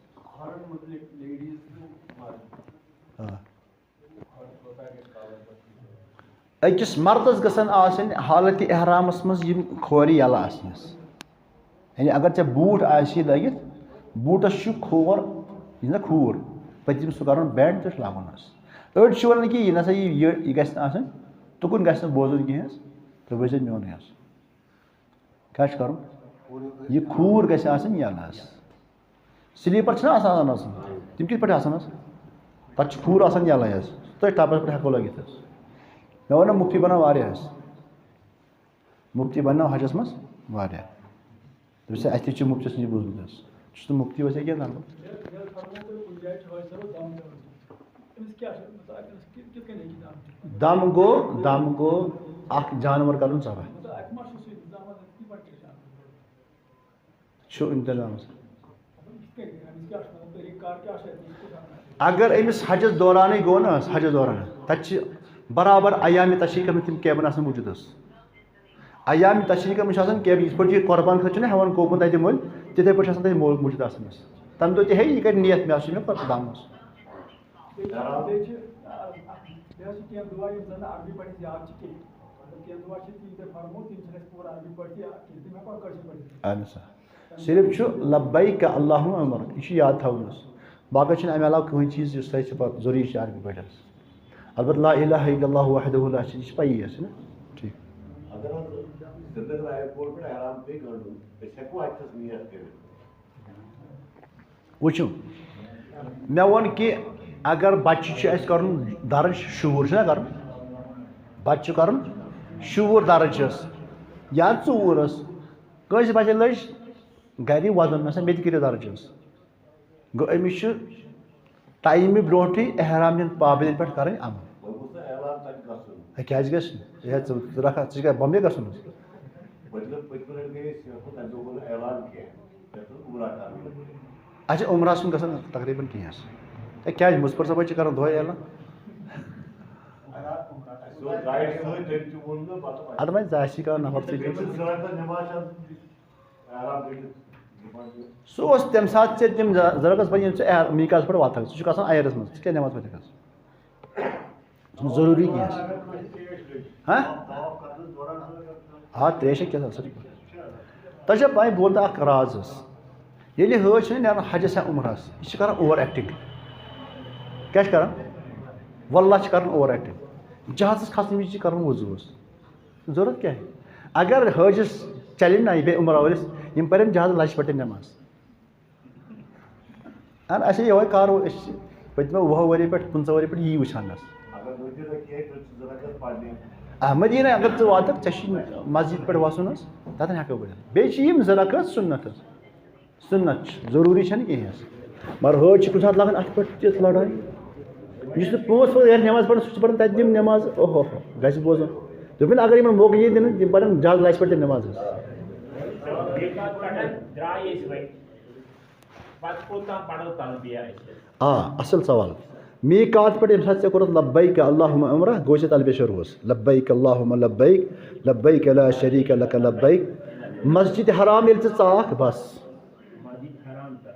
آ۔ أکِس مردس گژھن آسٕنۍ حالتِ احرامس منٛز یِم کھورِ یَلہٕ آسنَس۔ یعنی اگر ژےٚ بوٗٹھ آسی لٲگِتھ، بوٗٹس چھُ کھور، یہِ چھُنہ کھوٗر، پٔتِم سُہ کرُن bend تہٕ لاگُن حظ۔ أڑۍ چھِ وَنان کہِ یہِ نسا یہِ، یہِ، یہِ گژھِ نہٕ آسٕنۍ، تُکُن گژھِ نہٕ بوزُن کینٛہہ حظ، تُہۍ بوٗزِو میونٕے حظ۔ کیٛاہ چھُ کرُن؟ یہِ کھوٗر گژھِ آسٕنۍ یَلہٕ حظ۔ سلیپر چھِنہ آسان اَنان حظ؟ تِم کِتھ پٲٹھۍ آسان حظ؟ تَتھ چھُ کھوٗر آسان یَلَے حظ۔ تٔتھۍ ٹَپَس پٮ۪ٹھ ہٮ۪کو لٲگِتھ حظ۔ مےٚ ووٚن نہ مُفتی بَناو واریاہ حظ۔ مُفتی بَناو حجَس منٛز واریاہ۔ دوٚپُس، اَسہِ تہِ چھُ مُفتِس نِش بوٗزمُت حظ۔ چھُس نہٕ مُفتی ویسے کینٛہہ زانان۔ دم گوٚو، دم گوٚو اَکھ جانوَر کَرُن ذبح۔ چھُ اِنتظام۔ اگر أمِس حجس دورانٕے گوٚو نہ حظ، حجس دوران، تتہِ چھِ برابر ایام تشریقس منٛز تِم cabin آسان موٗجوٗد حظ۔ ایام تشریقس منٛز چھِ آسان cabin، یِتھ پٲٹھۍ یہِ قربان خٲطرٕ چھِنہ ہٮ۪وان کوپن تتہِ مٔلۍ، تِتھے پٲٹھۍ چھِ آسان تتہِ مو-، موٗجوٗد آسان حظ۔ تمہِ دۄہ تہِ ہے یہِ کرِ نیت، مےٚ ہسا چھُ مےٚ قۄربان دامس۔ بیٚیہِ چھِ، آ، بیٚیہِ حظ چھِ کینٛہہ دُعا یِم زَن نہٕ عربی پٲٹھۍ أسۍ یاد چھِ کینٛہہ۔ مطلب، کینٛہہ دُعا چھِ تِم تۄہہِ فرمو، تِم چھِنہٕ اَسہِ پوٗرٕ عربی پٲٹھۍ تہِ کینٛہہ، تِم ہٮ۪کو أسۍ کٲشِر پٲٹھۍ تہِ۔ اہن سا۔ صرف چھُ لبیک اللہم عمر، یہِ چھُ یاد تھاوُن حظ۔ باقٕے چھُنہٕ اَمہِ علاوٕ کٕہٕنۍ چیٖز یُس تۄہہِ چھِ پَتہٕ ضروٗری چھِ عربی پٲٹھۍ حظ۔ البتہ لا الہ الا اللہ وحدہ لا شریک، یہِ چھِ پَیی حظ، چھِنہ؟ ٹھیٖک۔ اگر حظ سرینگر ایئرپورٹ پٮ۪ٹھ احرام پیٚیہِ گنٛڈُن، أسۍ ہٮ۪کو اَتہِ تھَس نیت کٔرِتھ؟ وٕچھِو، مےٚ ووٚن کہِ اگر بَچہِ چھُ اَسہِ کَرُن درٕج، شُہُر چھُنہ کَرُن، بَچہِ چھُ کَرُن شوٗر درٕج چھَس یا ژوٗر ٲس، کٲنٛسہِ بَچَن لٔج گَرِ وَدُن، مےٚ سا مےٚ تہِ کٔرِو درٕج ٲس۔ گوٚو أمِس چھُ ٹایمہِ برونٛٹھٕے احرام ہٕنٛدٮ۪ن پابندٮ۪ن پٮ۪ٹھ کَرٕنۍ عمل۔ وۄنۍ گوٚژھ نہٕ اعلان تَتہِ گژھُن۔ ہے، کیٛازِ گژھِ نہٕ؟ ہے، ژٕ، ژٕ رَکھ، ژٕ چھِ کَران بۄمبے گژھُن حظ؟ مطلب، پٔتمہِ لَٹہِ گٔے أسۍ یَتھ منٛز، تَمہِ دۄہ گوٚو نہٕ اعلان کینٛہہ۔ یَتھ منٛز عمرہ کَرنہٕ۔ اچھا، عمرہ چھُنہٕ گژھان تقریٖباً کینٛہہ حظ۔ ہے، کیٛازِ؟ مُظفر صٲب حظ چھِ کَران دۄہَے اعلان۔ اَسہِ اوس گایِڈ سۭتۍ، تٔمۍ تہِ ووٚن مےٚ، مطلب، اَدٕ وۄنۍ ژٕ آسی کانٛہہ نفر ژٕ تٔمِس چھِ زٕ رکعت نٮ۪ماز چھِ آسان۔ سُہ اوس تَمہِ ساتہٕ ژےٚ تِم ز-، زٕ رکعت پَتہٕ ییٚلہِ ژٕ اے-، میٖقاتَس پٮ۪ٹھ واتَکھ، ژٕ چھُکھ آسان اَیَرَس منٛز، ژٕ کیٛاہ نٮ۪ماز پَتہٕ ہٮ۪کَکھ؟ ضروٗری کینٛہہ۔ ہہ؟ آ، ترٛیش ہے کیٛاہ سا، سا چھِ پَتہٕ۔ تۄہہِ چھا پَے، بہٕ وَنہٕ تۄہہِ اَکھ راز حظ۔ ییٚلہِ حٲج چھِنہٕ نیران حجَس یا عُمرَس، یہِ چھِ کَران اوٚوَر ایکٹِنٛگ۔ کیٛاہ چھِ کَران؟ واللہ چھِ کَران اوٚوَر ایکٹِنٛگ۔ جہازَس کھَسنہٕ وِزِ چھِ کَران وضوٗ حظ۔ ضروٗرت کیٛاہ ہے؟ اگر حٲجِس چلہِ نہ یہِ بیٚیہِ عُمرہ وٲلِس، یِم پَرن جہازٕ لَجہِ پٮ۪ٹھ تہِ نٮ۪ماز۔ اَہَن، اَسہِ ہے یِہوٚے کار، أسۍ چھِ پٔتمہِ وُہو ؤری پٮ۪ٹھ، پٕنٛژٕہ ؤری پٮ۪ٹھ یی وٕچھان حظ۔ اگر نٔو تہِ رَکھِ ہے، تیٚلہِ چھِ زٕ رکعت پَرنہِ۔ احمد یی نہ، اگر ژٕ واتَکھ، ژےٚ چھُے مسجد پٮ۪ٹھ وَسُن حظ، تَتٮ۪ن ہٮ۪کو پٔرِتھ۔ بیٚیہِ چھِ یِم زٕ رکعت سُنت حظ۔ سُنت چھِ، ضروٗری چھَنہٕ کِہیٖنۍ حظ۔ مگر حٲج چھِ کُنہِ ساتہٕ لَگان اَتھ پٮ۪ٹھ تِژھ لڑٲے۔ یُس نہٕ پانٛژھ وقت یَتھ نٮ۪ماز پَران، سُہ چھُ پَران تَتہِ تِم نٮ۪ماز، اوہ ہو ہو، گژھِ بوزُن۔ دوٚپُن، اگر یِمَن موقعہٕ یی دِنہٕ، یِم پَرن جہاز لَجہِ پٮ۪ٹھ تہِ نٮ۪ماز حظ۔ میٖقات پٮ۪ٹھ درٛاے أسۍ وۄنۍ۔ پَتہٕ کوٚت تام پَرو تلبیہ أسۍ؟ آ، اَصٕل سوال۔ میٖقات پٮ۪ٹھ ییٚمہِ ساتہٕ ژےٚ کوٚرُتھ لبیک اللہم عمرہ، گوٚو ژےٚ تلبیہ شروع حظ۔ لبیک اللہم لبیک، لبیک لا شریک لک لبیک۔ مسجد حرام ییٚلہِ ژٕ ژاکھ، بس۔ مسجد حرام تک۔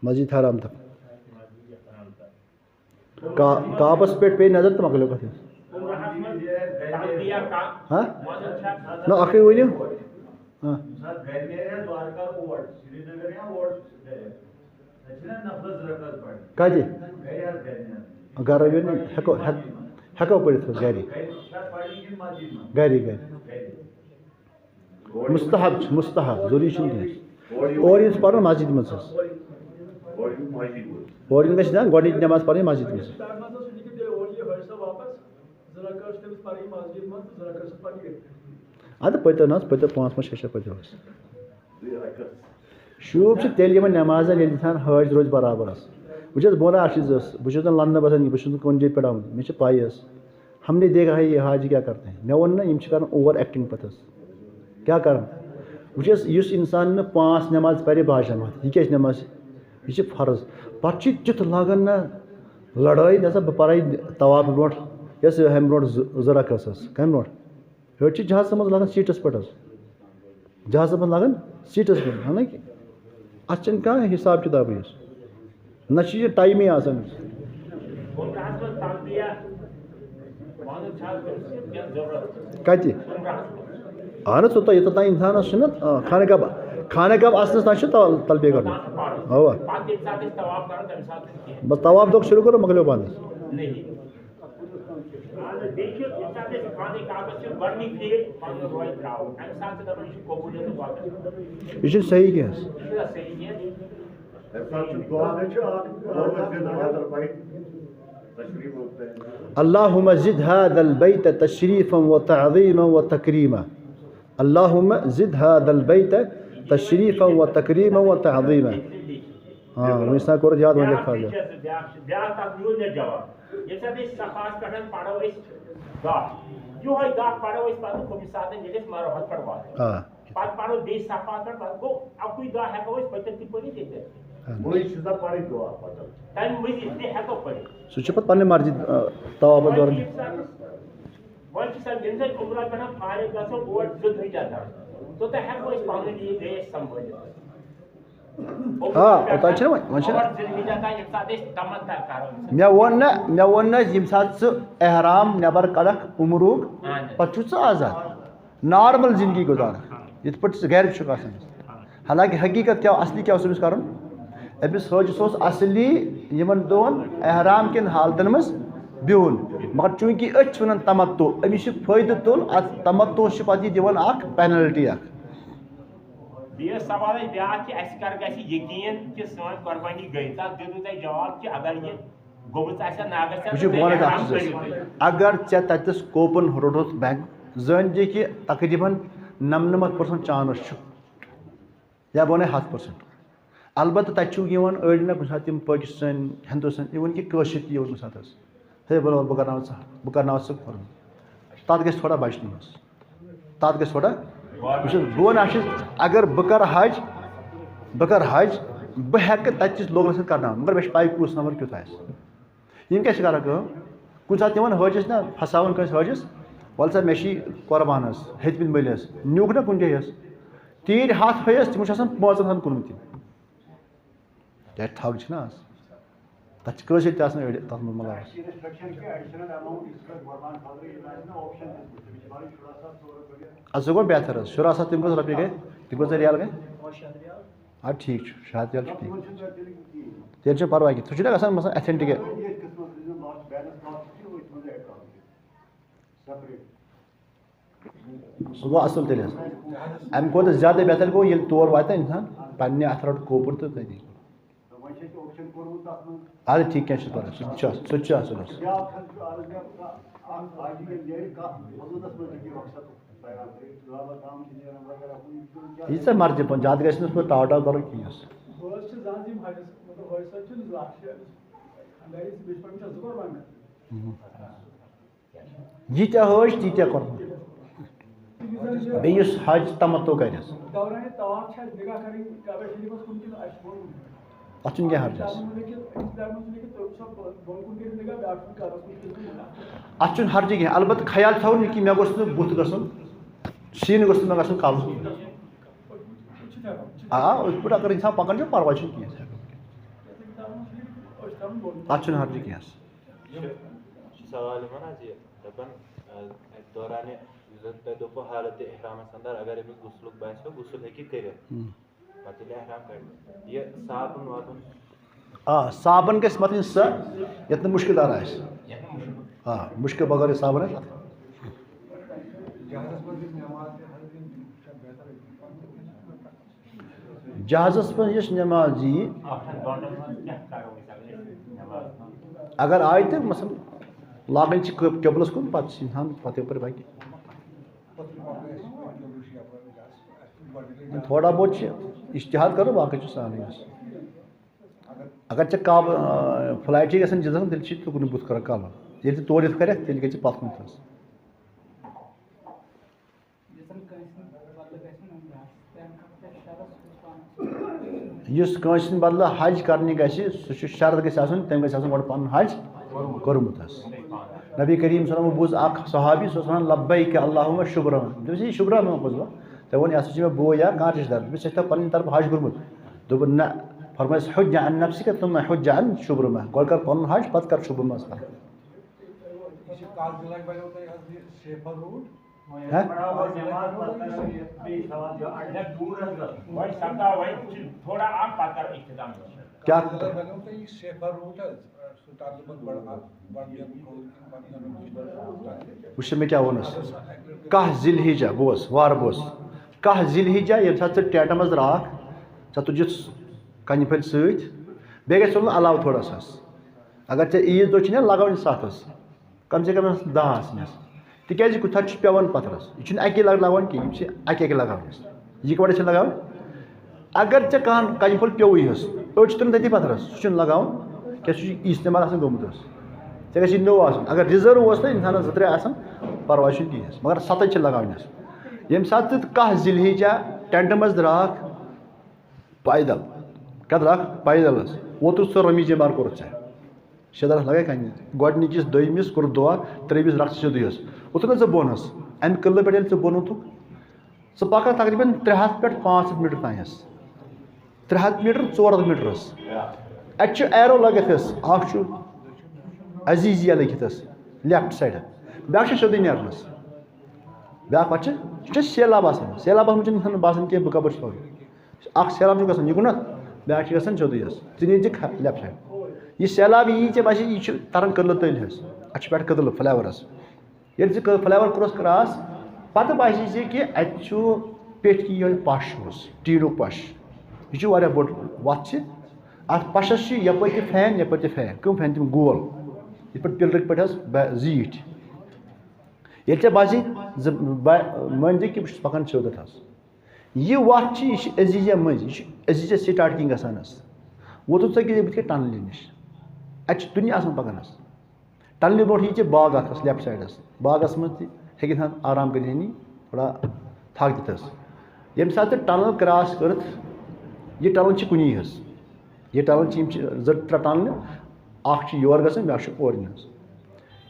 مسجد حرام تک۔ مسجد حرام تک۔ کا-، کعبس پٮ۪ٹھ پیٚیہِ نظر تہٕ مۄکلیو کتھ۔ عمرہس منٛز تلبیہ کا-، ہاں؟ وَنُن چھا؟ نہ، اَکھٕے ؤنِو۔ ہاں۔ ییٚمہِ ساتہٕ گرِ نیرِ ہا، دوارکا روڈ، سرینگر یا روڈ چھُ سُہ گرِ۔ تَتہِ چھِنہ نفلَس رَکعت پَرٕنۍ۔ کَتہِ؟ گرِ حظ، گرِ نیرُن۔ گرٕ یُن ہٮ۪کو، ہٮ۪ک-، ہٮ۪کو پٔرِتھ حظ گرِ۔ گرِ چھا پَرٕنۍ کِنہٕ مسجد منٛز؟ گرِ، گرِ۔ گرِ۔ مستحب چھُ، مستحب، ضروٗری چھُنہٕ کینٛہہ۔ اورٕ یُن چھُ پَرُن مسجد منٛز حظ۔ اورٕ یُن مسجد منٛز۔ اورٕ یُن گژھِ نا گۄڈٕنِچ نٮ۪ماز پَرٕنۍ مسجد منٛز۔ زٕ رکعت چھِ تٔمِس پَرٕنۍ مسجد منٛز تہٕ زٕ رکعت چھِ پَرٕنۍ ییٚتہِ۔ اَدٕ پٔتِو نہ حظ، پٔتِو پانٛژھ پانٛژھ شےٚ شےٚ پٔتِو حظ۔ شوٗب چھِ تیٚلہِ یِمَن نٮ۪مازَن، ییٚلہِ اِنسان حٲج روزِ برابر حظ۔ بہٕ چھُس بولا اَکھ چیٖز حظ، بہٕ چھُس نہٕ لندنہٕ بَسان کینٛہہ، بہٕ چھُس نہٕ کُنہِ جایہِ پٮ۪ٹھ آمُت، مےٚ چھِ پَے حظ۔ ہم نے دیکھا ہے یہ حاجی کیا کرتے ہیں، مےٚ ووٚن نہ، یِم چھِ کَران اوٚوَر ایکٹِنٛگ پَتہٕ حظ۔ کیٛاہ کَران؟ وٕچھ حظ، یُس اِنسان نہٕ پانٛژھ نٮ۪ماز پَرِ باجماعت، یہِ کیٛاہ چھِ نٮ۪ماز؟ یہِ چھِ فرض۔ پَتہٕ چھِ تیُتھ لاگان نہ لڑٲے، دَپان بہٕ پَرَے طواف برونٛٹھ، یۄس ہَمہِ برونٛٹھ زٕ، زٕ رکعت ٲس، کَمہِ برونٛٹھ؟ ہیوٚر چھِ جہازَس منٛز لاگان سیٖٹَس پٮ۪ٹھ حظ۔ جہازَس منٛز لاگان سیٖٹَس پٮ۪ٹھ، اَہَن حظ۔ اَتھ چھَنہٕ کانٛہہ حِساب کِتابٕے حظ۔ نہ چھِ یہِ ٹایمٕے آسان۔ عمرہَس منٛز تلبیہ وَنُن چھا ضروٗرت؟ کَتہِ؟ عمرہَس منٛز۔ اَہَن حظ، توٚتام، یوٚتام اِنسانَس چھُنہ، آ، خانہ کعبہ، خانہ کعبہ اَصلَس تام چھُ تل-، تلبیہ کَرُن۔ اَوا۔ پَتہٕ ییٚمہِ ساتہٕ أسۍ طواف کَرو، تَمہِ ساتہٕ چھُ کینٛہہ۔ بَس طواف دۄہ شروٗع کوٚرُن، مۄکلیو بنٛد۔ نہیں۔ اہن حظ، بیٚیہِ چھِ ییٚمہِ ساتہٕ أسۍ پانَے کعبَس چھِ گۄڈٕنِکۍ پھِرِ پَنُن روے ترٛاوُن، اَمہِ ساتہٕ چھِ دَپان، یہِ چھُ قبوٗلیت واتان۔ یہِ چھُنہٕ صحیح کینٛہہ حظ۔ یہِ چھُنہ صحیح کینٛہہ۔ تَمہِ ساتہٕ چھُ دُعا، دَپان چھِ اَکھ، اَکھ زِنٛدٕ نظر پَے تشریٖف اوٚن تۄہہِ۔ اللہم زد هذا البیت تشریفا و تعظیما و تکریما۔ اللہم زد هذا البیت تشریفا و تکریما و تعظیما۔ ہاں، وۄنۍ چھُ آسان کوٚرُتھ یاد، وۄنۍ لیکھ بیٛاکھ فاضل۔ چیٖز چھِ، بیٛاکھ چھِ، بیٛاکھ تَتھ میوٗل مےٚ جواب۔ ییٚمہِ ساتہٕ أسۍ صفاہَس پٮ۪ٹھ پَرو أسۍ دَہ، یِہوٚے دَہ پَرو أسۍ پَتہٕ کُنہِ ساتہٕ ییٚلہِ أسۍ مروہَس پٮ۪ٹھ واتو۔ آ۔ پَتہٕ پَرو بیٚیہِ صفاہَس پٮ۪ٹھ، پَتہٕ گوٚو اَکُے دۄہ ہٮ۪کو أسۍ پٔتِتھ تہِ پٔرِتھ ییٚتہِ۔ اَہَن حظ۔ مٔنٛزۍ چھُ آسان پَرٕنۍ دُعا پَتہٕ۔ تَمہِ مٔنٛزۍ تہِ ہٮ۪کو پٔرِتھ۔ سُہ چھُ پَتہٕ پَنٕنہِ مرضی، آ، طوافَس وۄنۍ دوران۔ چھِ ییٚمہِ ساتہٕ، وۄنۍ چھِ سَمجھ، ییٚمہِ ساتہٕ عُمرہ پٮ۪ٹھ فارغ گژھو، اور ذُلحِجہ تام، توٚتام ہٮ۪کو أسۍ پَنٕنۍ یہِ ریش سَمبٲلِتھ۔ آ، اوٚتام چھِنہ وۄنۍ، وۄنۍ چھِنہ۔ اور ذُلحِجہ تام ییٚمہِ ساتہٕ أسۍ تَمَتُع کَرو۔ مےٚ ووٚن نہ، مےٚ ووٚن نہ، ییٚمہِ ساتہٕ ژٕ احرام نٮ۪بَر کَڑَکھ عُمروٗک، اَہَن حظ۔ پَتہٕ چھُ ژٕ آزاد۔ نارمل زندگی گُزاران، یِتھ پٲٹھۍ ژٕ گرِ چھُکھ آسان۔ حالانکہ حقیٖقت کیٛاہ، اصلی کیٛاہ اوس أمِس کَرُن؟ أمِس حٲجِس اوس اصلی یِمن دۄہن احرام کٮ۪ن حالتن منٛز بِہُن، مگر چوٗنٛکہِ أسۍ چھِ وَنان تمتُع، أمِس چھُ فٲیدٕ تُل، اَتھ تمتُعس چھِ پَتہٕ یہِ دِوان اَکھ penalty اَکھ۔ بیٚیہِ ٲس سوال اَسہِ بیٛاکھ کہِ اَسہِ کر گژھِ یقیٖن کہِ سٲنۍ قۄربٲنی گٔے؟ تَتھ دیُتوٕ تۄہہِ جواب کہِ اگر یہِ گوٚمُژ آسہِ ہا ناگس وٕچھِو، بہٕ وَنہٕ تۄہہِ اَکھ چیٖز۔ اگر ژےٚ تَتٮ۪س کوپن روٚٹُتھ بینک، زٲنۍ تہِ کہِ تقریٖباً نَمنَمَتھ پٔرسَنٛٹ چانس چھُ، یا بہٕ وَنَے ہَتھ پٔرسَنٛٹ۔ البتہ تَتہِ چھُ یِوان أڑۍ نہ کُنہِ ساتہٕ تِم پٲکِستٲنۍ، ہِندوستٲنۍ، اِوٕن کہِ کٲشِر تہِ یِوان کُنہِ ساتہٕ حظ۔ ہے بہٕ بہٕ کَرناوَتھ ژٕ، بہٕ کَرناوَتھ ژٕ فارم۔ تَتھ گژھِ تھوڑا بَچنہٕ منٛز۔ تَتھ گژھِ تھوڑا، بہٕ چھُس، بہٕ وَنان چھُس، اگر بہٕ کَرٕ حج، بہٕ کَرٕ حج، بہٕ ہٮ۪کہٕ تَتہِ کِس لوکلَس سۭتۍ کَرناوُن، مگر مےٚ چھِ پَے کُس نفر کیُتھ آسہِ۔ یِم کیٛاہ چھِ کَران کٲم؟ کُنہِ ساتہٕ نِوان حٲجِس نہ، پھساوان کٲنٛسہِ حٲجِس، وَلہٕ سا مےٚ چھی قۄربان حظ، ہیٚتمٕتۍ مٔلۍ حظ، نیوٗکھ نہ کُنہِ جایہِ حظ۔ تیٖرۍ ہَتھ ہٲیَس، تِمو چھِ آسان پانٛژَن ہَتَن کٕنمٕتۍ تِم۔ کیٛازِ ٹھگ چھِنہ آز؟ تَتھ چھِ کٲنٛسہِ تہِ آسان أڑۍ تَتھ منٛز مُلوث۔ اَدٕ سُہ گوٚو بہتر حظ، شُراہ ساس تِم کٔژ رۄپیہِ گٔے؟ تِم کۭژاہ ریال گٔے؟ اَدٕ ٹھیٖک چھُ، شےٚ ہَتھ ریال چھُ ٹھیٖک۔ تیٚلہِ چھُنہٕ پَرواے کینٛہہ، سُہ چھُنہ گژھان مثلاً authentic۔ سُہ گوٚو اَصٕل تیٚلہِ حظ۔ اَمہِ کھۄتہٕ زیادٕ بہتر گوٚو ییٚلہِ تور واتہِ اِنسان، پنٛنہِ اَتھٕ رَٹہِ کوپُر تہٕ تٔتی۔ اَدٕ ٹھیٖک، کینٛہہ چھُنہٕ پَرواے، سُہ تہِ چھُ اَصٕل، سُہ تہِ چھُ اَصٕل حظ۔ یہِ ژےٚ مرضی پَنُن، زیادٕ گژھِ نہٕ سُہ ٹاو ٹاو کَرُن کِہیٖنۍ حظ۔ بہٕ حظ چھُس زانٛہہ یِم حجَس، مطلب، حٲج صٲب چھِنہٕ زٕ اَکھ چھِ، مےٚ گٔے زٕ، مےٚ چھِ پَنٕنۍ چھِ زٕ قۄربان گژھان۔ ییٖتیٛاہ حٲج، تیٖتیٛاہ قۄربان۔ بیٚیہِ یُس حج تمتع کرِ حظ۔ دوران طواف چھِ اَسہِ نگاہ کَرٕنۍ کعبہ شریٖفَس کُن کِنہٕ اَسہِ چھُ ووٚنمُت؟ اَتھ چھُنہٕ کینٛہہ حرج حظ۔ أکِس دۄن منٛز لیکھِتھ، أکِس دۄن منٛز چھُ لیکھِتھ، تُہۍ وٕچھِو بۄن کُن کٔرِتھ نگاہ، بیٛاکھ چھُ کعبَس کُن کٔرِتھ نگاہ۔ اَتھ چھُنہٕ حرجہِ کینٛہہ، البتہٕ خیال تھاوُن یہِ کہِ مےٚ گوٚژھ نہٕ بُتھ گژھُن، سیٖنہٕ گوٚژھ نہٕ مےٚ گژھُن کَلَس کُن۔ آ، أتھۍ پٲٹھۍ اگر اِنسان پَکان چھُ، پَرواے چھُنہٕ کینٛہہ۔ اَتھ چھُنہٕ حرجہِ کینٛہہ حظ۔ یِم چھِ سوال یِوان حظ یہِ، دَپان، آ، دورانہِ، یُس زَن تۄہہِ دوٚپوُ حالتِ احرامَس اندر اگر أمِس غسلُک باسیو، غسل ہیٚکہِ کٔرِتھ۔ ہُم۔ پَتہٕ ییٚلہِ احرام کَڑِ، یہِ صابن واتُن۔ آ، صابن گژھِ مَتھٕنۍ سۄ، یَتھ نہٕ مُشکِدار آسہِ۔ یَتھ نہٕ مُشکِل۔ آ، مُشکہِ بغٲر یہِ صابن آسہِ۔ جہازَس منٛز یِم نٮ۪ماز تہِ حظ یِم، یِم چھا بہتر؟ جہازَس منٛز یُس نٮ۪ماز یی، اگر آیہِ تہٕ مثلاً لاگٕنۍ چھِ قب-، قبلَس کُن، پَتہٕ چھِ اِنسان پَتہٕ یَپٲرۍ باقٕے۔ تھوڑا بہت چھِ اِجتِہاد کَرُن، باقٕے چھُ سہلٕے حظ۔ اگر ژےٚ کعبہٕ، آ، فلایٹ چھِ گژھان جِدَس، تیٚلہِ چھِ تُکنُے بُتھ کَران کَلَس۔ ییٚلہِ ژٕ تورٕ یِتھ کَرَکھ، تیٚلہِ گژھِ ژٕ پَتھ کُن تھَس۔ یُس زَن کٲنٛسہِ ہُنٛد بدلہٕ گژھِ نہٕ عمرَس، تَمہِ خٲطرٕ چھِ شرط سُہ پانَس۔ یُس کٲنٛسہِ ہُنٛد بدلہٕ حج کرنہِ گژھِ، سُہ چھُ شرط گژھِ آسُن، تٔمۍ گژھِ آسُن گۄڈٕ پَنُن حج کوٚرمُت حظ۔ نبی کریم صلی اللہ علیہ وسلم بوٗز اکھ صحابی، سُہ اوس وَنان، "لبیک اللہم شبرمہ"۔ تٔمِس یہِ شبرمہ کوٚت گوٚو؟ تٔمۍ ووٚن، "یہِ ہسا چھُ مےٚ بوے یا کانٛہہ رِشتہٕ دار، تٔمِس چھِ تۄہہِ پَنٕنہِ طرفہٕ حج کوٚرمُت۔" دوٚپُن، "نہ"، فرمٲیِس، "حج عن نفسک ثم حج عن شبرمہ"، گۄڈٕ کر پَنُن حج، پَتہٕ کر شبرمہس حج۔ یہِ چھِ کَتھ ضلعٕکۍ بَنیو تۄہہِ حظ یہِ سیفر روٗٹ؟ ہہ؟ وۄنۍ سَپدان، وۄنۍ چھِ تھوڑا اَکھ پَتہٕ کَرو اِختِتام۔ کیٛاہ؟ کَتھ ضلعٕکۍ بَنیو تۄہہِ یہِ سیفر روٗٹ حظ؟ سُہ تَتھ منٛز بَڑٕ اَکھ، بَڑٕ وٕچھ مےٚ کیٛاہ ووٚنُس۔ کاہ ذی الحجہ، بوز، وارٕ بوز۔ کاہ ذی الحجہ، ییٚمہِ ساتہٕ ژٕ ٹٮ۪نٹَس منٛز درٛاکھ، ژےٚ تُجِتھ کَنہِ پھٔلۍ سۭتۍ، بیٚیہِ گژھِ تُلُن علاوٕ تھوڑا ساس۔ اگر ژےٚ عیٖد دۄہ چھِ نا لگاوٕنۍ ستھ حظ، کم سے کم آسن دَہ آسنَس۔ تِکیٛازِ کُنہِ ساتہٕ چھُ پٮ۪وان پَتھرَس۔ یہِ چھُنہٕ اَکی لَٹہِ لَگاوان کینٛہہ، یِم چھِ اَکہِ اَکہِ لَگاوان اَسہِ۔ یِکوَٹَے چھِ لَگاوان۔ اگر ژےٚ کانٛہہ کَنہِ پھوٚل پیوٚوُے حظ، أڑۍ چھِ تِم تٔتی پَتھرَس، سُہ چھُنہٕ لَگاوُن کینٛہہ، سُہ چھُ استعمال آسان گوٚمُت حظ۔ ژےٚ گژھِ نوٚو آسُن۔ اگر ریزٲرٕو اوس تہٕ اِنسانَس زٕ ترٛےٚ آسَن، پَرواے چھُنہٕ کِہیٖنۍ حظ۔ مگر سَتَے چھِ لَگاوٕنۍ حظ۔ ییٚمہِ ساتہٕ ژٕ کاہ ذی الحجہ ٹٮ۪نٹہٕ منٛز درٛاکھ، پیدل۔ کَتھ درٛاکھ؟ پیدل حظ۔ ووتُتھ سُہ رمی جمار کوٚرُتھ ژےٚ۔ شےٚ دۄہ لَگے کَنہِ۔ گۄڈٕنِکِس، دوٚیمِس کوٚر دُعا، ترٛیٚیمِس رَکھ ژٕ سیوٚدُے حظ۔ ووٚتھُکھ نہ ژٕ بۄن حظ؟ اَمہِ قٕلہٕ پٮ۪ٹھ ییٚلہِ ژٕ بۄن ووٚتھُکھ، ژٕ پَکھ تقریٖباً ترٛےٚ ہَتھ پٮ۪ٹھ پانٛژھ ہَتھ میٖٹر تام حظ۔ ترٛےٚ ہَتھ میٖٹر، ژور ہَتھ میٖٹر حظ۔ اَتہِ چھُ ایرو لٲگِتھ حظ۔ اَکھ چھُ عزیزیہ لیکھِتھ حظ، لیفٹ سایڈٕ۔ بیٛاکھ چھُ سیوٚدُے نیران حظ۔ بیٛاکھ پَتہٕ چھِ، یہِ چھُ سیلاب آسان۔ سیلابَس منٛز چھُنہٕ اِنسانَس باسان کینٛہہ بہٕ کَپٲرۍ چھُس پَکان۔ اکھ سیلاب چھُ گژھان یِکُن، بیٛاکھ چھُ گژھان سیوٚدُے حظ۔ ژٕ نیر ژٕ کھہ-، لیفٹ سایڈ۔ یہِ سیلاب یی ژےٚ باسہِ، یہِ چھُ تران کٔدلہٕ تٔلۍ حظ۔ اَتھ چھُ پٮ۪ٹھ کٔدلہٕ فلاے اوورَس۔ ییٚلہِ ژٕ کٔدلہٕ فلاے اوور کراس، پَتہٕ باسہِ ژےٚ کہِ اَتہِ چھُ پیٚٹھۍ کِنۍ یِہوٚے پَش اوس، ٹیٖنُک پَش۔ یہِ چھُ واریاہ بوٚڑ وَتھ چھِ۔ اَتھ پَشَس چھِ یَپٲرۍ تہِ فین، یَپٲرۍ تہِ فین۔ کٕم فین؟ تِم گول۔ یِتھ پٲٹھۍ پِلرٕکۍ پٲٹھۍ حظ بہ-، زیٖٹھۍ۔ ییٚلہِ ژےٚ باسہِ، زِ بہٕ مٲنۍ زِ کہِ بہٕ چھُس پَکان سیوٚد اَتھَس۔ یہِ وَتھ چھِ، یہِ چھِ عزیٖزیہ مٔنٛزۍ، یہِ چھِ عزیٖزیہ سٹاٹ کِنگ گژھان حظ۔ ووتُس ژٕ کہِ بہٕ تہِ کَرٕ ٹنلہِ نِش۔ اَتہِ چھِ دُنیا آسان پَکان حظ۔ ٹنلہِ برونٛٹھ یی ژےٚ باغ اَکھ حظ، لیفٹ سایڈَس۔ باغَس منٛز تہِ ہیٚکہِ اِنسان آرام کٔرِتھ یعنی تھوڑا تھَکھ دِتھ حظ۔ ییٚمہِ ساتہٕ ژٕ ٹنل کراس کٔرٕتھ، یہِ ٹنل چھِ کُنی حظ۔ یہِ ٹنل چھِ، یِم چھِ زٕ ترٛےٚ ٹنلہٕ، اَکھ چھِ یور گژھان، بیٛاکھ چھِ اورٕ یِوان حظ۔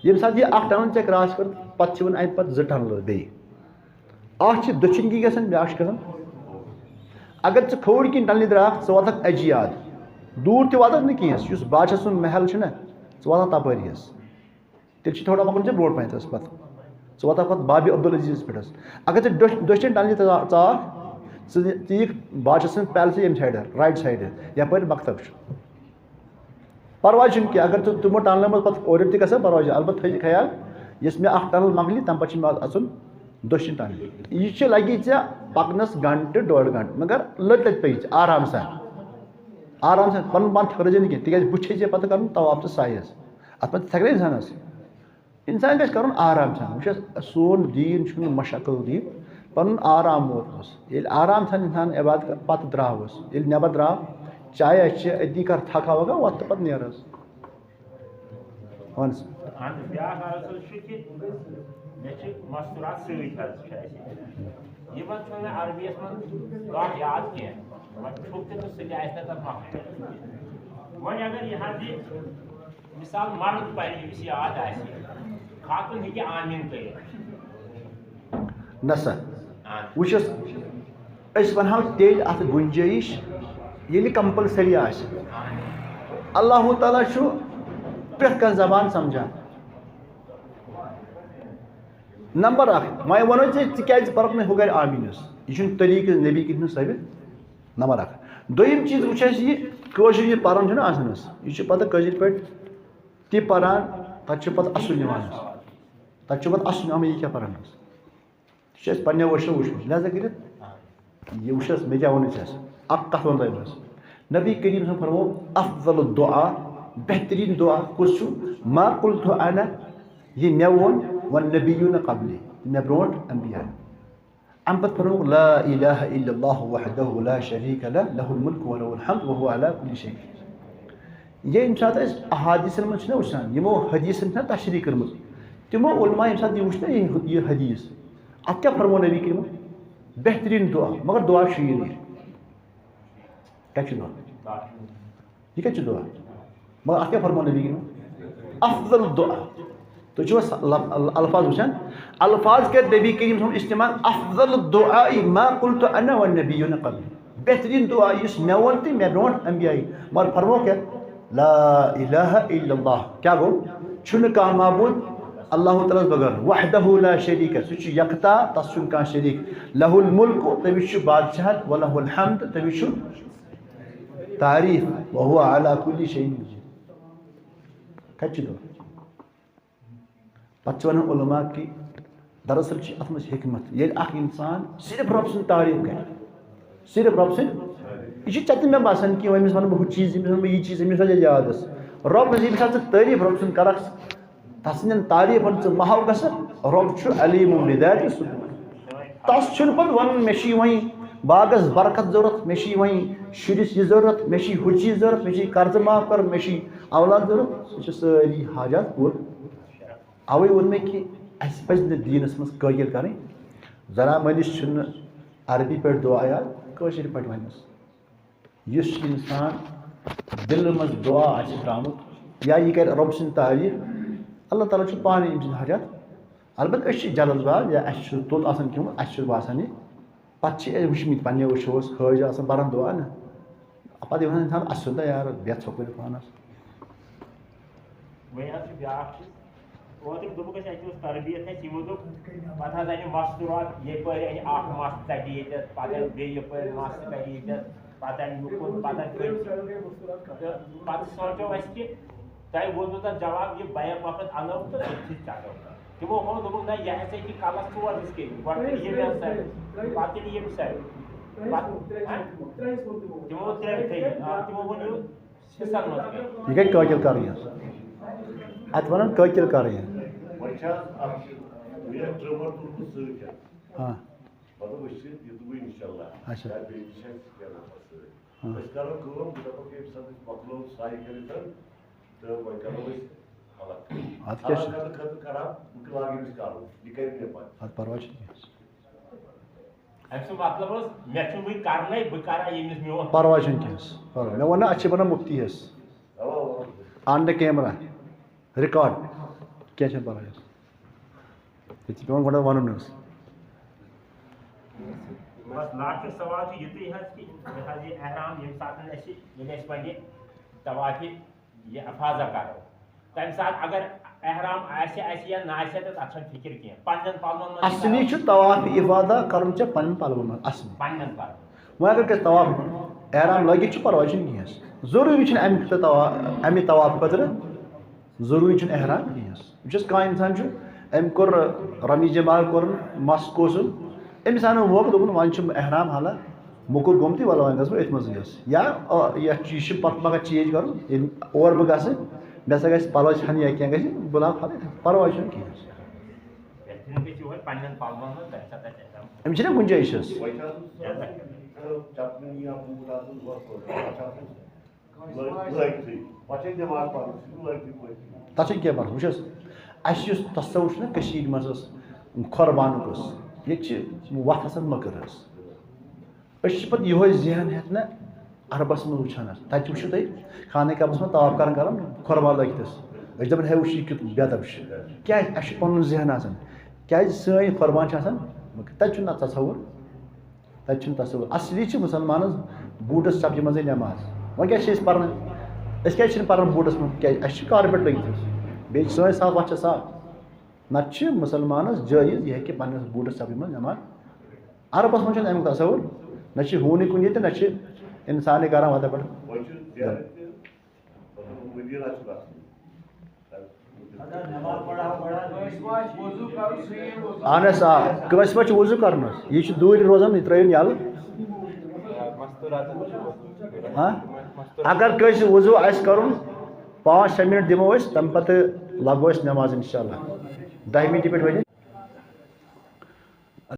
ییٚمہِ ساتہٕ یہِ اَکھ ٹنل ژےٚ کراس کٔرٕتھ، پَتہٕ چھِ یِوان اَمہِ پَتہٕ زٕ ٹنلہٕ بیٚیہِ۔ اَکھ چھِ دٔچھِنۍ کِنۍ گژھان، بیٛاکھ چھِ گژھان۔ اگر ژٕ کھووُر کِنۍ ٹنلہِ درٛاکھ، ژٕ واتَکھ اَجی یاد۔ دوٗر تہِ واتَکھ نہٕ کینٛہہ، یُس بادشاہ سُنٛد محل چھُنہ، ژٕ واتَکھ تَپٲری حظ۔ تیٚلہِ چھِ تھوڑا پَکُن ژےٚ برونٛٹھ پَہَن حظ پَتہٕ۔ ژٕ واتَکھ پَتہٕ بابِ عبدالعزیز پٮ۪ٹھ حظ۔ اگر ژٕ دٔچھ-، دٔچھِنۍ ٹنلہِ ژا-، ژاکھ، ژٕ، ژٕ یِکھ بادشاہ سٕنٛز پیلسہٕ ییٚمہِ سایڈٕ، رایٹ سایڈٕ، یَپٲرۍ مکتب چھُ۔ پرواے چھُنہٕ کینٛہہ، اگر ژٕ تِمو ٹنلن منٛز پتہٕ اورٕ یورٕ تہِ گژھکھ، پرواے چھُنہٕ۔ البتہ تھٲیزِ خیال، یُس مےٚ اکھ ٹنل مۄکلہِ، تَمہِ پتہٕ چھُ مےٚ اژُن دٔچھِنۍ ٹنلہِ۔ یہِ چھِ لگی ژےٚ پکنس گنٹہٕ، ڈۄڈ گنٹہٕ، مگر لٔٹۍ لٔٹۍ پٔکۍ ژٕ آرام سان۔ آرام سان، پنُن پان تھکرٲوزِ نہٕ کینٛہہ، تِکیازِ بُتھِ چھے ژےٚ پتہٕ کرُن طواف تہٕ سعی حظ۔ اتھ منٛز تہِ تھکرے انسانس۔ انسان گژھِ کرُن آرام سان۔ وٕچھ حظ، سون دیٖن چھُنہٕ مشقت دیٖن، پنُن آرام ووت اوس۔ ییٚلہِ آرام سان انسان عبادت کر، پتہٕ درٛاو حظ۔ ییٚلہِ نٮ۪بر درٛاو، چاے آسہِ چےٚ، أتی کر تھکا وکا، وۄتھ تہٕ پتہٕ نیر حظ۔ وَن سا۔ اہن حظ، بیٛاکھ عرض حظ چھُ کہِ مےٚ چھِ مستوٗرات سۭتۍ حظ چھِ اَسہِ۔ یِمن چھُنہٕ مےٚ عربیَس منٛز کانٛہہ یاد کینٛہہ۔ وۄنۍ چھُکھ تہِ تہٕ سُہ تہِ آسہِ نہٕ تَتھ مۄکلیومُت۔ وۄنۍ اگر یہِ حظ یہِ مثال، مرد پرِ، ییٚمِس یاد آسہِ، خاتوٗن ہیٚکہِ آمیٖن کٔرِتھ۔ نہ سا۔ اہن۔ وٕچھ حظ، أسۍ وَنہو تیٚلہِ اَتھ گُنجٲیِش، ییٚلہِ کمپلسری آسہِ۔ اللہ تعالیٰ چھُ پرٛٮ۪تھ کانٛہہ زبان سمجھان۔ نمبر اکھ، وۄنۍ وَنو ژےٚ، ژٕ کیٛازِ پَرَکھ نہٕ ہُہ گَرِ آمیٖن یُس؟ یہِ چھُنہٕ طریٖقہٕ نبی کِہیٖنۍ ثٲبت۔ نمبر اکھ۔ دوٚیِم چیٖز وٕچھ اَسہِ یہِ، کٲشُر یہِ پَرُن چھُنہ آسان حظ، یہِ چھُ پَتہٕ کٲشِر پٲٹھۍ تہِ پَران، تَتہِ چھُ پَتہٕ اَصٕل یِوان حظ۔ تَتہِ چھُ پَتہٕ اَصٕل یِوان، یہِ کیٛاہ پَران حظ؟ یہِ چھُ اَسہِ پنٛنٮ۪و أچھو وٕچھمُت۔ لہذا کٔرِتھ یہِ وٕچھ حظ، مےٚ کیٛاہ ووٚنُے ژےٚ؟ اَکھ کَتھ وَنہٕ تۄہہِ بہٕ حظ۔ نبی کریم صٲب فرموو، "افضل الدعا"، بہتریٖن دُعا کُس چھُ؟ "ما قلت انا"، یہِ مےٚ ووٚن، "والنبیون قبلی"، مےٚ برونٛٹھ انبیاء۔ اَمہِ پَتہٕ فرمووُکھ، "لا الہ الا اللہ وحدہ لا شریک لہ، لہ الملک و لہ الحمد و هو علی کل شیء۔" ییٚمہِ ساتہٕ أسۍ احادیثن منٛز چھِنہ وٕچھان، یِمو حدیثن چھِنہ تشریح کٔرمٕژ، تِمو علماء ییٚمہِ ساتہٕ یہِ وٕچھ نہ یہِ، یہِ حدیث، اَتھ کیٛاہ فرموو نبی کریٖمن؟ بہتریٖن دُعا، مگر دُعا چھُ یہِ نہٕ۔ کَتہِ چھُ دُعا؟ یہِ کَتہِ چھُ دُعا؟ مگر اَتھ کیٛاہ فرموو نبی کریٖمن؟ افضل دُعا۔ تُہۍ چھِو حظ لف-، ال-، الفاظ وٕچھان؟ الفاظ کَرِ نبی کریم صٲب استعمال، "افضل الدعاء ما قلت انا والنبیون قبلی"۔ بہتریٖن دُعا یُس مےٚ ووٚن تہٕ مےٚ برونٛٹھ انبیاء۔ مگر فرموو کیٛاہ؟ لا الہ الا اللہ۔ کیٛاہ گوٚو؟ چھُنہٕ کانٛہہ معبوٗد اللہ تعالیٰ ہَس بغٲر۔ وحدہ لا شریک، سُہ چھُ یکتا، تَس چھُنہٕ کانٛہہ شریٖک۔ لہ الملک، تٔمِس چھُ بادشاہت، و لہ الحمد، تٔمِس چھُ تعریٖف، و هو علی کل شیء مجید۔ کَتہِ چھُ دُعا؟ پَتہٕ چھِ وَنان علماء کہِ دراصل چھِ اَتھ منٛز حکمت، ییٚلہِ اَکھ اِنسان صرف رۄب سٕنٛز تعریٖف کَرِ، صرف رۄب سٕنٛز، یہِ چھِ ژےٚ تہِ مےٚ باسان کہِ أمِس وَنہٕ بہٕ ہُہ چیٖز، أمِس وَنہٕ بہٕ یہِ چیٖز، أمِس وَنہٕ یاد حظ۔ رۄب نہٕ، ییٚمہِ ساتہٕ ژٕ تعریٖف رۄب سٕنٛز کَرَکھ، تَس سٕنٛدٮ۪ن تعریٖفَن ژٕ محو گژھکھ، رۄب چھُ علیم بذات الصدور۔ تَس چھُنہٕ پَتہٕ وَنُن، مےٚ چھِ یہِ وۄنۍ باغَس برکت ضوٚرَتھ، مےٚ چھِ یہِ وۄنۍ شُرِس یہِ ضوٚرَتھ، مےٚ چھِ یہِ ہُہ چیٖز ضوٚرَتھ، مےٚ چھِ یہِ قرضہٕ معاف کَرُن، مےٚ چھِ یہِ اولاد ضوٚرَتھ، سُہ چھِ سٲری حاجات پوٗرٕ۔ اَوَے ووٚن مےٚ کہِ اَسہِ پَزِ نہٕ دیٖنَس منٛز کٲگِل کَرٕنۍ۔ زَرا مٲلِس چھُنہٕ عربی پٲٹھۍ دُعا یاد، کٲشِر پٲٹھۍ وَنٮ۪س۔ یُس اِنسان دِلہٕ منٛز دُعا آسہِ ترٛاومُت یا یہِ کَرِ رۄب سٕنٛدِ تعریٖف، اللہ تعالیٰ چھُ پانَے أمۍ سٕنٛدۍ حاجات۔ البتہ أسۍ چھِ جلد باز یا اَسہِ چھُ توٚت آسان کھیوٚمُت، اَسہِ چھُ باسان یہِ۔ پَتہٕ چھِ أسۍ وٕچھمٕتۍ پنٛنیو أچھو، حٲج آسان پَران دُعا نہ، پَتہٕ یِوان اِنسان اَسہِ چھُنہٕ تَیار، بیٚہہ ژھۄپہٕ کٔرِتھ پانَس۔ وۄنۍ حظ چھُ بیٛاکھ چیٖز، اوترٕ دوٚپُکھ اَسہِ، اَتہِ اوس تربیت اَسہِ، یِمو دوٚپ، پَتہٕ حظ اَنہِ مَستوٗرات، یَپٲرۍ اَنہِ اَکھ مَس ژَٹہِ ییٚتٮ۪تھ، پَتہٕ اَنہِ بیٚیہِ یَپٲرۍ مَس ژَٹہِ ییٚتٮ۪تھ، پَتہٕ اَنہِ یُکُن، پَتہٕ اَنہِ کٔتۍ۔ تہٕ پَتہٕ سونٛچو اَسہِ کہِ تۄہہِ ووتوٕ تَتھ جواب، یہِ بَیَک وقت اَنو تہٕ أتھۍ سۭتۍ ژَٹو۔ تِمو ووٚن، دوٚپُکھ، نہ، یہِ ہسا چھِ کَلَس ژور حِصہٕ کٔرِتھ، گۄڈٕ تُلہِ ییٚمہِ حِصہٕ، پَتہٕ تُلہِ ییٚمہِ حِصہٕ۔ پَتہٕ، ہہ؟ تِمو ووٚن ترٛٮ۪ن تھٲیِتھ، آ، تِمو ووٚن یہِ حِصَن منٛز کٔرِتھ۔ یہِ گٔے قٲتِل کَرٕنۍ حظ۔ اَتھ وَنان قٲتِل کَرٕنۍ۔ وۄنۍ چھِ حظ اَتھ یہِ ٹرٛمر تُلمُت سۭتۍ حظ۔ ہاں۔ مطلب، أسۍ چھِ یہِ تُلو اِنشاءاللہ۔ اچھا۔ یا بیٚیہِ تہِ چھِ اَسہِ کینٛہہ نفر سۭتۍ۔ ہاں۔ أسۍ کَرو کٲم، بہٕ دَپو کہِ ییٚمہِ ساتہٕ أسۍ مۄکلو سَے کٔرِتھ، تہٕ وۄنۍ کَرو أسۍ الگ۔ اَتھ کیٛاہ چھُ؟ الگ کَرنہٕ خٲطرٕ کَرٕ ہا بہٕ لاگہِ أمِس کَرُن، یہِ کَرِ مےٚ پَتہٕ۔ اَتھ پَرواے چھُنہٕ کینٛہہ۔ أمۍ سُنٛد مطلب اوس، مےٚ چھُنہٕ وٕنہِ کَرنَے، بہٕ کَرٕ ہا ییٚمِس میون۔ پَرواے چھُنہٕ کینٛہہ، پَرواے۔ مےٚ ووٚن نہ، اَتھ چھِ بَنان مُفتی حِصہٕ۔ اَوا، اَوا۔ آن دِ کیمرا، رِکارڈ، کینٛہہ چھُنہٕ پَرواے حظ۔ ییٚتہِ چھِ پٮ۪وان گۄڈٕ وَنُن حظ۔ بس لاسٹُک سوال چھُ یُتُے حظ کہِ یہِ حظ یہِ احرام ییٚمہِ ساتہٕ اَسہِ، ییٚلہِ اَسہِ وۄنۍ یہِ طوافہِ یہِ افاظہ کَرو، تَمہِ ساتہٕ اگر احرام آسہِ اَسہِ یا نہ آسہِ، تہٕ تَتھ چھَنہٕ فِکِر کینٛہہ، پنٛنٮ۪ن پَلون منٛز اَصلی چھُ طواف افاضہ کَرُن ژےٚ پنٛنٮ۪ن پَلوَن منٛز، اَصلی۔ پنٛنٮ۪ن پَلون۔ وۄنۍ اگر کٲنٛسہِ طواف احرام لٲگِتھ چھُ، پَرواے چھُنہٕ کینٛہہ۔ ضروٗری چھُنہٕ اَمہِ خٲطرٕ طواف، اَمہِ طواف خٲطرٕ ضروٗری چھُنہٕ احرام کینٛہہ۔ وٕچھ حظ، کانٛہہ اِنسان چھُ، أمۍ کوٚر رمی جماع کوٚرُن، مَس کوٚسُن، أمِس آو نہٕ موقعہٕ، دوٚپُن وۄنۍ چھُم احرام حالہ موٚکُر گوٚمتُے، وَلہٕ وۄنۍ گژھٕ بہٕ أتھۍ منٛزٕے حظ۔ یا آ، یَتھ چیٖز چھِ پَتہٕ مگر چینج کَرُن، ییٚلہِ اور بہٕ گژھٕ، مےٚ ہسا گژھِ پَلو ژھٮ۪نٕنۍ یا کینٛہہ گژھِ، بہٕ لاگہٕ پَلو، پَرواے چھُنہٕ کینٛہہ حظ۔ بہتریٖن گژھِ یِہوٚے پنٛنٮ۪ن پَلون منٛز، تَمہِ ساتہٕ آسہِ احرام۔ أمِس چھِنہ گُنجٲیِش حظ۔ وۄنۍ چھِ آسان چپنہٕ یا بوٗٹ آسان دۄہَس روزان، پَتہٕ چھِ آسان لٲگۍ-، لٲگتھٕے۔ پَتہٕ چھِ نٮ۪ماز پَرٕنۍ، سُہ چھُ لٲگتھٕے پٔتھۍ کِنۍ۔ تَتھ چھِنہٕ کینٛہہ پَرواے۔ وٕچھ حظ، اَسہِ یُس تصوُر چھُنہ کٔشیٖرِ منٛز حظ، قۄربانُک اوس، ییٚتہِ چھِ وَتھ آسان مٔکٕر حظ۔ أسۍ چھِ پَتہٕ یِہوٚے ذہن ہٮ۪تھ نہ عربَس منٛز وٕچھان حظ۔ تَتہِ وٕچھِو تُہۍ خانہ کعبَس منٛز طواف کَران کَران قۄربان لٲگِتھ حظ۔ أسۍ چھِ دَپان ہے وٕچھ یہِ کیُتھ بے ادب چھُ۔ کیٛازِ؟ اَسہِ چھُ پَنُن ذہن آسان۔ کیٛازِ سٲنۍ قۄربان چھِ آسان مٔکٕر۔ تَتہِ چھُنہٕ نہ تصوُر۔ تَتہِ چھُنہٕ تصوُر۔ اَصلی چھِ مُسلمانَس بوٗٹَس چَپلہِ منٛزٕے نٮ۪ماز۔ وۄنۍ کیٛازِ چھِ أسۍ پَران؟ أسۍ کیٛازِ چھِنہٕ پَران بوٗٹَس منٛز؟ کیٛازِ؟ اَسہِ چھِ کارپٮ۪ٹ لٲگِتھ حظ۔ بیٚیہِ چھِ سٲنۍ صاف، وَتھ چھےٚ صاف۔ نَتہٕ چھِ مُسلمانَس جٲیِز، یہِ ہیٚکہِ پنٛنِس بوٗٹَس چَپلہِ منٛز نٮ۪ماز۔ عربَس منٛز چھُنہٕ اَمیُک تصوُر، نہ چھِ ہوٗنی کُنہِ تہِ، نہ چھِ اِنسانٕے کَران وَتَن پٮ۪ٹھ۔ وۄنۍ چھُ زیادٕ تہِ، مطلب، مدیٖنہ چھُ گژھُن۔ اہن حظ، آ، کٲنٛسہِ ما چھُ وضوٗ کرُن حظ؟ یہِ چھُ دوٗرِ روزان، یہِ ترٲیِو یَلہٕ۔ ہاں؟ اگر کٲنٛسہِ وضوٗ آسہِ کرُن، پانٛژھ شےٚ منٹ دِمو أسۍ، تَمہِ پتہٕ لاگو أسۍ نٮ۪ماز اِنشاءاللہ۔ دَہہِ مِنٹہِ پٮ۪ٹھ وٲتۍ أسۍ۔